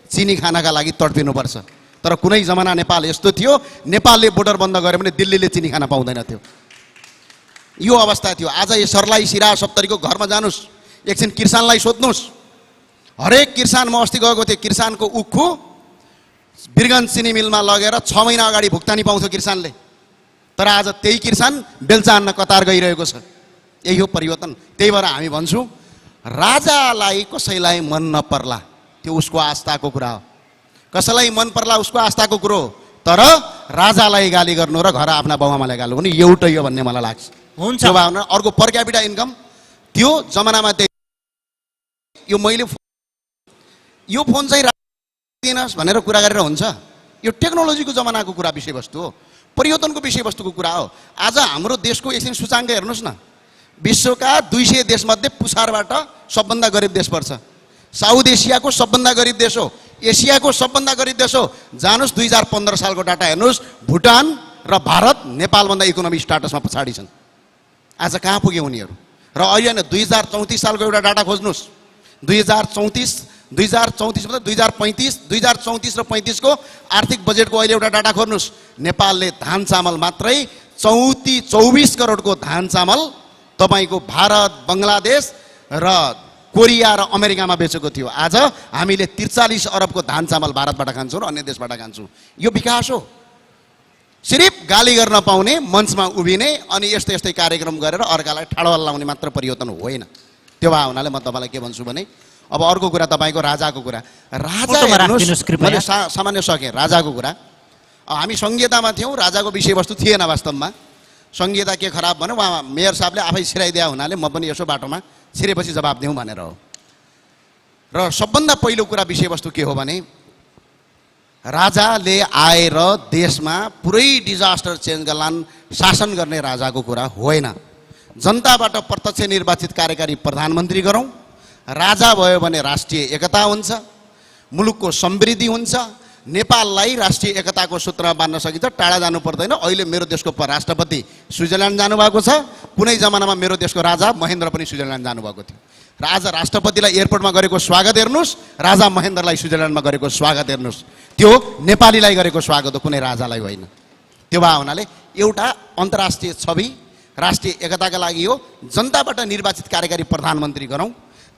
चिनी खानका लागि तडपिनुपर्छ। तर कुनै जमाना नेपाल यस्तो थियो, नेपालले बोर्डर बन्द गर्यो भने दिल्लीले चिनी खान पाउँदैन थियो। यो अवस्था थियो। आज यो सर्लाही सिरा सप्तरीको घरमा जानुहोस्, एकछिन किसानलाई सोध्नुहोस्। हरेक किसान, म अस्ति गएको थिएँ, किसानको उखु वीरगञ्ज चिनी मिलमा लगेर 6 महिना अगाडि भुक्तानी पाउँथ्यो किसानले। तर आज त्यही किसान बेल्चा आन्न कतार गइरहेको छ। यही हो परिवर्तन। त्यही भएर हामी भन्छौँ, राजालाई कसैलाई मन नपर्ला त्यो उसको आस्थाको कुरा हो, कसैलाई मन पर्ला उसको आस्थाको कुरो हो। तर राजालाई गाली गर्नु र घर आफ्ना बाउआमालाई गाली गर्नु एउटै हो भन्ने मलाई लाग्छ। हुन्छ। त्यो भावना। अर्को पर क्यापिटा इन्कम, त्यो जमानामा यो मैले यो फोन चाहिँ दिनुहोस् भनेर कुरा गरेर हुन्छ? यो टेक्नोलोजीको जमानाको कुरा, विषयवस्तु हो, परिवर्तनको विषयवस्तुको कुरा हो। आज हाम्रो देशको एकछिन सूचाङ्क हेर्नुहोस् न, विश्वका 200 देशमध्ये पुछारबाट सबभन्दा गरिब देश पर्छ। साउथ एसियाको सबभन्दा गरिब देश हो, एसियाको सबभन्दा गरिब देश हो। जानुहोस् 2015 सालको डाटा हेर्नुहोस्, भुटान र भारत नेपालभन्दा इकोनोमी स्टाटसमा पछाडि छन्। आज कहाँ पुग्यो उनीहरू? र अहिले 2034 सालको एउटा डाटा खोज्नुहोस्। 2034 मतलब 2035, 2034 र 35 को आर्थिक बजेटको अहिले एउटा डाटा खोज्नुहोस्। नेपालले धान चामल मात्रै 24 करोडको धान चामल तपाईँको भारत, बङ्गलादेश र कोरिया र अमेरिकामा बेचेको थियो। आज हामीले 43 अरबको धान चामल भारतबाट खान्छौँ र अन्य देशबाट खान्छौँ। यो विकास हो। सिर्फ गाली गर्न पाउने, मञ्चमा उभिने अनि यस्तै यस्तै कार्यक्रम गरेर अर्कालाई ठाडो लाउने मात्र परिवर्तन होइन। त्यो भए हुनाले म तपाईँलाई के भन्छु भने अब अर्को कुरा तपाईँको राजाको कुरा। राजा हेर्नुहोस्, मैले सामान्य सकेँ राजाको कुरा। हामी संहितामा थियौँ, राजाको विषयवस्तु थिएन वास्तवमा। संहिता के खराब भन्यो, उहाँ मेयर साहबले आफै छिराइदिया हुनाले म पनि यसो बाटोमा छिरेपछि जवाब दिउँ भनेर हो। र सबभन्दा पहिलो कुरा विषयवस्तु के हो भने राजाले आएर देशमा पुरै डिजास्टर चेन्ज गर्लान् शासन गर्ने राजाको कुरा होइन। जनताबाट प्रत्यक्ष निर्वाचित कार्यकारी प्रधानमन्त्री गरौँ। राजा भयो भने राष्ट्रिय एकता हुन्छ, मुलुकको समृद्धि हुन्छ, नेपाललाई राष्ट्रिय एकताको सूत्रमा बाँध्न सकिन्छ, टाढा जानु पर्दैन। अहिले मेरो देशको राष्ट्रपति स्विजरल्यान्ड जानुभएको छ, कुनै जमानामा मेरो देशको राजा महेन्द्र पनि स्विजरल्यान्ड जानुभएको थियो। र आज राष्ट्रपतिलाई एयरपोर्टमा गरेको स्वागत हेर्नुहोस्, राजा महेन्द्रलाई स्विजरल्यान्डमा गरेको स्वागत हेर्नुहोस्। त्यो नेपालीलाई गरेको स्वागत हो, कुनै राजालाई होइन। त्यो भए हुनाले एउटा अन्तर्राष्ट्रिय छवि राष्ट्रिय एकताका लागि हो। जनताबाट निर्वाचित कार्यकारी प्रधानमन्त्री गरौँ।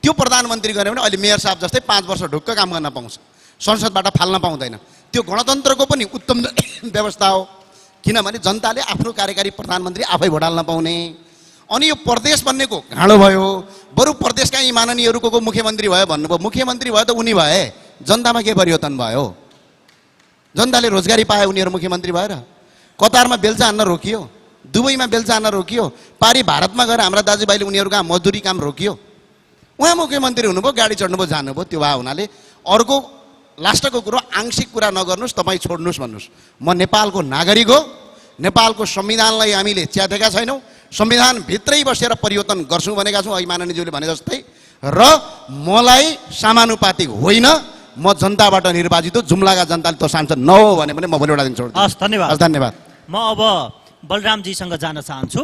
त्यो प्रधानमन्त्री गऱ्यो भने अहिले मेयर साहब जस्तै 5 वर्ष ढुक्क काम गर्न पाउँछ, संसदबाट फाल्न पाउँदैन। त्यो गणतन्त्रको पनि उत्तम व्यवस्था हो, किनभने जनताले आफ्नो कार्यकारी प्रधानमन्त्री आफै भोटाल्न पाउने। अनि यो प्रदेश बन्नेको घाँडो भयो, बरु प्रदेशका यी माननीयहरूको मुख्यमन्त्री भयो भन्नुभयो। मुख्यमन्त्री भयो त उनी भए, जनतामा के परिवर्तन भयो? जनताले रोजगारी पाए उनीहरू मुख्यमन्त्री भएर? कतारमा बेल्चा हान्न रोकियो, दुबईमा बेल्चा हान्न रोकियो, पारी भारतमा गएर हाम्रा दाजुभाइले उनीहरूको मजदुरी काम रोकियो। उहाँ मुख्यमन्त्री हुनुभयो, गाडी चढ्नुभयो, जानुभयो। त्यो भए हुनाले अर्को लास्टको कुरो आंशिक कुरा नगर्नुहोस्, तपाईँ छोड्नुहोस् भन्नुहोस्। म नेपालको नागरिक हो, नेपालको संविधानलाई हामीले च्यातेका छैनौँ, संविधानभित्रै बसेर परिवर्तन गर्छौँ भनेका छौँ अघि माननीयज्यूले भने जस्तै। र मलाई समानुपातिक होइन, म जनताबाट निर्वाचित हो, जुम्लाका जनताले त सांसद नहो भने पनि म भोलिबाट दिन छोड्छु। हस्, धन्यवाद। धन्यवाद। म अब बलरामजीसँग जान चाहन्छु।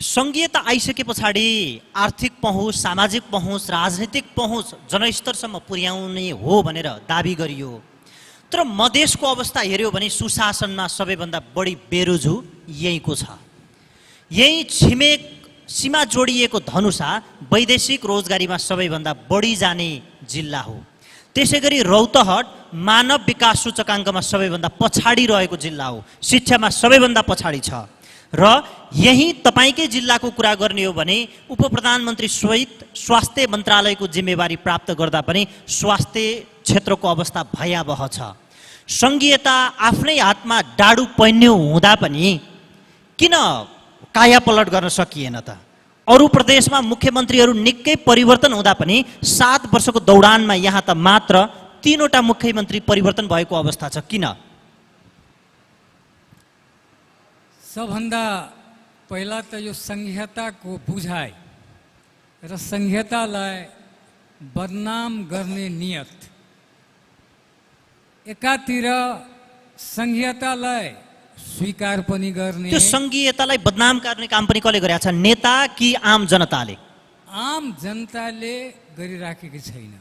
संघीयता आइसके पछाडि आर्थिक पहुँच, सामाजिक पहुँच, राजनीतिक पहुँच जनस्तरसम्म पुर्याउने हो भनेर दाबी गरियो। तर मधेसको अवस्था हेऱ्यो भने सुशासनमा सबैभन्दा बढी बेरोजु यहीँको छ। यही छिमेक सीमा जोडिएको धनुषा वैदेशिक रोजगारीमा सबैभन्दा बढी जाने जिल्ला हो। त्यसै गरी रौतहट मानव विकास सूचकाङ्कमा सबैभन्दा पछाडि रहेको जिल्ला हो, शिक्षामा सबैभन्दा पछाडि छ। र यही तपाईँकै जिल्लाको कुरा गर्ने हो भने उपप्रधानमन्त्री सहित स्वास्थ्य मन्त्रालयको जिम्मेवारी प्राप्त गर्दा पनि स्वास्थ्य क्षेत्रको अवस्था भयावह छ। संघीयता आफ्नै हातमा डाडु पहिन्यो हुँदा पनि किन कायापलट गर्न सकिएन त? अरू प्रदेशमा मुख्यमन्त्रीहरू निकै परिवर्तन हुँदा पनि 7 वर्षको दौडानमा यहाँ त मात्र 3वटा मुख्यमन्त्री परिवर्तन भएको अवस्था छ। किन? सबभन्दा पहिला त यो संहिताको बुझाइ र संहितालाई बदनाम गर्ने नियत। एकातिर संहितालाई स्वीकार पनि गर्ने, त्यो संघीयतालाई बदनाम गर्ने काम पनि कसले गरेका छन्? नेता कि आम जनताले? आम जनताले गरिराखेको छैन।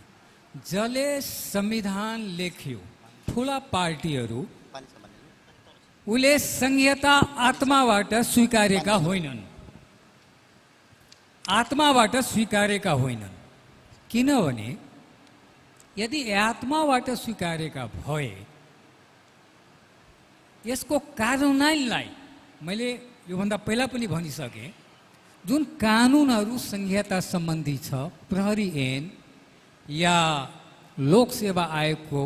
जसले संविधान लेख्यो, ठुला पार्टीहरू, उसले संहिता आत्माबाट स्वीकारेका होइनन्, आत्माबाट स्वीकारेका होइनन्। किनभने यदि आत्माबाट स्वीकारेका भए यसको कार्यान्वयनलाई मैले योभन्दा पहिला पनि भनिसकेँ, जुन कानुनहरू संहिता सम्बन्धी छ, प्रहरी ऐन या लोकसेवा आयोगको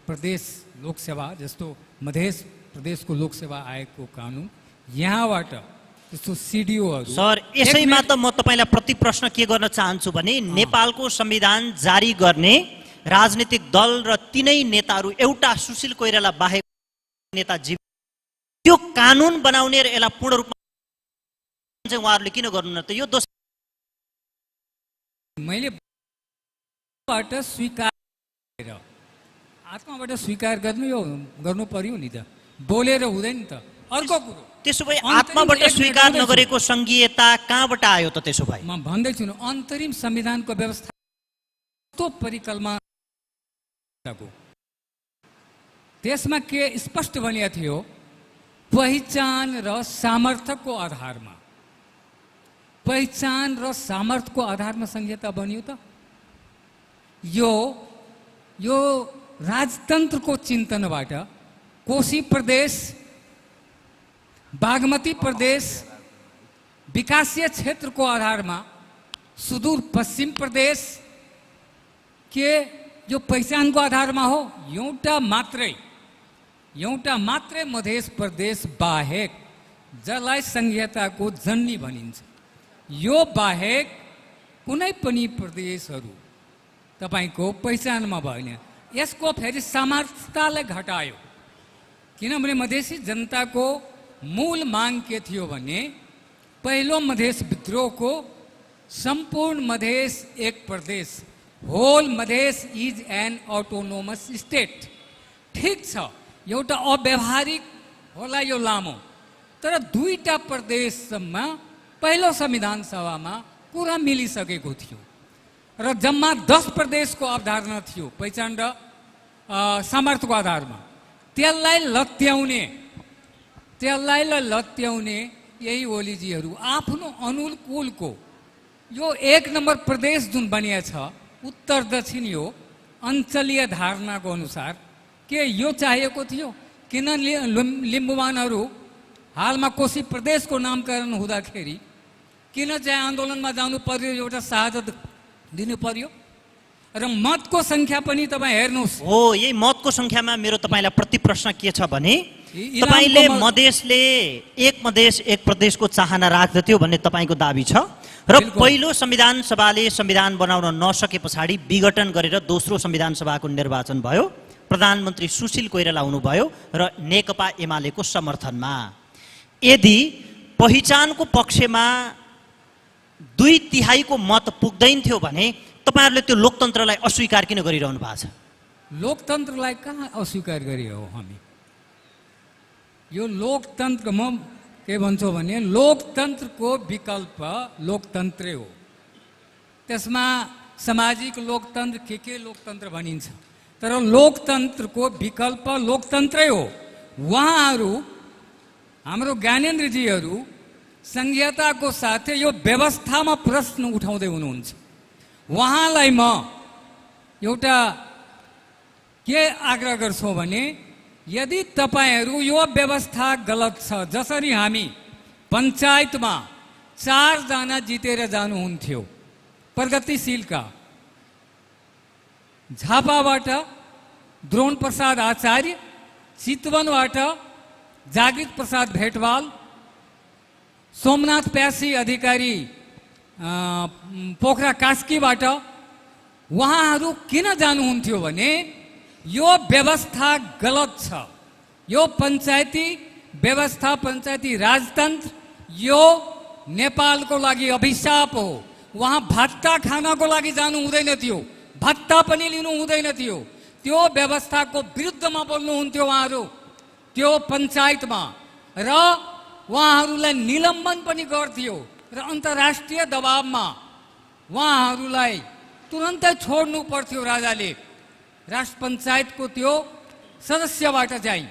प्रदेश लोकसेवा जस्तो मधेस प्रदेशको लोकसेवा आयोगको कानुन, यहाँबाट त्यस्तो सिडिओहरू। सर, यसैमा त म तपाईँलाई प्रति प्रश्न के गर्न चाहन्छु भने नेपालको संविधान जारी गर्ने राजनीतिक दल र तिनै नेताहरू, एउटा सुशील कोइराला बाहेक नेता जीव, त्यो कानुन बनाउने र यसलाई पूर्ण रूपमा चाहिँ उहाँहरूले किन गर्नु न त? यो दोष मैले स्वीकार आत्माबाट स्वीकार गर्नु पर्यो नि त, बोलेर हुँदैन त। अर्को कुरो, त्यसो भए आत्माबाट स्वीकार नगरेको संघीयता कहाँबाट आयो त? त्यसो भए म भन्दैछु न, अन्तरिम संविधानको व्यवस्था तो परिकल्पना त्यसमा के स्पष्ट भनिएको थियो? पहिचान र सामर्थ्यको आधारमा, पहिचान र सामर्थ्यको आधारमा संहिता बन्यो त। यो राजतन्त्रको चिन्तनबाट कोशी प्रदेश बागमती प्रदेश विकासीय क्षेत्र को आधार में सुदूर पश्चिम प्रदेश के जो पहिचान को आधार में हो एउटा मात्रै मध्य प्रदेश बाहेक जसलाई संघीयताको जननी भनिन्छ। यो बाहेक कुनै पनि प्रदेशहरू तपाईको पहिचानमा भएन। यसको फेरि सामर्थ्यतालाई घटायो किनभने मधेसी जनताको मूल माग के थियो भने पहिलो मधेस विद्रोहको सम्पूर्ण मधेस एक प्रदेश, whole Madhesh is an autonomous state. ठीक छ, एउटा अव्यावहारिक होला यो लामो, तर दुईटा प्रदेशसम्म पहिलो संविधान सभामा कुरा मिलिसकेको थियो र जम्मा 10 प्रदेशको अवधारणा थियो पहिचान र सामर्थ्यको आधारमा। त्यसलाई लत्याउने यही ओलीजीहरू आफ्नो अनुकूलको यो 1 नम्बर प्रदेश जुन बनिया छ उत्तर दक्षिण यो अञ्चलीय धारणाको अनुसार के यो चाहिएको थियो। किन लिम्बुवानहरू हालमा कोशी प्रदेशको नामकरण हुँदाखेरि किन चाहिँ आन्दोलनमा जानु पर्यो, एउटा शहादत दिनु पर्यो। र मतको संख्या पनि तपाईँ हेर्नुहोस्। हो, यही मतको संख्यामा मेरो तपाईँलाई प्रति प्रश्न के छ भने तपाईँले मधेसले एक मधेस एक प्रदेशको चाहना राख्दथ्यो भन्ने तपाईँको दाबी छ र पहिलो संविधान सभाले संविधान बनाउन नसके पछाडि विघटन गरेर दोस्रो संविधान सभाको निर्वाचन भयो, प्रधानमन्त्री सुशील कोइराला हुनुभयो र नेकपा एमालेको समर्थनमा। यदि पहिचानको पक्षमा 2/3 मत पुग्दैन थियो भने तपाईहरुले त्यो लोकतन्त्रलाई अस्वीकार किन गरिरहनु भएको छ? लोकतन्त्रलाई कहाँ अस्वीकार गरियो हामी? यो लोकतन्त्र म के भन्छौ भने लोकतन्त्रको विकल्प लोकतन्त्रै हो। त्यसमा सामाजिक लोकतन्त्र के लोकतन्त्र भनिन्छ, तर लोकतन्त्रको विकल्प लोकतन्त्रै हो। उहाँहरू हाम्रो ज्ञानेन्द्रजीहरू संघीयताको साथै यो व्यवस्थामा प्रश्न उठाउँदै हुनुहुन्छ। उहाँलाई म एउटा के आग्रह गर्छु भने यदि तपाईहरू यो व्यवस्था गलत छ, जसरी हामी पञ्चायतमा 4 जना जितेर जानुहुन्थ्यो प्रगतिशीलका, झापाबाट द्रोण प्रसाद आचार्य, चितवनबाट जागृत प्रसाद भेटवाल, सोमनाथ प्यासी अधिकारी पोखरा कास्कीबाट उहाँहरू किन जानुहुन्थ्यो भने यो व्यवस्था गलत छ। यो पञ्चायती व्यवस्था, पञ्चायती राजतन्त्र यो नेपालको लागि अभिशाप हो। वहाँ भत्ता खानको लागि जानु हुँदैन थियो, भत्ता पनि लिनु हुँदैन थियो। त्यो व्यवस्थाको विरुद्धमा बोल्नुहुन्थ्यो उहाँहरू त्यो पञ्चायतमा, र उहाँहरूलाई निलम्बन पनि गर्थ्यो र अन्तर्राष्ट्रिय दबावमा उहाँहरूलाई तुरन्तै छोड्नु पर्थ्यो राजाले राष्ट्र पञ्चायतको त्यो सदस्यबाट चाहिँ।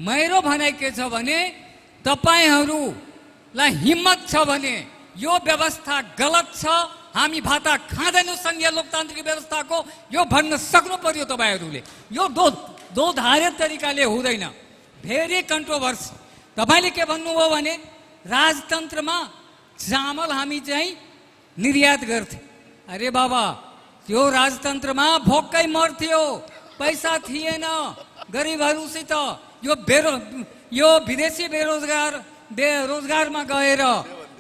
मेरो भनाइ के छ भने तपाईहरूलाई हिम्मत छ भने यो व्यवस्था गलत छ, हामी भाता खाँदैनौँ संघीय लोकतान्त्रिक व्यवस्थाको, यो भन्न सक्नु पर्यो तपाईहरूले। यो दो धारे तरिकाले हुँदैन। Very controversy. तपाईले के भन्नुभयो भने राजतन्त्रमा चामल हामी चाहिँ निर्यात गर्थे। अरे बाबा, त्यो राजतन्त्रमा भोकै मर्थ्यो, पैसा थिएन गरिबहरूसित। यो विदेशी बेरोजगारमा गएर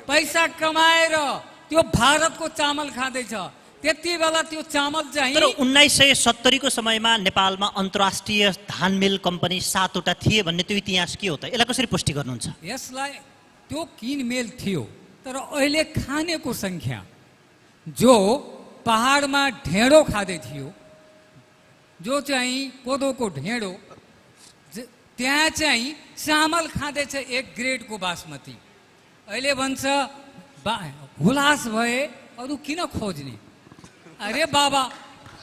पैसा कमाएर त्यो भारतको चामल खाँदैछ। त्यति बेला त्यो चामल चाहिँ तर 1970 को समयमा नेपालमा अन्तर्राष्ट्रिय धान मिल कम्पनी 7 वटा थिए भन्ने त्यो इतिहास के हो त? यसलाई कसरी पुष्टि गर्नुहुन्छ? यसलाई त्यो किनमेल थियो, तर अहिले खानेको संख्या जो पहाडमा ढेँडो खाँदै थियो, जो चाहिँ कोदोको ढेँडो, त्यहाँ चाहिँ चामल खाँदैछ 1 ग्रेडको बासमती। अहिले भन्छ हुलास भए अरू किन खोज्ने? अरे बाबा,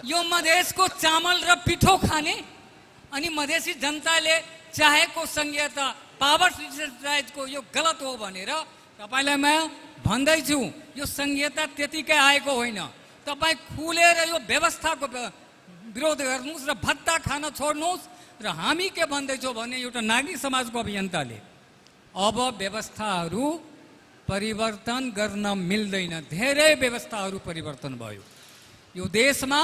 यो मधेसको चामल र पिठो खाने अनि मधेसी जनताले चाहेको संघीयता पावर को यो गलत हो भनेर तपाईलाई म भन्दैछु। यो संघीयता त्यतिकै आएको होइन। तपाईँ खुलेर यो व्यवस्थाको विरोध गर्नुहोस् र भत्ता खान छोड्नुहोस्। र हामी के भन्दैछौँ भने एउटा नागरिक समाजको अभियन्ताले अब व्यवस्थाहरू परिवर्तन गर्न मिल्दैन। धेरै व्यवस्थाहरू परिवर्तन भयो। यो देशमा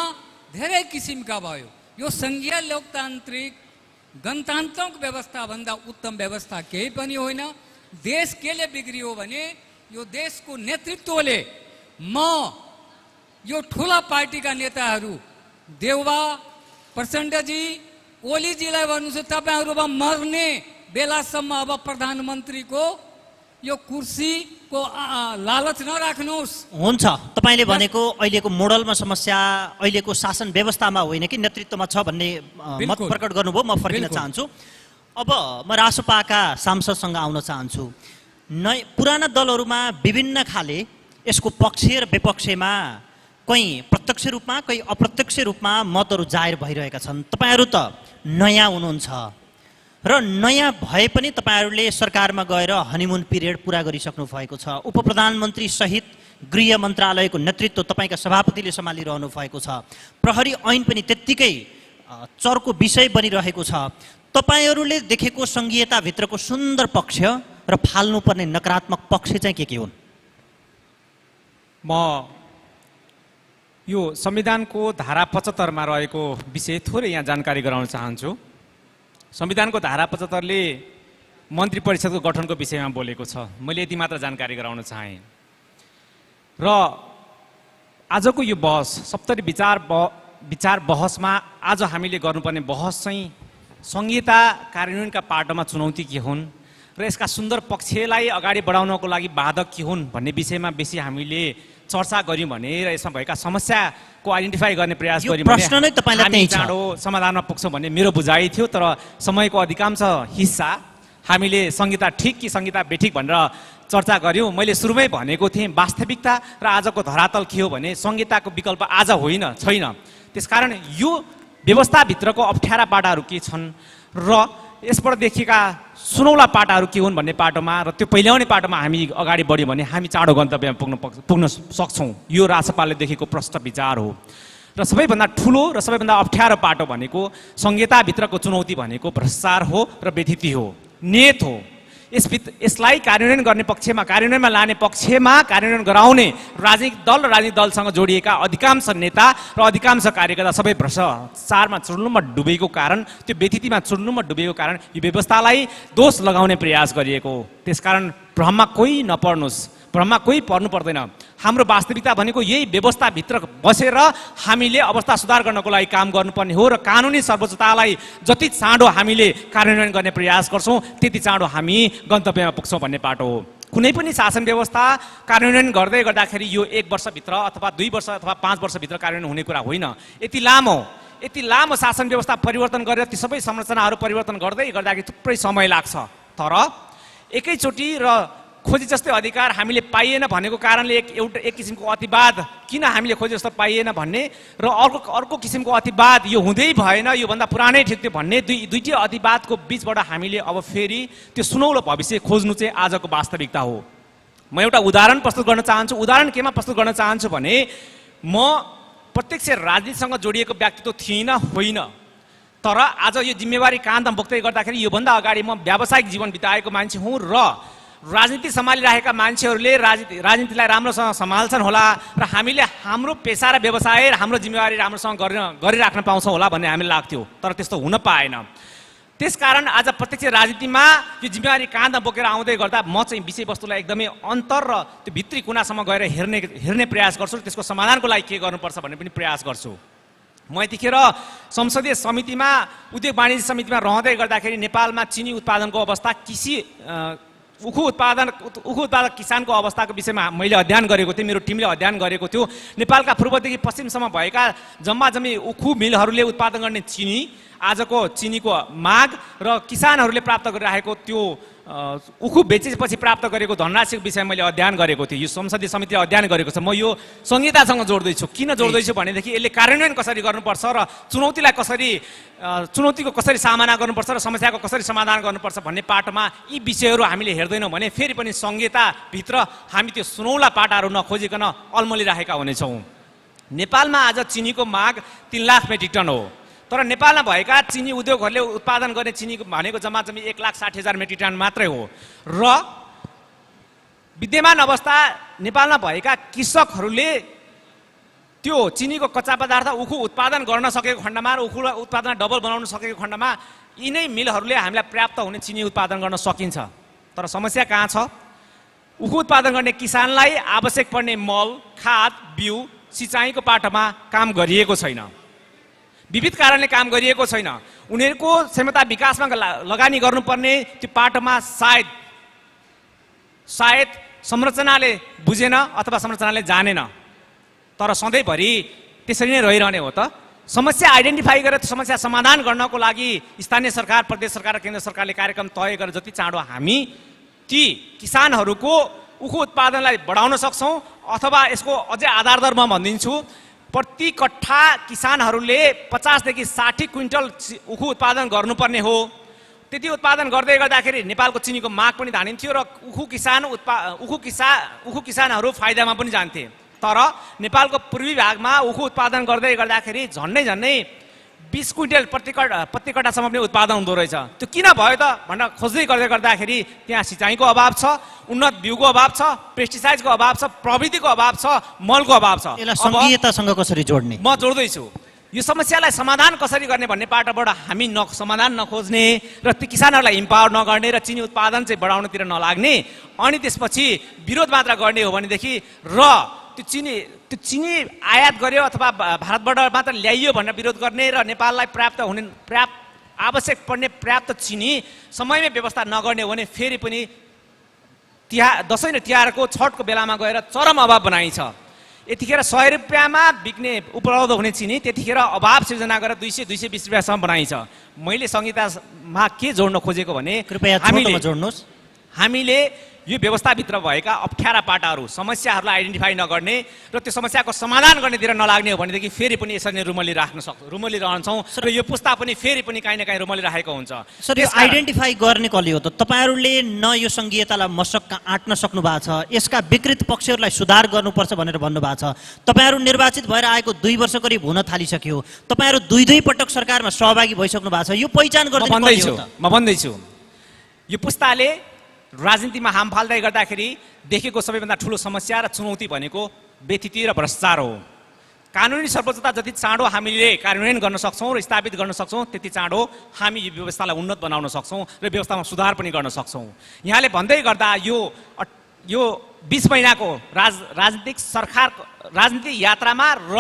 धेरै किसिमका भयो। यो सङ्घीय लोकतान्त्रिक गणतान्त्रिक व्यवस्थाभन्दा उत्तम व्यवस्था केही पनि होइन। देश केले बिग्रियो भने यो देशको नेतृत्वले, म यो ठुला पार्टीका नेताहरू देउबा, प्रचण्डजी, ओलीजीलाई भन्नुहुन्छ, तपाईँहरूमा मर्ने बेलासम्म अब प्रधानमन्त्रीको यो कुर्सीको लालच नराख्नुहोस्। हुन्छ, तपाईँले भनेको अहिलेको मोडलमा समस्या अहिलेको शासन व्यवस्थामा होइन कि नेतृत्वमा छ भन्ने मत बिल्कुल। प्रकट गर्नुभयो। म फर्किन बिल्कुल। चाहन्छु। अब म रासपाका सांसदसँग आउन चाहन्छु। पुराना दलहरूमा विभिन्न खाले यसको पक्ष र विपक्षमा कहीँ प्रत्यक्ष रूपमा कहीँ अप्रत्यक्ष रूपमा मतहरू जाहेर भइरहेका छन्। तपाईँहरू त नयाँ हुनुहुन्छ र नयाँ भए पनि तपाईँहरूले सरकारमा गएर हनीमुन पिरियड पुरा गरिसक्नु भएको छ। उप प्रधानमन्त्री सहित गृह मन्त्रालयको नेतृत्व तपाईँका सभापतिले सम्हालिरहनु भएको छ। प्रहरी ऐन पनि त्यत्तिकै चर्को विषय बनिरहेको छ। तपाईँहरूले देखेको सङ्घीयताभित्रको सुन्दर पक्ष र फाल्नुपर्ने नकारात्मक पक्ष चाहिँ के हुन्? म यो संविधानको धारा 75 मा रहेको विषय थोरै यहाँ जानकारी गराउन चाहन्छु। संविधानको धारा 75 ले मन्त्री परिषदको गठनको विषयमा बोलेको छ। मैले यति मात्र जानकारी गराउन चाहेँ। र आजको यो बहस 70 विचार बहसमा आज हामीले गर्नुपर्ने बहस चाहिँ संहिता कार्यान्वयनका पाटोमा चुनौती के हुन् र यसका सुन्दर पक्षलाई अगाडि बढाउनको लागि बाधक के हुन् भन्ने विषयमा बेसी हामीले चर्चा गर्यौँ भने र यसमा भएका समस्याको आइडेन्टिफाई गर्ने प्रयास यो गर्यौँ प्रश्न नै तपाईँलाई हामी त्यही छ। चाँडो समाधानमा पुग्छौँ भन्ने मेरो बुझाइ थियो। तर समयको अधिकांश हिस्सा हामीले संहिता ठिक कि संहिता बेठिक भनेर चर्चा गर्यौँ। मैले सुरुमै भनेको थिएँ वास्तविकता र आजको धरातल के हो भने संहिताको विकल्प आज होइन, छैन। त्यसकारण यो व्यवस्थाभित्रको अप्ठ्यारा पाटाहरू के छन् र यसबाट देखिएका सुनौला पाटाहरू के हुन् भन्ने पाटोमा र त्यो पहिल्याउने पाटोमा हामी अगाडि बढ्यौँ भने हामी चाँडो गन्तव्यमा पुग्न सक्छौँ। यो रासपाले देखेको प्रष्ट विचार हो। र सबैभन्दा ठुलो र सबैभन्दा अप्ठ्यारो पाटो भनेको संहिताभित्रको चुनौती भनेको भ्रष्टाचार हो र बेथिति हो, नेत हो। यसलाई कार्यान्वयन गर्ने पक्षमा, कार्यान्वयनमा लाने पक्षमा कार्यान्वयन गराउने राजनीतिक दल र राजनीतिक दलसँग जोडिएका अधिकांश नेता र अधिकांश कार्यकर्ता सबै भ्रष्टाचारमा चुर्लुममा डुबेको कारण, त्यो बेथितिमा चुर्लुममा डुबेको कारण यो व्यवस्थालाई दोष लगाउने प्रयास गरिएको। त्यसकारण भ्रममा कोही नपर्नुहोस्, भ्रममा कोही पर्नु पर्दैन। हाम्रो वास्तविकता भनेको यही व्यवस्थाभित्र बसेर हामीले अवस्था सुधार गर्नको लागि काम गर्नुपर्ने हो र कानुनी सर्वोच्चतालाई जति चाँडो हामीले कार्यान्वयन गर्ने प्रयास गर्छौँ त्यति चाँडो हामी गन्तव्यमा पुग्छौँ भन्ने पाटो हो। कुनै पनि शासन व्यवस्था कार्यान्वयन गर्दै गर्दाखेरि यो 1 वर्षभित्र अथवा 2 वर्ष अथवा 5 वर्षभित्र कार्यान्वयन हुने कुरा होइन। यति लामो शासन व्यवस्था परिवर्तन गरेर ती सबै संरचनाहरू परिवर्तन गर्दै गर्दाखेरि थुप्रै समय लाग्छ। तर एकैचोटि र खोजी जस्तै अधिकार हामीले पाइएन भनेको कारणले एक किसिमको अतिवाद किन हामीले खोजे जस्तो पाइएन भन्ने र अर्को किसिमको अतिवाद यो हुँदै भएन, योभन्दा पुरानै ठिक थियो भन्ने दुईटै अतिवादको बिचबाट हामीले अब फेरि त्यो सुनौलो भविष्य खोज्नु चाहिँ आजको वास्तविकता हो। म एउटा उदाहरण प्रस्तुत गर्न चाहन्छु। उदाहरण केमा प्रस्तुत गर्न चाहन्छु भने म प्रत्यक्ष राजनीतिसँग जोडिएको व्यक्तित्व थिइनँ, होइन। तर आज यो जिम्मेवारी काँधमा बोक्दै गर्दाखेरि योभन्दा अगाडि म व्यावसायिक जीवन बिताएको मान्छे हुँ र राजनीति सम्हालिरहेका मान्छेहरूले राजनीतिलाई राम्रोसँग सम्हाल्छन् होला र हामीले हाम्रो पेसा र व्यवसाय र हाम्रो जिम्मेवारी राम्रोसँग गरिराख्न पाउँछौँ होला भन्ने हामीलाई लाग्थ्यो। तर त्यस्तो हुन पाएन। त्यसकारण आज प्रत्यक्ष राजनीतिमा यो जिम्मेवारी काँधमा बोकेर आउँदै गर्दा म चाहिँ विषयवस्तुलाई एकदमै अन्तर र त्यो भित्री कुनासम्म गएर हेर्ने प्रयास गर्छु र त्यसको समाधानको लागि के गर्नुपर्छ भन्ने पनि प्रयास गर्छु। म यतिखेर संसदीय समितिमा, उद्योग वाणिज्य समितिमा रहँदै गर्दाखेरि नेपालमा चिनी उत्पादनको अवस्था, उखु उत्पादक किसानको अवस्थाको विषयमा मैले अध्ययन गरेको थिएँ, मेरो टिमले अध्ययन गरेको थियो। नेपालका पूर्वदेखि पश्चिमसम्म भएका जम्मी उखु मिलहरूले उत्पादन गर्ने चिनी, आजको चिनीको माग र किसानहरूले प्राप्त गरिरहेको त्यो उखु बेचेपछि प्राप्त गरेको धनराशिको विषयमा मैले अध्ययन गरेको थिएँ। यो संसदीय समितिले अध्ययन गरेको छ। म यो संहितासँग जोड्दैछु। किन जोड्दैछु भनेदेखि यसले कार्यान्वयन कसरी गर्नुपर्छ र चुनौतीको कसरी सामना गर्नुपर्छ र समस्याको कसरी समाधान गर्नुपर्छ भन्ने पाटोमा यी विषयहरू हामीले हेर्दैनौँ भने फेरि पनि संहिताभित्र हामी त्यो सुनौला पाटाहरू नखोजिकन अल्मलिरहेका हुनेछौँ। नेपालमा आज चिनीको माग 3 लाख मेट्रिक टन हो। तर नेपालमा भएका चिनी उद्योगहरूले उत्पादन गर्ने चिनी भनेको जम्मा 1,60,000 मेट्रिक टन मात्रै हो र विद्यमान अवस्था नेपालमा भएका कृषकहरूले त्यो चिनीको कच्चा पदार्थ उखु उत्पादन गर्न सकेको खण्डमा र उखु उत्पादन डबल बनाउन सकेको खण्डमा यिनै मिलहरूले हामीलाई पर्याप्त हुने चिनी उत्पादन गर्न सकिन्छ। तर समस्या कहाँ छ? उखु उत्पादन गर्ने किसानलाई आवश्यक पर्ने मल, खाद, बिउ, सिँचाइको पाटोमा काम गरिएको छैन। विविध कारणले काम गरिएको छैन। उनीहरूको क्षमता विकासमा लगानी गर्नुपर्ने त्यो पाटोमा सायद संरचनाले बुझेन अथवा संरचनाले जानेन। तर सधैँभरि त्यसरी नै रहिरहने हो त? समस्या आइडेन्टिफाई गरेर समस्या समाधान गर्नको लागि स्थानीय सरकार, प्रदेश सरकार र केन्द्र सरकारले कार्यक्रम तय गरेर जति चाँडो हामी ती किसानहरूको उखु उत्पादनलाई बढाउन सक्छौँ अथवा यसको अझै आधार दर म भनिदिन्छु, प्रति कट्ठा किसानहरूले 50 देखि 60 क्विन्टल उखु उत्पादन गर्नुपर्ने हो। त्यति उत्पादन गर्दै गर्दाखेरि नेपालको चिनीको माग पनि धानिन्थ्यो र उखु किसानहरू फाइदामा पनि जान्थे। तर नेपालको पूर्वी भागमा उखु उत्पादन गर्दै गर्दाखेरि झन्डै 20 क्विन्टल प्रति कट्टासम्म पनि उत्पादन हुँदो रहेछ। त्यो किन भयो त भनेर खोज्दै गर्दाखेरि त्यहाँ सिँचाइको अभाव छ, उन्नत बिउको अभाव छ, पेस्टिसाइडको अभाव छ, प्रविधिको अभाव छ, मलको अभाव छ। यसलाई संघीयतासँग कसरी जोड्ने? म जोड्दैछु। यो समस्यालाई समाधान कसरी गर्ने भन्ने पाटोबाट हामी समाधान नखोज्ने र ती किसानहरूलाई इम्पावर नगर्ने र चिनी उत्पादन चाहिँ बढाउनतिर नलाग्ने, अनि त्यसपछि विरोध मात्र गर्ने हो भनेदेखि र त्यो चिनी आयात गर्यो अथवा भारतबाट मात्र ल्याइयो भनेर विरोध गर्ने र नेपाललाई आवश्यक पर्ने पर्याप्त चिनी समयमै व्यवस्था नगर्ने हो भने फेरि पनि दसैँ र तिहारको छठको बेलामा गएर चरम अभाव बनाइन्छ। यतिखेर 100 रुपियाँमा बिक्ने उपलब्ध हुने चिनी त्यतिखेर अभाव सिर्जना गरेर 200-220 रुपियाँसम्म बनाइन्छ। मैले संहितामा के जोड्न खोजेको भने हामीले यो व्यवस्थाभित्र भएका अप्ठ्यारा पाटाहरू, समस्याहरूलाई आइडेन्टिफाई नगर्ने र त्यो समस्याको समाधान गर्नेतिर नलाग्ने हो भनेदेखि फेरि पनि यसरी नै रुमलिरहन्छौँ र यो पुस्ता पनि फेरि पनि काहीँ न काहीँ रुमलिरहेको हुन्छ। सर, यो आइडेन्टिफाई गर्ने कसले हो त? तपाईँहरूले न यो संघीयतालाई मसक्क आँट्न सक्नु भएको छ, यसका विकृत पक्षहरूलाई सुधार गर्नुपर्छ भनेर भन्नुभएको छ। तपाईँहरू निर्वाचित भएर आएको 2 वर्ष करिब हुन थालिसक्यो। तपाईँहरू दुई पटक सरकारमा सहभागी भइसक्नु भएको छ। यो पहिचान गर्न म भन्दैछु, यो पुस्ताले राजनीतिमा हाम फाल्दै गर्दाखेरि देखेको सबैभन्दा ठुलो समस्या र चुनौती भनेको व्यथिति र भ्रष्टाचार हो। कानुनी सर्वोच्चता जति चाँडो हामीले कार्यान्वयन गर्न सक्छौँ र स्थापित गर्न सक्छौँ त्यति चाँडो हामी यो व्यवस्थालाई उन्नत बनाउन सक्छौँ र व्यवस्थामा सुधार पनि गर्न सक्छौँ। यहाँले भन्दै गर्दा यो 20 महिनाको राजनीतिक यात्रामा र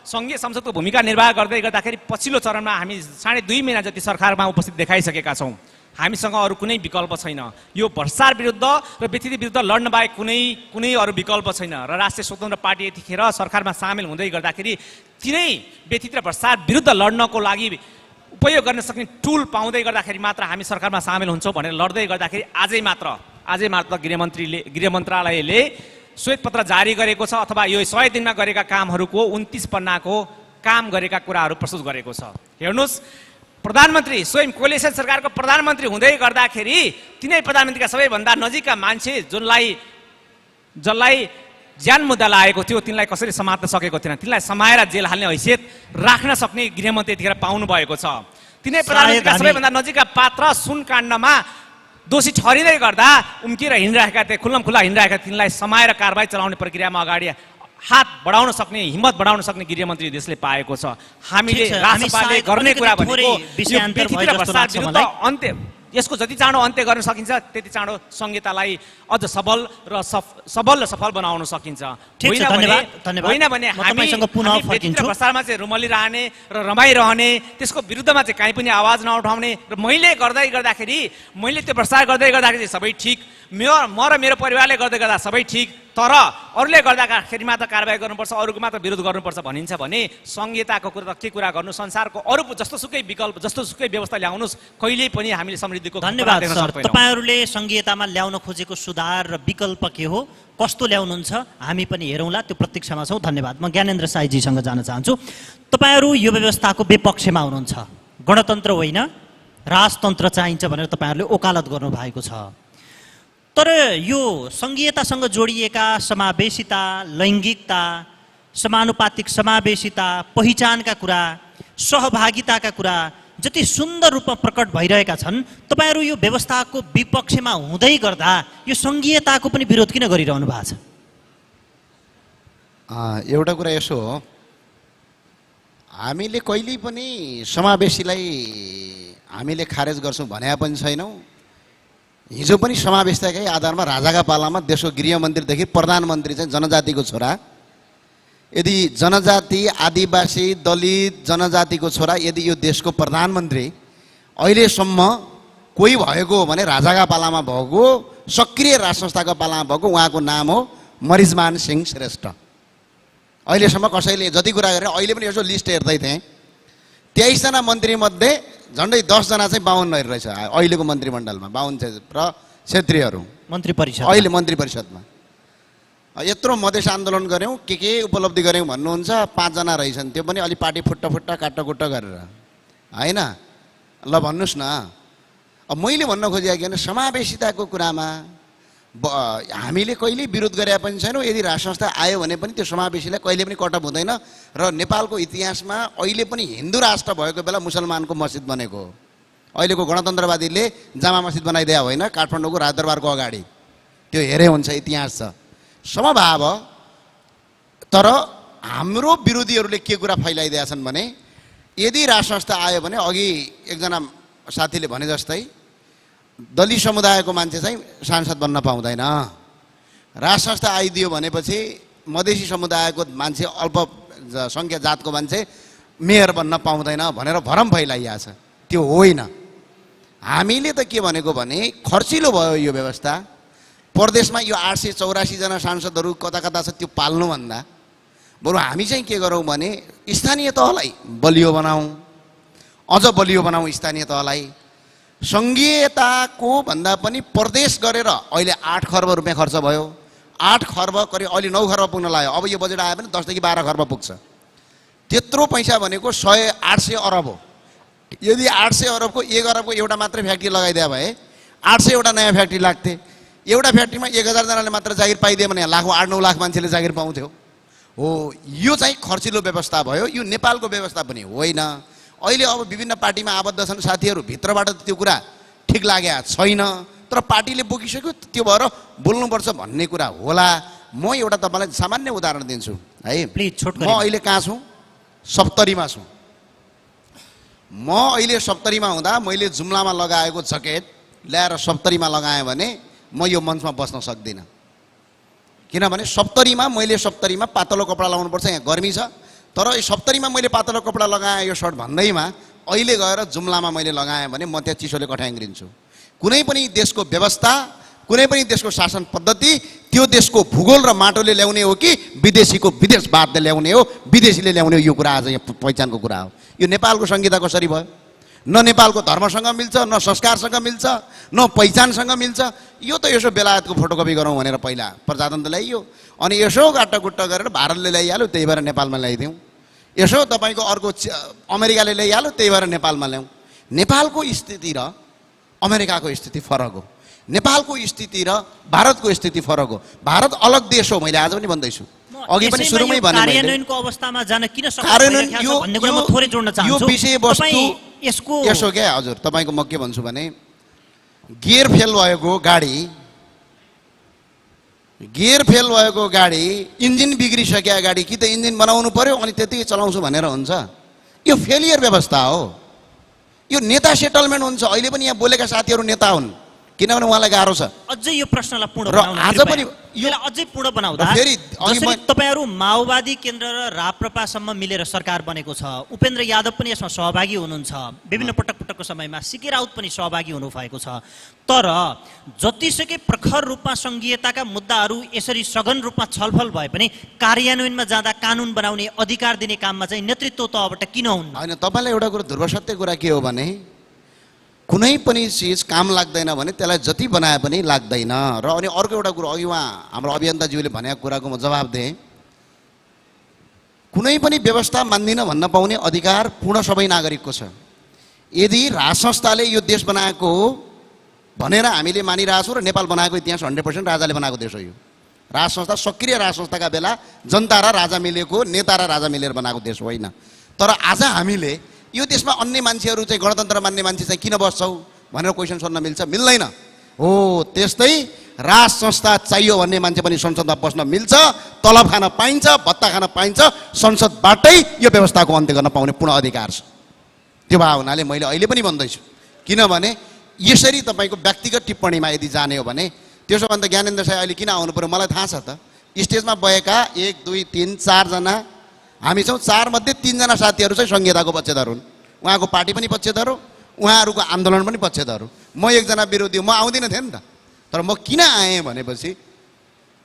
सङ्घीय संसदको भूमिका निर्वाह गर्दै गर्दाखेरि पछिल्लो चरणमा हामी 2.5 महिना जति सरकारमा उपस्थित देखाइसकेका छौँ। हामीसँग अरू कुनै विकल्प छैन। यो भ्रष्टाचार विरुद्ध र व्यथिति विरुद्ध लड्न बाहेक कुनै अरू विकल्प छैन र राष्ट्रिय स्वतन्त्र पार्टी यतिखेर सरकारमा सामेल हुँदै गर्दाखेरि तिनै व्यथिति र भ्रष्टाचार विरुद्ध लड्नको लागि उपयोग गर्न सक्ने टुल पाउँदै गर्दाखेरि मात्र हामी सरकारमा सामेल हुन्छौँ भनेर लड्दै गर्दाखेरि आजै मात्र गृह मन्त्रालयले श्वेतपत्र जारी गरेको छ अथवा यो 100 दिनमा गरेका कामहरूको 29 पन्नाको काम गरेका कुराहरू प्रस्तुत गरेको छ। हेर्नुहोस्, प्रधानमन्त्री स्वयं कोलिसन सरकारको प्रधानमन्त्री हुँदै गर्दाखेरि तिनै प्रधानमन्त्रीका सबैभन्दा नजिकका मान्छे जसलाई ज्यान मुद्दा लागेको थियो तिनलाई कसरी समात्न सकेको थिएन, तिनलाई समाएर जेल हाल्ने हैसियत राख्न सक्ने गृहमन्त्री यतिखेर पाउनु भएको छ। तिनै प्रधानमन्त्रीका सबैभन्दा नजिकका पात्र सुन काण्डमा दोषी ठहरिँदै गर्दा उम्किएर हिँडिरहेका थिए, खुल्लमखुल्ला हिँडिरहेका तिनलाई समाएर कारबाही चलाउने प्रक्रियामा अगाडि हात बढाउन सक्ने, हिम्मत बढाउन सक्ने गृहमन्त्री देशले पाएको छ। हामीले राष्ट्रपालले गर्ने कुरा भनेको यसको जति चाँडो अन्त्य गर्न सकिन्छ त्यति चाँडो संहितालाई अझ सबल र सफल बनाउन सकिन्छ। होइन भने हामी भ्रष्टाचारमा चाहिँ रुमलिरहने र रमाइरहने, त्यसको विरुद्धमा चाहिँ काहीँ पनि आवाज नउठाउने र मैले त्यो भ्रष्टाचार गर्दै गर्दाखेरि सबै ठिक, म र मेरो परिवारले गर्दै गर्दा सबै ठिक, तर अरूले गर्दाखेरि मात्र कारबाही गर्नुपर्छ, अरूको मात्र विरोध गर्नुपर्छ भनिन्छ भने संहिताको कुरा के कुरा गर्नु, संसारको अरू जस्तोसुकै विकल्प जस्तोसुकै व्यवस्था ल्याउनुहोस्, कहिल्यै पनि हामीले समृद्धिको धन्यवाद सर। तपाईँहरूले संघीयतामा ल्याउन खोजेको सुधार र विकल्प के हो, कस्तो ल्याउनुहुन्छ हामी पनि हेरौँला, त्यो प्रतीक्षामा छौँ। धन्यवाद। म ज्ञानेन्द्र साईजीसँग जान चाहन्छु। तपाईँहरू यो व्यवस्थाको विपक्षमा हुनुहुन्छ, गणतन्त्र होइन राजतन्त्र चाहिन्छ भनेर तपाईँहरूले ओकालत गर्नुभएको छ। तर यो संघीयतासँग जोडिएका समावेशिता, लैङ्गिकता, समानुपातिक समावेशिता, पहिचानका कुरा सहभागिताका कुरा जति सुन्दर रूपमा प्रकट भइरहेका छन्, तपाईँहरू यो व्यवस्थाको विपक्षमा हुँदै गर्दा यो सङ्घीयताको पनि विरोध किन गरिरहनु भएको छ? एउटा कुरा यसो हो, हामीले कहिल्यै पनि समावेशीलाई हामीले खारेज गर्छौँ भने पनि छैनौँ। हिजो पनि समावेशताकै आधारमा राजाका पालामा देशको गृहमन्त्रीदेखि प्रधानमन्त्री चाहिँ जनजातिको छोरा। यदि जनजाति, आदिवासी, दलित जनजातिको छोरा यदि यो देशको प्रधानमन्त्री अहिलेसम्म कोही भएको हो भने राजाका पालामा भएको, सक्रिय राज संस्थाको पालामा भएको उहाँको नाम हो मरिजमान सिंह श्रेष्ठ। अहिलेसम्म कसैले जति कुरा गरे, अहिले पनि यसो लिस्ट हेर्दै थिएँ, 23जना मन्त्रीमध्ये झन्डै 10जना चाहिँ बाहुनहरू रहेछ अहिलेको मन्त्रीमण्डलमा, बाहुन र क्षेत्रीयहरू मन्त्री परिषद अहिले मन्त्री परिषदमा। यत्रो मधेस आन्दोलन गऱ्यौँ, के उपलब्धि गऱ्यौँ भन्नुहुन्छ, 5जना रहेछन्, त्यो पनि अलि पार्टी फुट्ट काट्टकुट्ट गरेर होइन। ल भन्नुहोस् न, अब मैले भन्न खोजेको के भने समावेशिताको कुरामा हामीले कहिले विरोध गरे पनि छैनौँ। यदि राज संस्था आयो भने पनि त्यो समावेशीलाई कहिले पनि कटअप हुँदैन। र नेपालको इतिहासमा अहिले पनि हिन्दू राष्ट्र भएको बेला मुसलमानको मस्जिद बनेको हो। अहिलेको गणतन्त्रवादीले जामा मस्जिद बनाइदिया होइन, काठमाडौँको राजदरबारको अगाडि, त्यो हेरे हुन्छ, इतिहास छ, समभाव। तर हाम्रो विरोधीहरूले के कुरा फैलाइदिएका छन् भने यदि राज संस्था आयो भने, अघि एकजना साथीले भने जस्तै दलित समुदायको मान्छे चाहिँ सांसद बन्न पाउँदैन, राज संस्था आइदियो भनेपछि मधेसी समुदायको मान्छे, अल्पसङ्ख्यक जातको मान्छे मेयर बन्न पाउँदैन भनेर भरम फैलाइएको छ। त्यो होइन। हामीले त के भनेको भने खर्चिलो भयो यो व्यवस्था। प्रदेशमा यो 884 जना सांसदहरू कता कता छ त्यो पाल्नुभन्दा बरु हामी चाहिँ के गरौँ भने स्थानीय तहलाई बलियो बनाऊँ, अझ बलियो बनाऊँ स्थानीय तहलाई। सङ्घीयताको भन्दा पनि प्रदेश गरेर अहिले 8 खर्ब रुपियाँ खर्च भयो। 8 खर्ब करिब अहिले 9 खर्ब पुग्न लाग्यो। अब यो बजेट आयो भने 10 देखि 12 खर्ब पुग्छ। त्यत्रो पैसा भनेको 800 अरब हो। यदि 800 अरबको 1 अरबको एउटा मात्रै फ्याक्ट्री लगाइदिए भए 800 वटा नयाँ फ्याक्ट्री लाग्थे। एउटा फ्याक्ट्रीमा 1000 जनाले मात्र जागिर पाइदियो भने लाखौँ 8-9 लाख मान्छेले जागिर पाउँथ्यो। हो, यो चाहिँ खर्चिलो व्यवस्था भयो। यो नेपालको व्यवस्था पनि होइन। अहिले अब विभिन्न पार्टीमा आबद्ध छन् साथीहरू, भित्रबाट त्यो कुरा ठिक लागेको छैन, तर पार्टीले बोकिसक्यो, त्यो भएर बोल्नुपर्छ भन्ने कुरा होला। म एउटा तपाईँलाई सामान्य उदाहरण दिन्छु है। म अहिले कहाँ छु? सप्तरीमा छु। म अहिले सप्तरीमा हुँदा मैले जुम्लामा लगाएको जकेट ल्याएर सप्तरीमा लगाएँ भने म यो मञ्चमा बस्न सक्दिनँ। किनभने सप्तरीमा पातलो कपडा लाउनुपर्छ, यहाँ गर्मी छ। तर सप्तरीमा मैले पातलो कपडा लगाएँ यो सर्ट भन्दैमा अहिले गएर जुम्लामा मैले लगाएँ भने म त्यहाँ चिसोले कठ्याङ्ग्रिन्छु। कुनै पनि देशको व्यवस्था, कुनै पनि देशको शासन पद्धति त्यो देशको भूगोल र माटोले ल्याउने हो कि विदेशीको विदेशवादले ल्याउने हो, विदेशीले ल्याउने हो, यो कुरा आज यहाँ पहिचानको कुरा हो। यो नेपालको संहिता कसरी भयो? न नेपालको धर्मसँग मिल्छ, न संस्कारसँग मिल्छ, न पहिचानसँग मिल्छ। यो त यसो बेलायतको फोटोकपी गरौँ भनेर पहिला प्रजातन्त्र ल्याइयो, अनि यसो गाट्टागुट्टा गरेर भारतले ल्याइहाल्यो, त्यही भएर नेपालमा ल्याइदिउँ। यसो तपाईँको अर्को अमेरिकाले ल्याइहाल्यो, त्यही भएर नेपालमा ल्याउँ। नेपालको स्थिति र अमेरिकाको स्थिति फरक हो। नेपालको स्थिति र भारतको स्थिति फरक हो। भारत अलग देश हो। मैले आज पनि भन्दैछु, अघि पनि सुरुमै भने कार्यान्वयनको अवस्थामा जान किन सक्दैन भन्ने कुरा म थोरै जोड्न चाहन्छु। यो विषयवस्तु यसको यसो क्या हजुर, तपाईँको म के भन्छु भने गियर फेल भएको गाडी, इन्जिन बिग्रिसकेका गाडी कि त इन्जिन बनाउनु पर्यो अनि त्यतिकै चलाउँछु भनेर हुन्छ? यो फेलियर व्यवस्था हो। यो नेता सेटलमेन्ट हुन्छ। अहिले पनि यहाँ बोलेका साथीहरू नेता हुन्, किनभने उहाँलाई गाह्रो छ। अझै यो प्रश्नलाई पूर्ण र आज पनि यो अझै पूर्ण बनाउँदा फेरि जसरी तपाईहरू माओवादी केन्द्र र राप्रपासम्म मिलेर सरकार बनेको छ, उपेन्द्र यादव पनि यसमा सहभागी हुनुहुन्छ, विभिन्न पटकको समयमा सिके राउत पनि सहभागी हुनुभएको छ। तर जतिसुकै प्रखर रूपमा सङ्घीयताका मुद्दाहरू यसरी सघन रूपमा छलफल भए पनि कार्यान्वयनमा जाँदा कानुन बनाउने अधिकार दिने काममा चाहिँ नेतृत्व तहबाट किन हुन्न? होइन, तपाईँलाई एउटा कुरो ध्रुवसत्य कुरा के हो भने कुनै पनि चिज काम लाग्दैन भने त्यसलाई जति बनाए पनि लाग्दैन। र अनि अर्को एउटा कुरो, अघि उहाँ हाम्रो अभियन्ताज्यूले भनेको कुराको म जवाब दिएँ। कुनै पनि व्यवस्था मान्दिनँ भन्न पाउने अधिकार पूर्ण सबै नागरिकको छ। यदि राज संस्थाले यो देश बनाएको हो भनेर हामीले मानिरहेछौँ र नेपाल बनाएको इतिहास 100% राजाले बनाएको देश हो। यो राज संस्था सक्रिय राज संस्थाका बेला जनता र राजा मिलेको, नेता र राजा मिलेर बनाएको देश होइन। तर आज हामीले यो देशमा अन्य मान्छेहरू चाहिँ गणतन्त्र मान्ने मान्छे चाहिँ किन बस्छौ भनेर क्वेसन सोध्न मिल्छ? मिल्दैन। हो त्यस्तै राज संस्था चाहियो भन्ने मान्छे पनि संसदमा बस्न मिल्छ, तलब खान पाइन्छ, भत्ता खान पाइन्छ, संसदबाटै यो व्यवस्थाको अन्त्य गर्न पाउने पूर्ण अधिकार छ। त्यो भए हुनाले मैले अहिले पनि भन्दैछु, किनभने यसरी तपाईँको व्यक्तिगत टिप्पणीमा यदि जाने हो भने त्यसो भन्दा ज्ञानेन्द्र साई अहिले किन आउनु पर्यो मलाई थाहा छ त। स्टेजमा बहेका 1 2 3 4 जना हामी छौँ, 4 मध्ये 3 जना साथीहरू चाहिँ संहिताको पक्षधर हुन्। उहाँको पार्टी पनि पक्षधर हो, उहाँहरूको आन्दोलन पनि पक्षधर हो। म एकजना विरोधी हो, म आउँदिनँ थिएँ नि त। तर म किन आएँ भनेपछि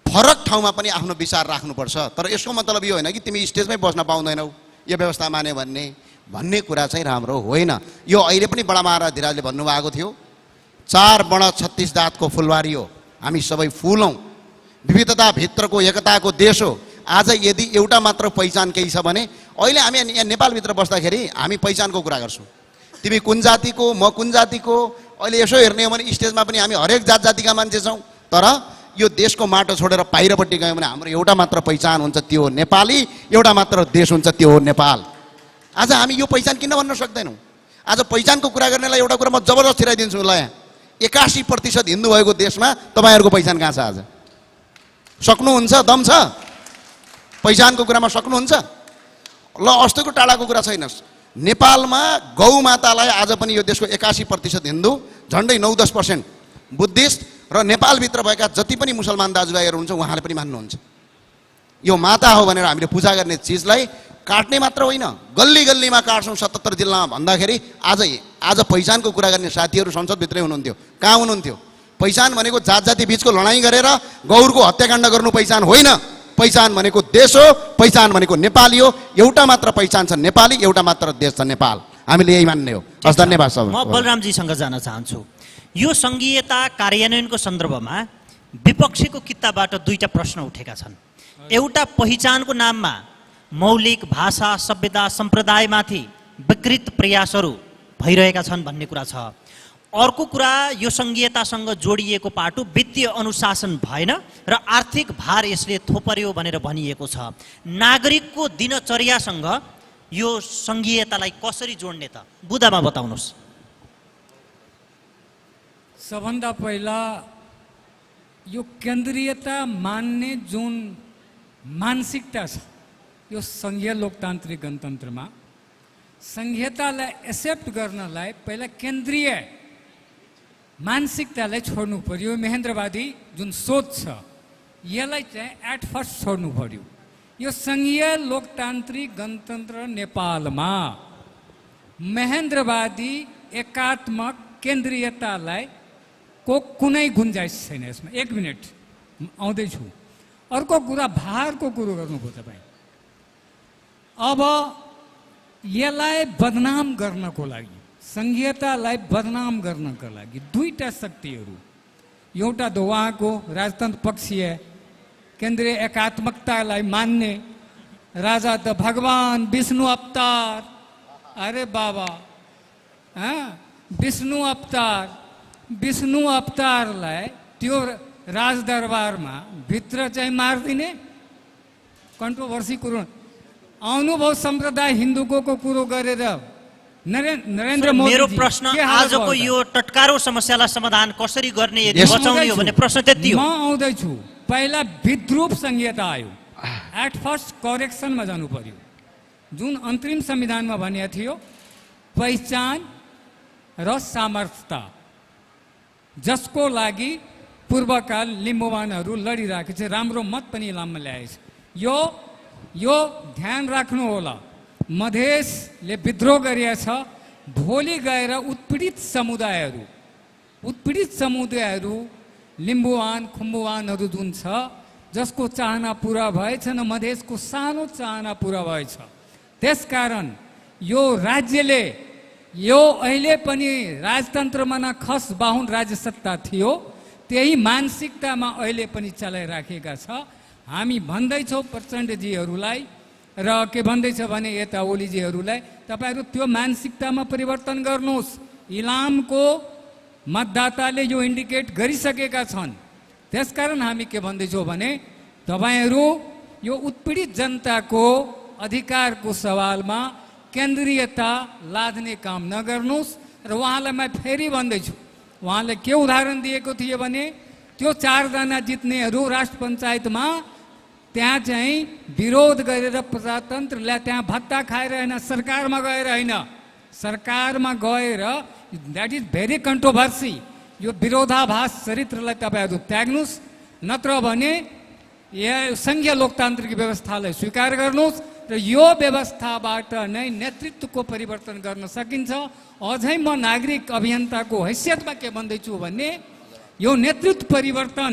फरक ठाउँमा पनि आफ्नो विचार राख्नुपर्छ। तर यसको मतलब यो होइन कि तिमी स्टेजमै बस्न पाउँदैनौ, यो व्यवस्था मान्यो भन्ने कुरा चाहिँ राम्रो होइन। यो अहिले पनि बडा महाराज धिराजले भन्नुभएको थियो, 4 वर्ण 36 जातको फुलबारी हो, हामी सबै फुल हौँ, विविधता भित्रको एकताको देश हो। आज यदि एउटा मात्र पहिचान केही छ भने अहिले हामी यहाँ नेपालभित्र बस्दाखेरि हामी पहिचानको कुरा गर्छौँ। तिमी कुन जातिको, म कुन जातिको, अहिले यसो हेर्ने हो भने स्टेजमा पनि हामी हरेक जात जातिका मान्छे छौँ। तर यो देशको माटो छोडेर बाहिरपट्टि गयौँ भने हाम्रो एउटा मात्र पहिचान हुन्छ, त्यो हो नेपाली, एउटा मात्र देश हुन्छ, त्यो हो नेपाल। आज हामी यो पहिचान किन भन्न सक्दैनौँ? आज पहिचानको कुरा गर्नेलाई एउटा कुरा म जबरजस्त छिराइदिन्छु ल, यहाँ 81% हिन्दू भएको देशमा तपाईँहरूको पहिचान कहाँ छ? आज सक्नुहुन्छ? दम छ? पहिचानको कुरामा सक्नुहुन्छ? ल अस्तिको टाढाको कुरा छैनस्, नेपालमा गौमातालाई आज पनि यो देशको 81% हिन्दू, झन्डै 9-10% बुद्धिस्ट र नेपालभित्र भएका जति पनि मुसलमान दाजुभाइहरू हुन्छ उहाँले पनि मान्नुहुन्छ। यो माता हो भनेर हामीले पूजा गर्ने चिजलाई काट्ने मात्र होइन, गल्ली गल्लीमा काट्छौँ 77 जिल्लामा भन्दाखेरि आज पहिचानको कुरा गर्ने साथीहरू संसदभित्रै हुनुहुन्थ्यो। कहाँ हुनुहुन्थ्यो? पहिचान भनेको जात जाति बिचको लडाइँ गरेर गौरको हत्याकाण्ड गर्नु पहिचान होइन। पहिचान भनेको देश हो, पहिचान भनेको नेपाली हो। एउटा मात्र पहिचान छ नेपाली, एउटा मात्र देश छ नेपाल। हामीले यही मान्ने हो। हस्, धन्यवाद। म बलरामजीसँग जान चाहन्छु। यो सङ्घीयता कार्यान्वयनको सन्दर्भमा विपक्षीको किताबाट 2टा प्रश्न उठेका छन्। एउटा, पहिचानको नाममा मौलिक भाषा, सभ्यता, सम्प्रदायमाथि विकृत प्रयासहरू भइरहेका छन् भन्ने कुरा छ। अर्को कुरा, यो सङ्घीयतासँग जोडिएको पाटो वित्तीय अनुशासन भएन र आर्थिक भार यसले थोपर्यो भनेर भनिएको छ। नागरिकको दिनचर्यासँग यो सङ्घीयतालाई कसरी जोड्ने त? बुदामा बताउनुहोस्। सबभन्दा पहिला यो केन्द्रीयता मान्ने जुन मानसिकता छ यो सङ्घीय लोकतान्त्रिक गणतन्त्रमा, सङ्घीयतालाई एक्सेप्ट गर्नलाई पहिला केन्द्रीय मानसिकतालाई छोड्नु पर्यो। महेन्द्रवादी जुन सोच छ यसलाई चाहिँ एट फर्स्ट छोड्नु पर्यो। यो सङ्घीय लोकतान्त्रिक गणतन्त्र नेपालमा महेन्द्रवादी एकात्मक केन्द्रीयतालाई को कुनै गुन्जाइस छैन। यसमा 1 मिनट आउँदैछु। अर्को कुरा, भारको कुरो गर्नुभयो तपाईँ। अब यसलाई बदनाम गर्नको लागि, सङ्घीयतालाई बदनाम गर्नका लागि 2टा शक्तिहरू, एउटा त उहाँको राजतन्त्र पक्षीय केन्द्रीय एकात्मकतालाई मान्ने राजा त भगवान विष्णु अवतार, अरे बाबा, विष्णु अवतारलाई त्यो राजदरबारमा भित्र चाहिँ मारिदिने कन्ट्रोभर्सी कुरो। अनुभव सम्प्रदाय हिन्दूको कुरो गरेर नरेन्द्र मोदी, मेरो प्रश्न आजको यो टटकारो समस्यालाई समाधान कसरी गर्ने यदि बचाउने हो भने प्रश्न त्यति हो। म आउँदैछु। पहिला विद्रूप संहिता आयो, एट फर्स्ट करेक्सनमा जानु पर्यो। जुन अन्तरिम संविधानमा भनिएको थियो पहिचान र सामर्थ्यता, जसको लागि पूर्वकाल लिम्बुवानहरू लडिरहेको छ, राम्रो मत पनि इलाममा ल्याएछ। यो ध्यान राख्नु होला, मधेसले विद्रोह गरिएछ। भोलि गएर उत्पीडित समुदायहरू लिम्बुवान खुम्बुवानहरू जुन छ, जसको चाहना पुरा भएछ न, मधेसको सानो चाहना पुरा भएछ। त्यसकारण यो राज्यले, यो अहिले पनि राजतन्त्रमा न खस बाहुन राज्य सत्ता थियो, त्यही मानसिकतामा अहिले पनि चलाइराखेका छ। हामी भन्दैछौँ प्रचण्डजीहरूलाई र के भन्दैछ भने यता ओलीजीहरूलाई, तपाईँहरू त्यो मानसिकतामा परिवर्तन गर्नुहोस्। इलामको मतदाताले यो इन्डिकेट गरिसकेका छन्। त्यसकारण हामी के भन्दैछौँ भने तपाईँहरू यो उत्पीडित जनताको अधिकारको सवालमा केन्द्रीयता लाद्ने काम नगर्नुहोस्। र उहाँलाई म फेरि भन्दैछु, उहाँले के उदाहरण दिएको थियो भने त्यो 4 जना जित्नेहरू राष्ट्र पञ्चायतमा त्यहाँ चाहिँ विरोध गरेर प्रजातन्त्रलाई त्यहाँ भत्ता खाएर होइन, सरकारमा गएर होइन, सरकारमा गएर द्याट इज भेरी कन्ट्रोभर्सी। यो विरोधाभास चरित्रलाई तपाईँहरू त्याग्नुहोस्, नत्र भने यहाँ सङ्घीय लोकतान्त्रिक व्यवस्थालाई स्वीकार गर्नुहोस् र यो व्यवस्थाबाट नै नेतृत्वको परिवर्तन गर्न सकिन्छ। अझै म नागरिक अभियन्ताको हैसियतमा के भन्दैछु भने यो नेतृत्व परिवर्तन,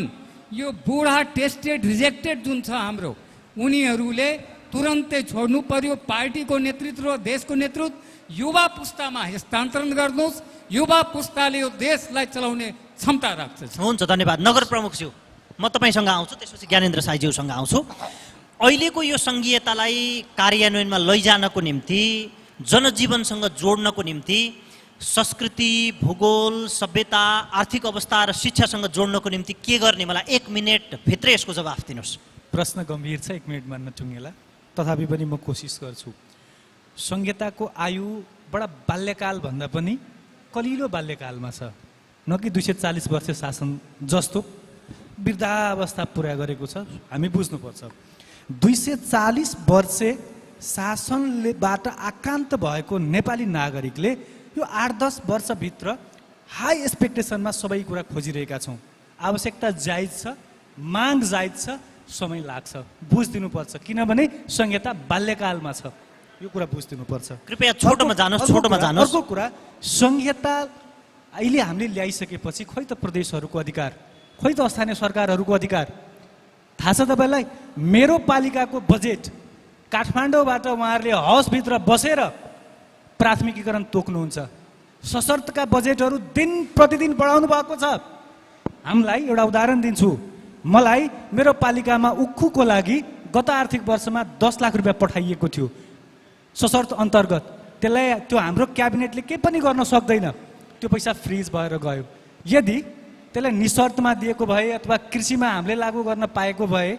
यो बुढा टेस्टेड रिजेक्टेड जुन छ हाम्रो, उनीहरूले तुरन्तै छोड्नु पर्यो। पार्टीको नेतृत्व, देशको नेतृत्व युवा पुस्तामा हस्तान्तरण गर्नुहोस्। युवा पुस्ताले यो देशलाई चलाउने क्षमता राख्छ। हुन्छ, धन्यवाद। नगर प्रमुखज्यू, म तपाईँसँग आउँछु, त्यसपछि ज्ञानेन्द्र साईज्यूसँग आउँछु। अहिलेको यो सङ्घीयतालाई कार्यान्वयनमा लैजानको निम्ति, जनजीवनसँग जोड्नको निम्ति, संस्कृति, भूगोल, सभ्यता, आर्थिक अवस्था र शिक्षासँग जोड्नको निम्ति के गर्ने? मलाई 1 मिनट भित्रै यसको जवाफ दिनुहोस्। प्रश्न गम्भीर छ, 1 मिनटमा नटुङ्गेला, तथापि पनि म कोसिस गर्छु। संहिताको आयु बडा बाल्यकाल भन्दा पनि कलिलो बाल्यकालमा छ, न कि 240 वर्ष शासन जस्तो वृद्धावस्था पुरा गरेको छ। हामी बुझ्नुपर्छ 240 वर्ष शासनबाट आक्रान्त भएको नेपाली नागरिकले यो 8-10 वर्षभित्र हाई एक्सपेक्टेसनमा सबै कुरा खोजिरहेका छौँ। आवश्यकता जायज छ, माग जायज छ, समय लाग्छ, बुझिदिनुपर्छ, किनभने संहिता बाल्यकालमा छ, यो कुरा बुझिदिनुपर्छ। कृपया छोटोमा जानुहोस्, छोटोमा जानुहोस्। अर्को कुरा, संहिता अहिले हामीले ल्याइसकेपछि खोइ त प्रदेशहरूको अधिकार, खोइ त स्थानीय सरकारहरूको अधिकार थाहा छ तपाईँलाई? मेरो पालिकाको बजेट काठमाडौँबाट उहाँहरूले हाउसभित्र बसेर प्राथमिकीकरण तोक्नुहुन्छ। सशर्तका बजेटहरू दिन प्रतिदिन बढाउनु भएको छ। हामीलाई एउटा उदाहरण दिन्छु, मलाई मेरो पालिकामा उक्खुको लागि गत आर्थिक वर्षमा 10 लाख रुपियाँ पठाइएको थियो सशर्त अन्तर्गत। त्यसलाई त्यो हाम्रो क्याबिनेटले केही पनि गर्न सक्दैन, त्यो पैसा फ्रिज भएर गयो। यदि त्यसलाई निशर्तमा दिएको भए अथवा कृषिमा हामीले लागू गर्न पाएको भए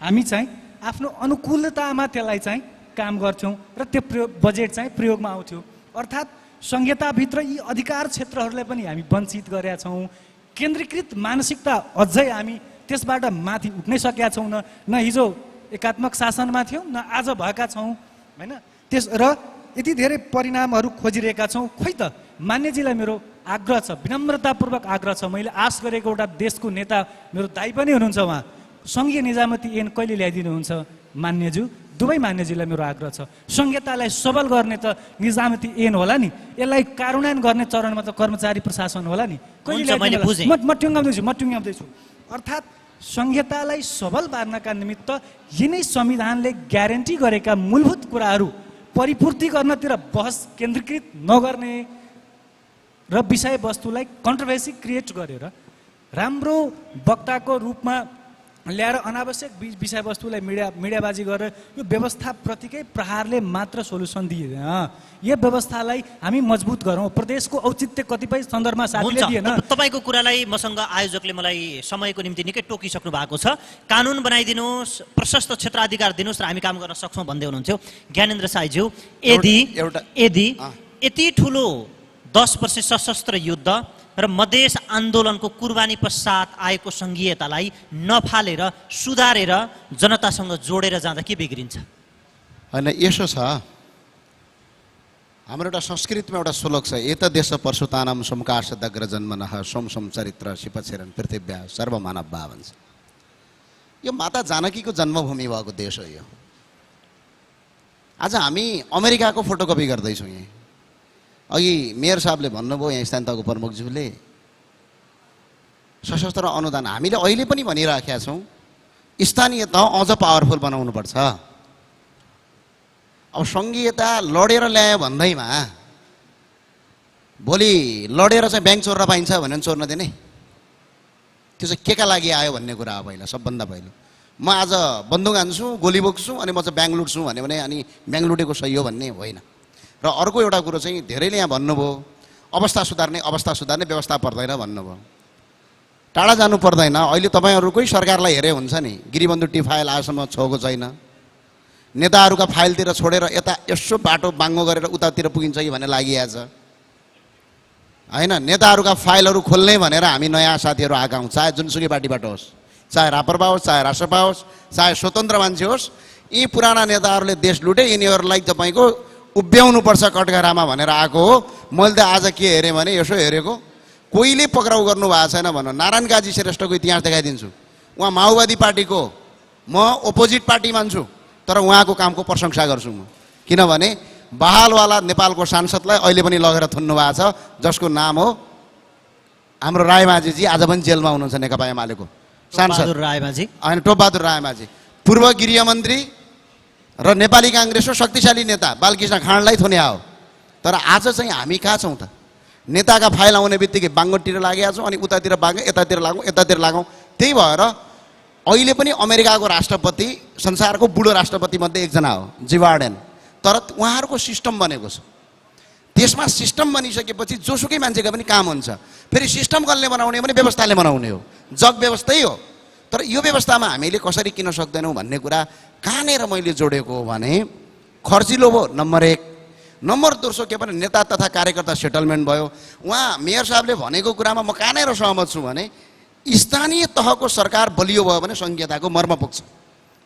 हामी चाहिँ आफ्नो अनुकूलतामा त्यसलाई चाहिँ काम गर्थ्यौँ र त्यो बजेट चाहिँ प्रयोगमा आउँथ्यो। अर्थात् संहिताभित्र यी अधिकार क्षेत्रहरूलाई पनि हामी वञ्चित गरेका छौँ। केन्द्रीकृत मानसिकता अझै हामी त्यसबाट माथि उठ्नै सकेका छौँ। न हिजो एकात्मक शासनमा थियौँ, न आज भएका छौँ, होइन? र यति धेरै परिणामहरू खोजिरहेका छौँ। खोइ त मान्यजीलाई मेरो आग्रह छ, विनम्रतापूर्वक आग्रह छ, मैले आश गरेको एउटा देशको नेता मेरो दाइ पनि हुनुहुन्छ, उहाँ सङ्घीय निजामती ऐन कहिले ल्याइदिनुहुन्छ? मान्यज्यू, दुवै मान्यजीलाई मेरो आग्रह छ, संहितालाई सबल गर्ने त निजामती ऐन होला नि, यसलाई कार्यान्वयन गर्ने चरणमा त कर्मचारी प्रशासन होला नि, कहिले ल्याइदिनु? म टुङ्ग्याउँदैछु। अर्थात् संहितालाई सबल पार्नका निमित्त यिनै संविधानले ग्यारेन्टी गरेका मूलभूत कुराहरू परिपूर्ति गर्नतिर बहस केन्द्रीकृत नगर्ने र विषयवस्तुलाई कन्ट्रोभर्सी क्रिएट गरेर राम्रो वक्ताको रूपमा ल्याएर अनावश्यक विषयवस्तुलाई मिडियाबाजी गरेर यो व्यवस्थाप्रतिकै प्रहारले मात्र सोल्युसन दिएन। यो व्यवस्थालाई हामी मजबुत गरौँ। प्रदेशको औचित्य कतिपय सन्दर्भमा साथीले दिएन। तपाईँको कुरालाई मसँग आयोजकले मलाई समयको निम्ति निकै टोकिसक्नु भएको छ। कानुन बनाइदिनुहोस्, प्रशस्त क्षेत्राधिकार दिनुहोस् र हामी काम गर्न सक्छौँ भन्दै हुनुहुन्थ्यो। ज्ञानेन्द्र साईज्यू, यदि यति ठुलो 10 वर्ष सशस्त्र युद्ध र मधेस आन्दोलनको कुर्बानी पश्चात आएको सङ्घीयतालाई नफालेर सुधारेर जनतासँग जोडेर जाँदा के बिग्रिन्छ? होइन, यसो छ, हाम्रो एउटा संस्कृतमा एउटा श्लोक छ, एत देश परशुतानाम सोमकाशदग्र जन्मनः सोम सोम चरित्र शिपछेरन पृथिव्या सर्वमानव भा भन्छ। यो माता जानकीको जन्मभूमि भएको देश हो यो। आज हामी अमेरिकाको फोटोकपी गर्दैछौँ। यहीँ अघि मेयर साहबले भन्नुभयो, यहाँ स्थानीय तहको प्रमुखज्यूले, सशस्त्र अनुदान हामीले अहिले पनि भनिराखेका छौँ, स्थानीय तह अझ पावरफुल बनाउनुपर्छ। अब सङ्घीयता लडेर ल्यायो भन्दैमा भोलि लडेर चाहिँ ब्याङ्क चोर्न पाइन्छ भने चोर्न दिने, त्यो चाहिँ केका लागि आयो भन्ने कुरा हो। पहिला सबभन्दा पहिलो म आज बन्दुक हान्छु, गोली बोक्छु अनि म चाहिँ ब्याङ्क लुट्छु भन्यो भने अनि ब्याङ्क लुटेको सही हो भन्ने होइन। र अर्को एउटा कुरो चाहिँ धेरैले यहाँ भन्नुभयो, अवस्था सुधार्ने व्यवस्था पर्दैन भन्नुभयो। टाढा जानु पर्दैन, अहिले तपाईँहरूकै सरकारलाई हेरे हुन्छ नि, गिरिबन्धु टी फाइल आजसम्म छोएको छैन, नेताहरूका फाइलतिर छोडेर यता यसो बाटो बाङ्गो गरेर उतातिर पुगिन्छ कि भन्ने लागिरहेछ होइन। नेताहरूका फाइलहरू खोल्ने भनेर हामी नयाँ साथीहरू आएका हौँ, चाहे जुनसुकै पार्टीबाट होस्, चाहे राप्रपा होस्, चाहे रासपा होस्, चाहे स्वतन्त्र मान्छे होस्। यी पुराना नेताहरूले देश लुटे, यिनीहरूलाई तपाईँको उभ्याउनुपर्छ कटघरामा भनेर आएको हो। मैले त आज के हेरेँ भने यसो हेरेको, कोहीले पक्राउ गर्नु भएको छैन भनौँ। नारायण काजी श्रेष्ठको इतिहास देखाइदिन्छु। उहाँ माओवादी पार्टीको, म अपोजिट पार्टी मान्छु, तर उहाँको कामको प्रशंसा गर्छु म। किनभने बहालवाला नेपालको सांसदलाई अहिले पनि लगेर थुन्नु भएको छ, जसको नाम हो हाम्रो रायमाझीजी, आज पनि जेलमा हुनुहुन्छ नेकपा एमालेको सांसद रायमाझी होइन, टोपबहादुर रायमाझी। पूर्व गृहमन्त्री र नेपाली काङ्ग्रेसको शक्तिशाली नेता बालकृष्ण खाँडलाई थुन्या हो। तर आज चाहिँ हामी कहाँ छौँ त? नेताका फाइल आउने बित्तिकै बाङ्गोतिर लागेका छौँ, अनि उतातिर बाङ्गो, यतातिर लागौँ, यतातिर लागौँ। त्यही भएर अहिले पनि अमेरिकाको राष्ट्रपति संसारको बुढो राष्ट्रपति मध्ये एकजना हो, जो बाइडेन। तर उहाँहरूको सिस्टम बनेको छ। त्यसमा सिस्टम बनिसकेपछि जोसुकै मान्छेको पनि काम हुन्छ। फेरि सिस्टम कसले बनाउने भने व्यवस्थाले बनाउने हो, जग व्यवस्थै हो। तर यो व्यवस्थामा हामीले कसरी किन सक्दैनौँ भन्ने कुरा कहाँनिर मैले जोडेको हो भने खर्चिलो भयो नम्बर 1। नम्बर दोस्रो के भने नेता तथा कार्यकर्ता सेटलमेन्ट भयो। उहाँ मेयर साहबले भनेको कुरामा म कहाँनिर सहमत छु भने स्थानीय तहको सरकार बलियो भयो भने संघीयताको मर्म पुग्छ।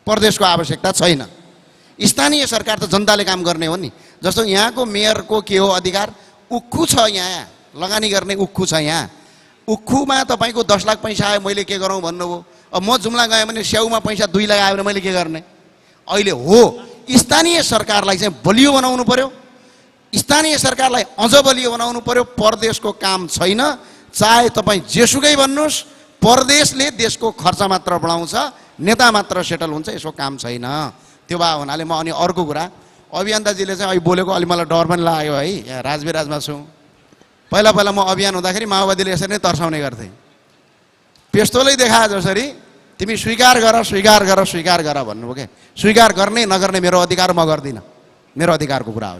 प्रदेशको आवश्यकता छैन। स्थानीय सरकार त जनताले काम गर्ने हो नि। जस्तो यहाँको मेयरको के हो अधिकार, उक्खु छ, यहाँ लगानी गर्ने उक्खु छ। यहाँ उक्खुमा तपाईँको 10 लाख पैसा आयो, मैले के गरौँ भन्नुभयो। अब म जुम्ला गएँ भने स्याउमा पैसा 2 लाख आयो भने मैले के गर्ने? अहिले हो स्थानीय सरकारलाई चाहिँ बलियो बनाउनु पर्यो। स्थानीय सरकारलाई अझ बलियो बनाउनु पर्यो। प्रदेशको काम छैन, चाहे तपाईँ जेसुकै भन्नुहोस्, प्रदेशले देशको खर्च मात्र बढाउँछ, नेता मात्र सेटल हुन्छ, यसो काम छैन। त्यो भए हुनाले म अनि अर्को कुरा, अभियन्ताजीले चाहिँ अहिले बोलेको अलि मलाई डर पनि लाग्यो है। यहाँ राजविराजमा छु, पहिला पहिला म अभियान हुँदाखेरि माओवादीले यसरी नै तर्साउने गर्थे। पेस्तोलै देखाए जसरी तिमी स्वीकार गर, स्वीकार गर, स्वीकार गर भन्नुभयो के। स्वीकार गर्ने नगर्ने मेरो अधिकार, म गर्दिनँ, मेरो अधिकारको कुरा हो।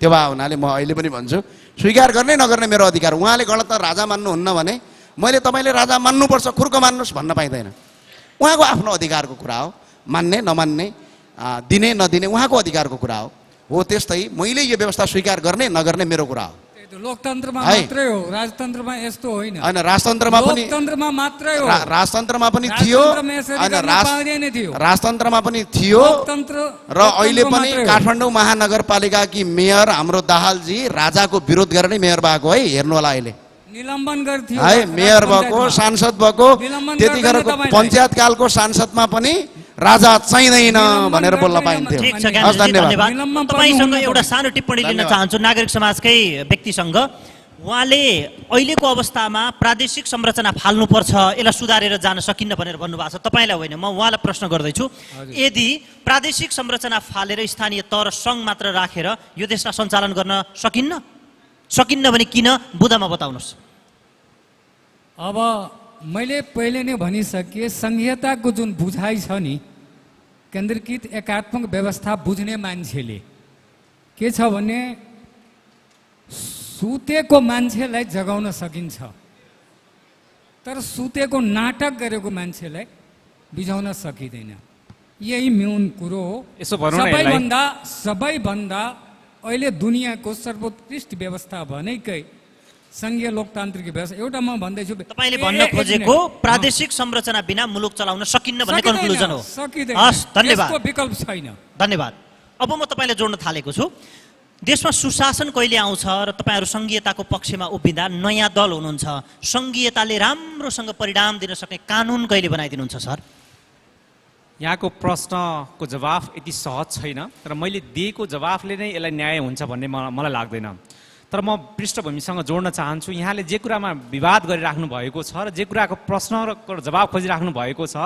त्यो भए हुनाले म अहिले पनि भन्छु, स्वीकार गर्ने नगर्ने मेरो अधिकार। उहाँले गणतन्त्र राजा मान्नुहुन्न भने मैले तपाईँले राजा मान्नुपर्छ, खुर्क मान्नुहोस् भन्न पाइँदैन। उहाँको आफ्नो अधिकारको कुरा हो, मान्ने नमान्ने, दिने नदिने उहाँको अधिकारको कुरा हो। त्यस्तै मैले यो व्यवस्था स्वीकार गर्ने नगर्ने मेरो कुरा हो। लोकतन्त्रमा मात्रै हो, राजतन्त्रमा यस्तो होइन। होइन, राजतन्त्रमा पनि, लोकतन्त्रमा मात्रै हो, राजतन्त्रमा पनि थियो, राजतन्त्रमा पनि थियो। र अहिले पनि काठमाडौँ महानगरपालिकाकी मेयर हाम्रो दाहालजी राजाको विरोध गरेर नै मेयर भएको है, हेर्नु होला अहिले निलम्बन गर्थ्यो है, मेयर भएको, सांसद भएको। त्यतिखेरको पञ्चायतकालको सांसदमा पनि राजा चाहिँदैन भनेर बोल्न पाइन्थ्यो। ठिक छ, धन्यवाद। तपाईँसँग एउटा सानो टिप्पणी लिन चाहन्छु नागरिक समाजकै व्यक्तिसँग। उहाँले अहिलेको अवस्थामा प्रादेशिक संरचना फाल्नुपर्छ, यसलाई सुधारेर जान सकिन्न भनेर भन्नुभएको छ। तपाईँलाई होइन, म उहाँलाई प्रश्न गर्दैछु, यदि प्रादेशिक संरचना फालेर स्थानीय तह र सङ्घ मात्र राखेर यो देशलाई सञ्चालन गर्न सकिन्न भने किन, बुदामा बताउनुहोस्। अब मैले पहिले नै भनिसकेँ, संहिताको जुन बुझाइ छ नि, केन्द्रीकृत एकात्मक व्यवस्था बुझ्ने मान्छेले के छ भने सुतेको मान्छेलाई जगाउन सकिन्छ, तर सुतेको नाटक गरेको मान्छेलाई बिजाउन सकिँदैन। यही मेन कुरो हो। सबैभन्दा अहिले दुनियाँको सर्वोत्कृष्ट व्यवस्था भनेकै संघीय लोकतान्त्रिक व्यवस्था। एउटा म भन्दैछु, तपाईँले भन्न खोजेको प्रादेशिक संरचना बिना मुलुक चलाउन सकिन्न भन्ने कन्क्लुजन हो। हस्, धन्यवाद। यसको विकल्प छैन। धन्यवाद। अब म तपाईँलाई जोड्न थालेको छु। देशमा सुशासन कहिले आउँछ र तपाईँहरू संघीयताको पक्षमा उभिँदा नयाँ दल हुनुहुन्छ, संघीयताले राम्रोसँग परिणाम दिन सक्ने कानुन कहिले बनाइदिनुहुन्छ सर? यहाँको प्रश्नको जवाफ यति सहज छैन, तर मैले दिएको जवाफले नै यसलाई न्याय हुन्छ भन्ने मलाई लाग्दैन। तर म पृष्ठभूमिसँग जोड्न चाहन्छु। यहाँले जे कुरामा विवाद गरिराख्नु भएको छ र जे कुराको प्रश्नको जवाब खोजिराख्नु भएको छ,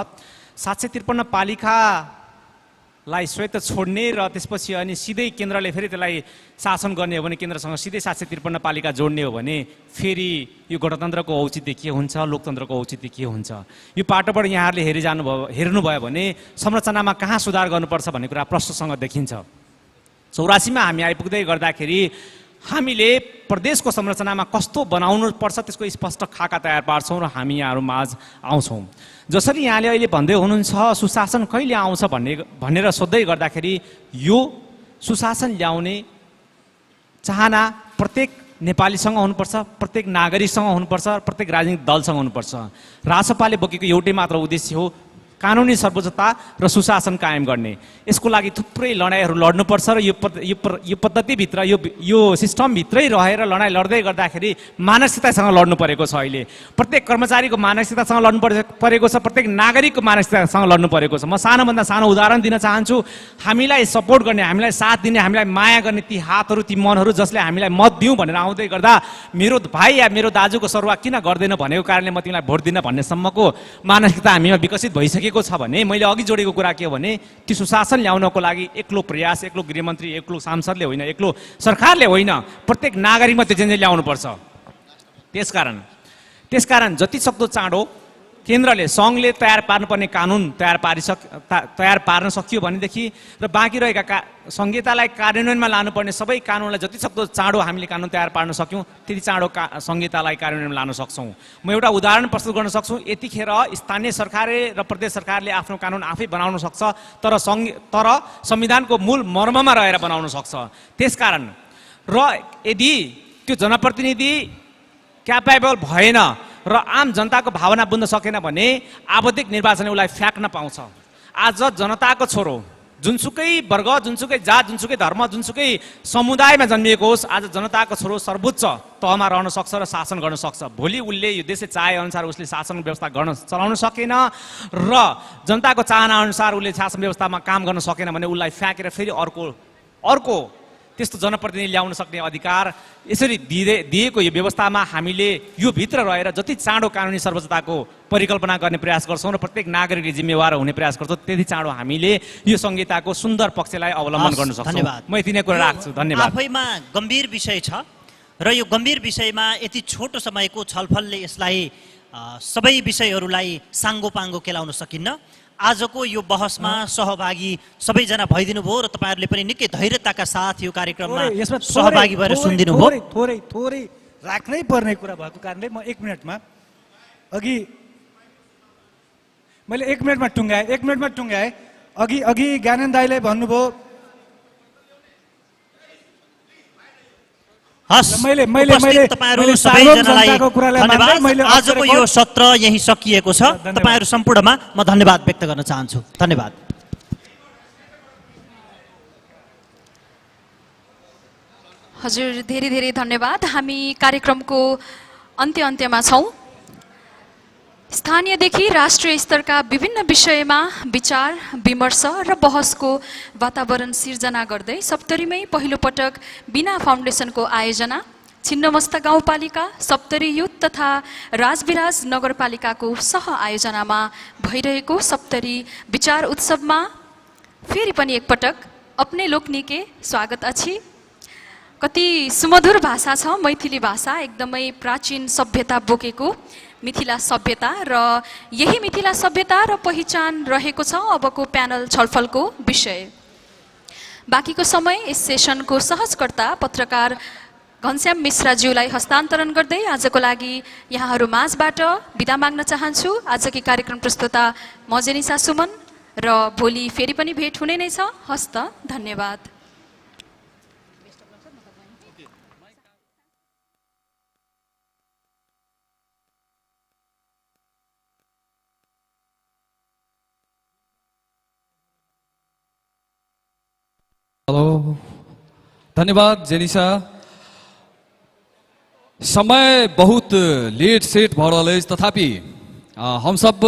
753 पालिकालाई स्वयं छोड्ने र त्यसपछि अनि सिधै केन्द्रले फेरि त्यसलाई शासन गर्ने हो भने, केन्द्रसँग सिधै 753 पालिका जोड्ने हो भने फेरि यो गणतन्त्रको औचित्य के हुन्छ, लोकतन्त्रको औचित्य के हुन्छ? यो पाटोबाट यहाँहरूले हेर्नुभयो भने संरचनामा कहाँ सुधार गर्नुपर्छ भन्ने कुरा प्रश्नसँग देखिन्छ। 84मा हामी आइपुग्दै गर्दाखेरि हामीले प्रदेशको संरचनामा कस्तो बनाउनु पर्छ त्यसको स्पष्ट खाका तयार पार्छौँ र हामी यहाँहरू माझ आउँछौँ। जसरी यहाँले अहिले भन्दै हुनुहुन्छ सुशासन कहिले आउँछ भनेर सोध्दै गर्दाखेरि यो सुशासन ल्याउने चाहना प्रत्येक नेपालीसँग हुनुपर्छ, प्रत्येक नागरिकसँग हुनुपर्छ, प्रत्येक राजनीतिक दलसँग हुनुपर्छ। रासपाले बोकेको एउटै मात्र उद्देश्य हो कानुनी सर्वोच्चता र सुशासन कायम गर्ने। यसको लागि थुप्रै लडाइँहरू लड्नुपर्छ र यो पद्धतिभित्र यो सिस्टमभित्रै रहेर लडाइँ लड्दै गर्दाखेरि मानसिकतासँग लड्नु परेको छ। अहिले प्रत्येक कर्मचारीको मानसिकतासँग लड्नु परेको छ, प्रत्येक नागरिकको मानसिकतासँग लड्नु परेको छ। म सानोभन्दा सानो उदाहरण दिन चाहन्छु। हामीलाई सपोर्ट गर्ने, हामीलाई साथ दिने, हामीलाई माया गर्ने ती हातहरू, ती मनहरू जसले हामीलाई मत दिउँ भनेर आउँदै गर्दा मेरो भाइ या मेरो दाजुको सरुवा किन गर्दैन भनेको कारणले म तिमीलाई भोट दिन भन्नेसम्मको मानसिकता हामीमा विकसित भइसक्यो छ भने मैले अघि जोडेको कुरा के हो भने ती सुशासन ल्याउनको लागि एक्लो प्रयास, एक्लो गृहमन्त्री, एक्लो सांसदले होइन, एक्लो सरकारले होइन, प्रत्येक नागरिकमा त्यो चेन्ज ल्याउनुपर्छ। त्यसकारण जति सक्दो चाँडो केन्द्रले सङ्घले तयार पार्नुपर्ने कानुन तयार पार्न सकियो भनेदेखि र बाँकी रहेका संहितालाई कार्यान्वयनमा लानुपर्ने सबै कानुनलाई जति सक्दो चाँडो हामीले कानुन तयार पार्न सक्यौँ त्यति चाँडो संहितालाई कार्यान्वयनमा लान सक्छौँ। म एउटा उदाहरण प्रस्तुत गर्न सक्छु। यतिखेर स्थानीय सरकारले र प्रदेश सरकारले आफ्नो कानुन आफै बनाउन सक्छ, तर संविधानको मूल मर्ममा रहेर बनाउन सक्छ। त्यसकारण र यदि त्यो जनप्रतिनिधि क्यापेबल भएन र आम जनताको भावना बुझ्न सकेन भने आवधिक निर्वाचनले उसलाई फ्याँक्न पाउँछ। आज जनताको छोरो जुनसुकै वर्ग, जुनसुकै जात, जुनसुकै धर्म, जुनसुकै समुदायमा जन्मिएको होस्, आज जनताको छोरो सर्वोच्च तहमा रहन सक्छ र शासन गर्न सक्छ। भोलि उसले यो देशले चाहे अनुसार उसले शासन व्यवस्था चलाउन सकेन र जनताको चाहना अनुसार उसले शासन व्यवस्थामा काम गर्न सकेन भने उसलाई फ्याँकेर फेरि अर्को त्यस्तो जनप्रतिनिधि ल्याउन सक्ने अधिकार यसरी दिएको यो व्यवस्थामा हामीले यो भित्र रहेर जति चाँडो कानुनी सर्वोच्चताको परिकल्पना गर्ने प्रयास गर्छौँ र प्रत्येक नागरिकले जिम्मेवार हुने प्रयास गर्छौँ, त्यति चाँडो हामीले यो संहिताको सुन्दर पक्षलाई अवलम्बन गर्न सक्छौँ। धन्यवाद। म यति नै कुरा राख्छु। धन्यवाद। आफैमा गम्भीर विषय छ र यो गम्भीर विषयमा यति छोटो समयको छलफलले यसलाई सबै विषयहरूलाई साङ्गोपाङ्गो केलाउन सकिन्न। आजको यो बहसमा सहभागी सबैजना भइदिनु भयो र तपाईँहरूले पनि निकै धैर्यताका साथ यो कार्यक्रममा सहभागी भएर सुनिदिनु भयो। थोरै राख्नै पर्ने कुरा भएको कारणले म 1 मिनटमा मैले 1 मिनटमा टुङ्गाएँ। अघि ज्ञानेन दाइले भन्नुभयो तपाईँहरू सबैजनालाई धन्यवाद। आजको यो सत्र यही सकिएको छ। तपाईँहरू सम्पूर्णमा म धन्यवाद व्यक्त गर्न चाहन्छु। धन्यवाद। हजुर धेरै धेरै धन्यवाद। हामी कार्यक्रमको अन्त्यमा छौँ। स्थानीयदेखि राष्ट्रिय स्तरका विभिन्न विषयमा विचार विमर्श र बहसको वातावरण सिर्जना गर्दै सप्तरीमै पहिलोपटक बिना फाउन्डेसनको आयोजना छिन्नमस्ता गाउँपालिका, सप्तरी युथ तथा राजविराज नगरपालिकाको सह आयोजनामा भइरहेको सप्तरी विचार उत्सवमा फेरि पनि एकपटक अपने लोकनिके स्वागत अछि। कति सुमधुर भाषा छ मैथिली भाषा, एकदमै प्राचीन सभ्यता बोकेको मिथिला सभ्यता र यही मिथिला सभ्यता र पहिचान रहेको छ अबको प्यानल छलफलको विषय। बाँकीको समय यस सेसनको सहजकर्ता पत्रकार घनश्याम मिश्राज्यूलाई हस्तान्तरण गर्दै आजको लागि यहाँहरू माझबाट बिदा माग्न चाहन्छु। आजकी कार्यक्रम प्रस्तुता म जेनिसा सुमन र भोलि फेरि पनि भेट हुने नै छ। हस्त धन्यवाद। हेलो, धन्यवाद जेनिसा। समय बहुत लेट सेट भ रहल अछि, तथापि हम सब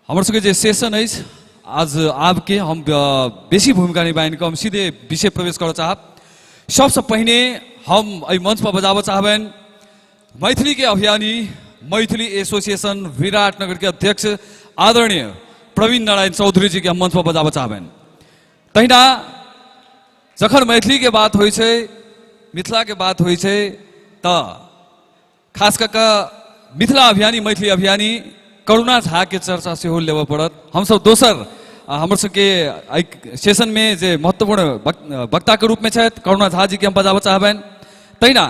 हमर सबके जे सेशन अछि आज आपके हम बेसी भूमिका निभाइन हम सीधे विषय प्रवेश कर चाहब। सबसे पहिने हम एहि मंच पर बजाबऽ चाहबनि मैथिली के अभियानी मैथिली एसोसिएशन विराटनगर के अध्यक्ष आदरणीय प्रवीण नारायण चौधरी जी के हम मंच पर बजाबऽ चाहबनि। तहिना जखन मैथिली के बात होइ छै, मिथिला के बात होइ छै त खास कऽ मिथिला अभियानी मैथिली अभियानी करुणा झा के चर्चा सेहो लेबऽ पड़त। हम सब दोसर हमारे सबके सेशन में जे महत्वपूर्ण वक्ता के रूप में छथि करुणा झा जी के हम बजाबऽ चाहबनि तहिना